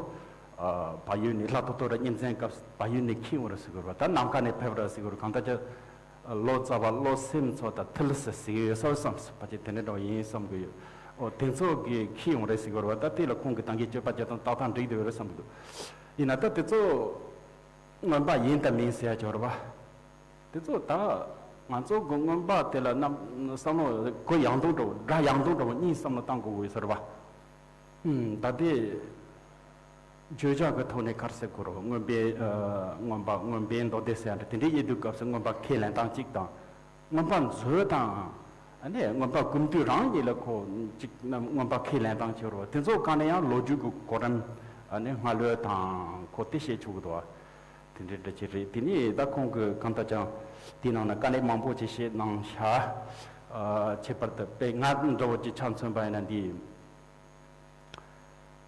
ཨ། བལ་ཡུལ་ནས་ལྷ་ཐོ་ཐོ་ར་གཉན་བཙན་སྐབས་བལ་ཡུལ་ནས་འཁྱེར་ཡོང་རེད་ཟེར་གྱི་ཡོད་རེད་བ། ད་ནམ་མཁའ་ནས་ཕེབས་རེད་ཟེར་གྱི་ཡོད་རེད། གང་ལྟར་ཀྱང་ལོ་ཙཱ་བ་བློ་སེམས་ཚོ་ད་ཐུ་ལི་སི་ཟེར་གྱི་ཡོད་ས་བསམ་སོང་བ་ཅིག་དེ་འདྲ་འདྲ་བོ་ཡིན་བསམ་གྱི་ཡོད། ཨོ། དེ་ཚོ་གིས་འཁྱེར་ཡོང་རེད་ཟེར་གྱི་ཡོད་རེད་བ། ད་དེ་ལ་ཁོང་གི་ད་གིན་སྤྱོད་པ་སྤྱོད་སྟངས་ཏག་ཏག་འགྲིག་བསྡད་ཡོད་རེད་བསམ་གྱི་འདུག་ཡིན་ན་ད་དེ་ཚོ་མངོན་པ་ཡིན་དང་མིན་ཟེར་ཡ་ཅིག་ཡོད་རེད་བ། དེ་ཚོ་ད་ང་ཚོ་གི་མངོན་པ་དེ་ལ་རྣམ་བསམ་བློ་གུ་ཡངས་དུང་འདྲ་བོ། སྒྲ་ཡངས་དུང་འདྲ་བོ་གཉིས་བསམ་བློ་བཏང་དགོས་ཀྱི་ཡོད་ས་རེད་བ། ཨུམ། ད་དེ་བརྗོད་བྱ་གི་ཐོག་ནས་ག་རེ་ཟེར་དགོས་རེད། མངོན་པའི། ཨ། མངོན་པ། མངོན་པའི་མདོ་སྡེ་ཟེར་ཡ་འདྲ་དེ་འདྲའི་དབྱེ་དུས་སྐབས་སུ་མངོན་པ་ཁས་ལེན་སྟངས་གཅིག་དང་། མངོན་པ་མཛོད་དང་། ཨ་ནི་མངོན་པ་ཀུན་བཏུས་རང་ཉིད་ལ་ཁོ་གཅིག་མངོན་པ་ཁས་ལེན་སྟངས་ཅིག་ཡོད་རེད་བ། དེ་ཚོ་གང་ལ་ཡང་ལོ་རྒྱུས་ཀྱི་གོ་རིམ། ཨ་ནི་སྔ་ལོས་དང་ཁོ་དེ་བཤད་ཆོག་གི་འདུག་བ། དེ་འདྲའི་འདྲ་ཅིག་རེད། དེ་ནས་ད་ཁོང་གིས་གང་ལྟར་ཀྱང་དེའི་ནང་ན་དཀའ་གནད་མང་པོ་ཅིག་བཤད་གནང་ཤག་ཨ། ཁྱད་པར་དུ་དཔེ་ང་འདྲ་བོ་ཅིག་ཆ་མཚོན་པ་ཡིན་ན་འདི།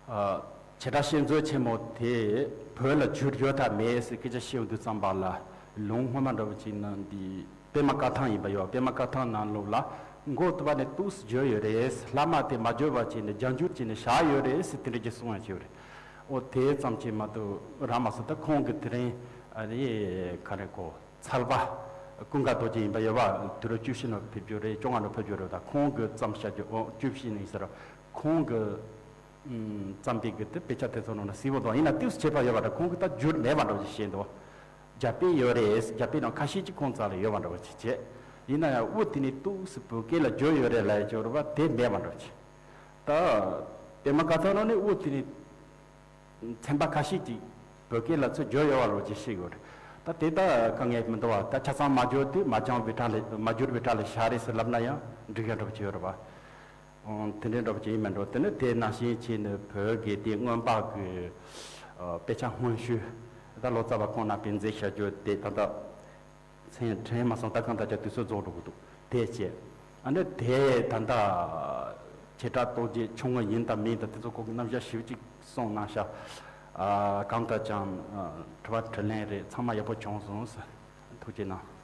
ཨ། བྱེ་བྲག་བཤད་མཛོད་ཆེན་མོ་དེ་བོད་ལ་བསྒྱུར་ཡོད་དང་མེད་ཟེར་སྐད་ཆ་བཤད་ཡོང་དུས་ཙམ་པ་ལ། ལུང་སྔོན་མ་འདྲ་བོ་ཅིག་ན་འདི་པད་མ་བཀའ་ཐང་ཡིན་པ་ཡོད། པད་མ་བཀའ་ཐང་ནང་ལོགས་ལ་མགོ་བཏུ་བ་ནས་ཏོག་ཙམ་བསྒྱུར་ཡོད་རེད། སླ་མ་དེ་མ་བསྒྱུར་བ་བྱས་ནས་རྒྱ་འགྱུར་བྱས་ནས་བཞག་ཡོད་རེད་ཟེར་དེ་འདྲ་ཅིག་གསུང་ཡ་ཅིག་ཡོད་རེད། ཨོ། དེ་ཙམ་ཅིག་མ་གཏོགས་རག་མ་སོང་། ད་ཁོང་གི་དེ་རིང་ཨ་རེ་ག་རེ་གོ། ཚལ་པ་ཀུན་དགའ་རྡོ་རྗེ་ཡིན་པ་ཡོད་པ། དུས་རབས་བཅུ་བཞི་ནང་ཕེབས་རྒྱུ་རེད། བཅོ་ལྔ་ནང་ཕེབས་རྒྱུ་རེད། ད་ཁོང་གིས་བརྩམས་བཞག་རྒྱུ། ཨོ། བཅུ་བཞི་ནས་ཟེར། ཁོང་གིས་ཨམ་བརྩམས་པའི་གི་དེ་དཔེ་ཆ་དེ་ཚོ་ནང་ན་གསལ་པོ་འདུག་ཡིན་ན་ཏོག་ཙམ་ཁྱད་པར་ཡོད་པ་འདྲ། ཁོང་གིས་ད་བསྒྱུར་མེད་པ་འདྲ་བོ་ཞིག་བཤད་འདུག་རྒྱ་དཔེ་ཡོད་རེད། རྒྱ་དཔེ་ནང་ཁ་ཤས་ཅིག་ཁོང་རྩ་ལ་ཡོད་པ་འདྲ་བོ་ཅིག་བྱས། ཡིན་ན་ཡང་དབུ་དེ་ནས་ཏོག་ཙམ་བོད་སྐད་ལ་བསྒྱུར་ཡོད་རེད་ལབ་ཡ་ཅིག་ཡོད་རེད་པ། དེ་མེད་པ་འདྲ་བོ་ཅིག་ད་པད་མ་བཀའ་ཐང་ནང་ནས་དབུ་དེ་ནས། ཚན་པ་ཁ་ཤས་ཅིག་བོད་སྐད་ལ་ཚུར་བསྒྱུར་ཡོད་པ་ལོ་ཅིག་ཤེས་དགོས་རེད། ད་དེ་ད་དཀའ་ངལ་མི་འདུག་བ། ད་ཆ་ཚང་མ་བསྒྱུར་དུས་མ་བྱང་བི་ཁྲ་ལ། མ་བསྒྱུར་བི་ཁྲ་ལ་བཞག་རེད་ཟེར་ལབ་ན་ཡང་འགྲིག་ཡ་འདྲ་པོ་ཅིག་ཡོད་རེད་བ། ཨོ། དེ་འདྲའི་འདྲ་པོ་ཅིག་ཡིན་མིན་འགྲོ། དེ་ནི་དེ་ནང་བཞིན་བྱས་ནས་བོད་ཀྱི་དེ་མངོན་པ་གི་ཨ་དཔེ་ཆ་སྔོན་ཤོས། ད་ལོ་ཙཱ་བ་ཁོང་རྣམ་པས་མཛད་བཞག་རྒྱུ་དེ་ད་ལྟ། མཚན་དྲན་མ་སོང་། ད་གང་ལྟར་ཀྱང་དུས་ཚོད་རྫོགས་འགྲོ་གི་འདུག་དེ་བྱས། ཨ་ནི་དེ་ད་ལྟ་བྱེ་བྲག་རྡོ་རྗེ་ཆུང་ངུ་ཡིན་དང་མིན་དང་དེ་ཚོ་སྐོར་གྱི་རྣམ་གཞག་ཞིབ་ཅིག་གསུངས་གནང་ཤག་ཨ། གང་ལྟར་ཀྱང་ཨ་དྲི་བ་དྲིས་ལན་རེད། ཚང་མ་ཡག་པོ་བྱུང་སོང་ཟེར། ཐུགས་རྗེ་གནང་།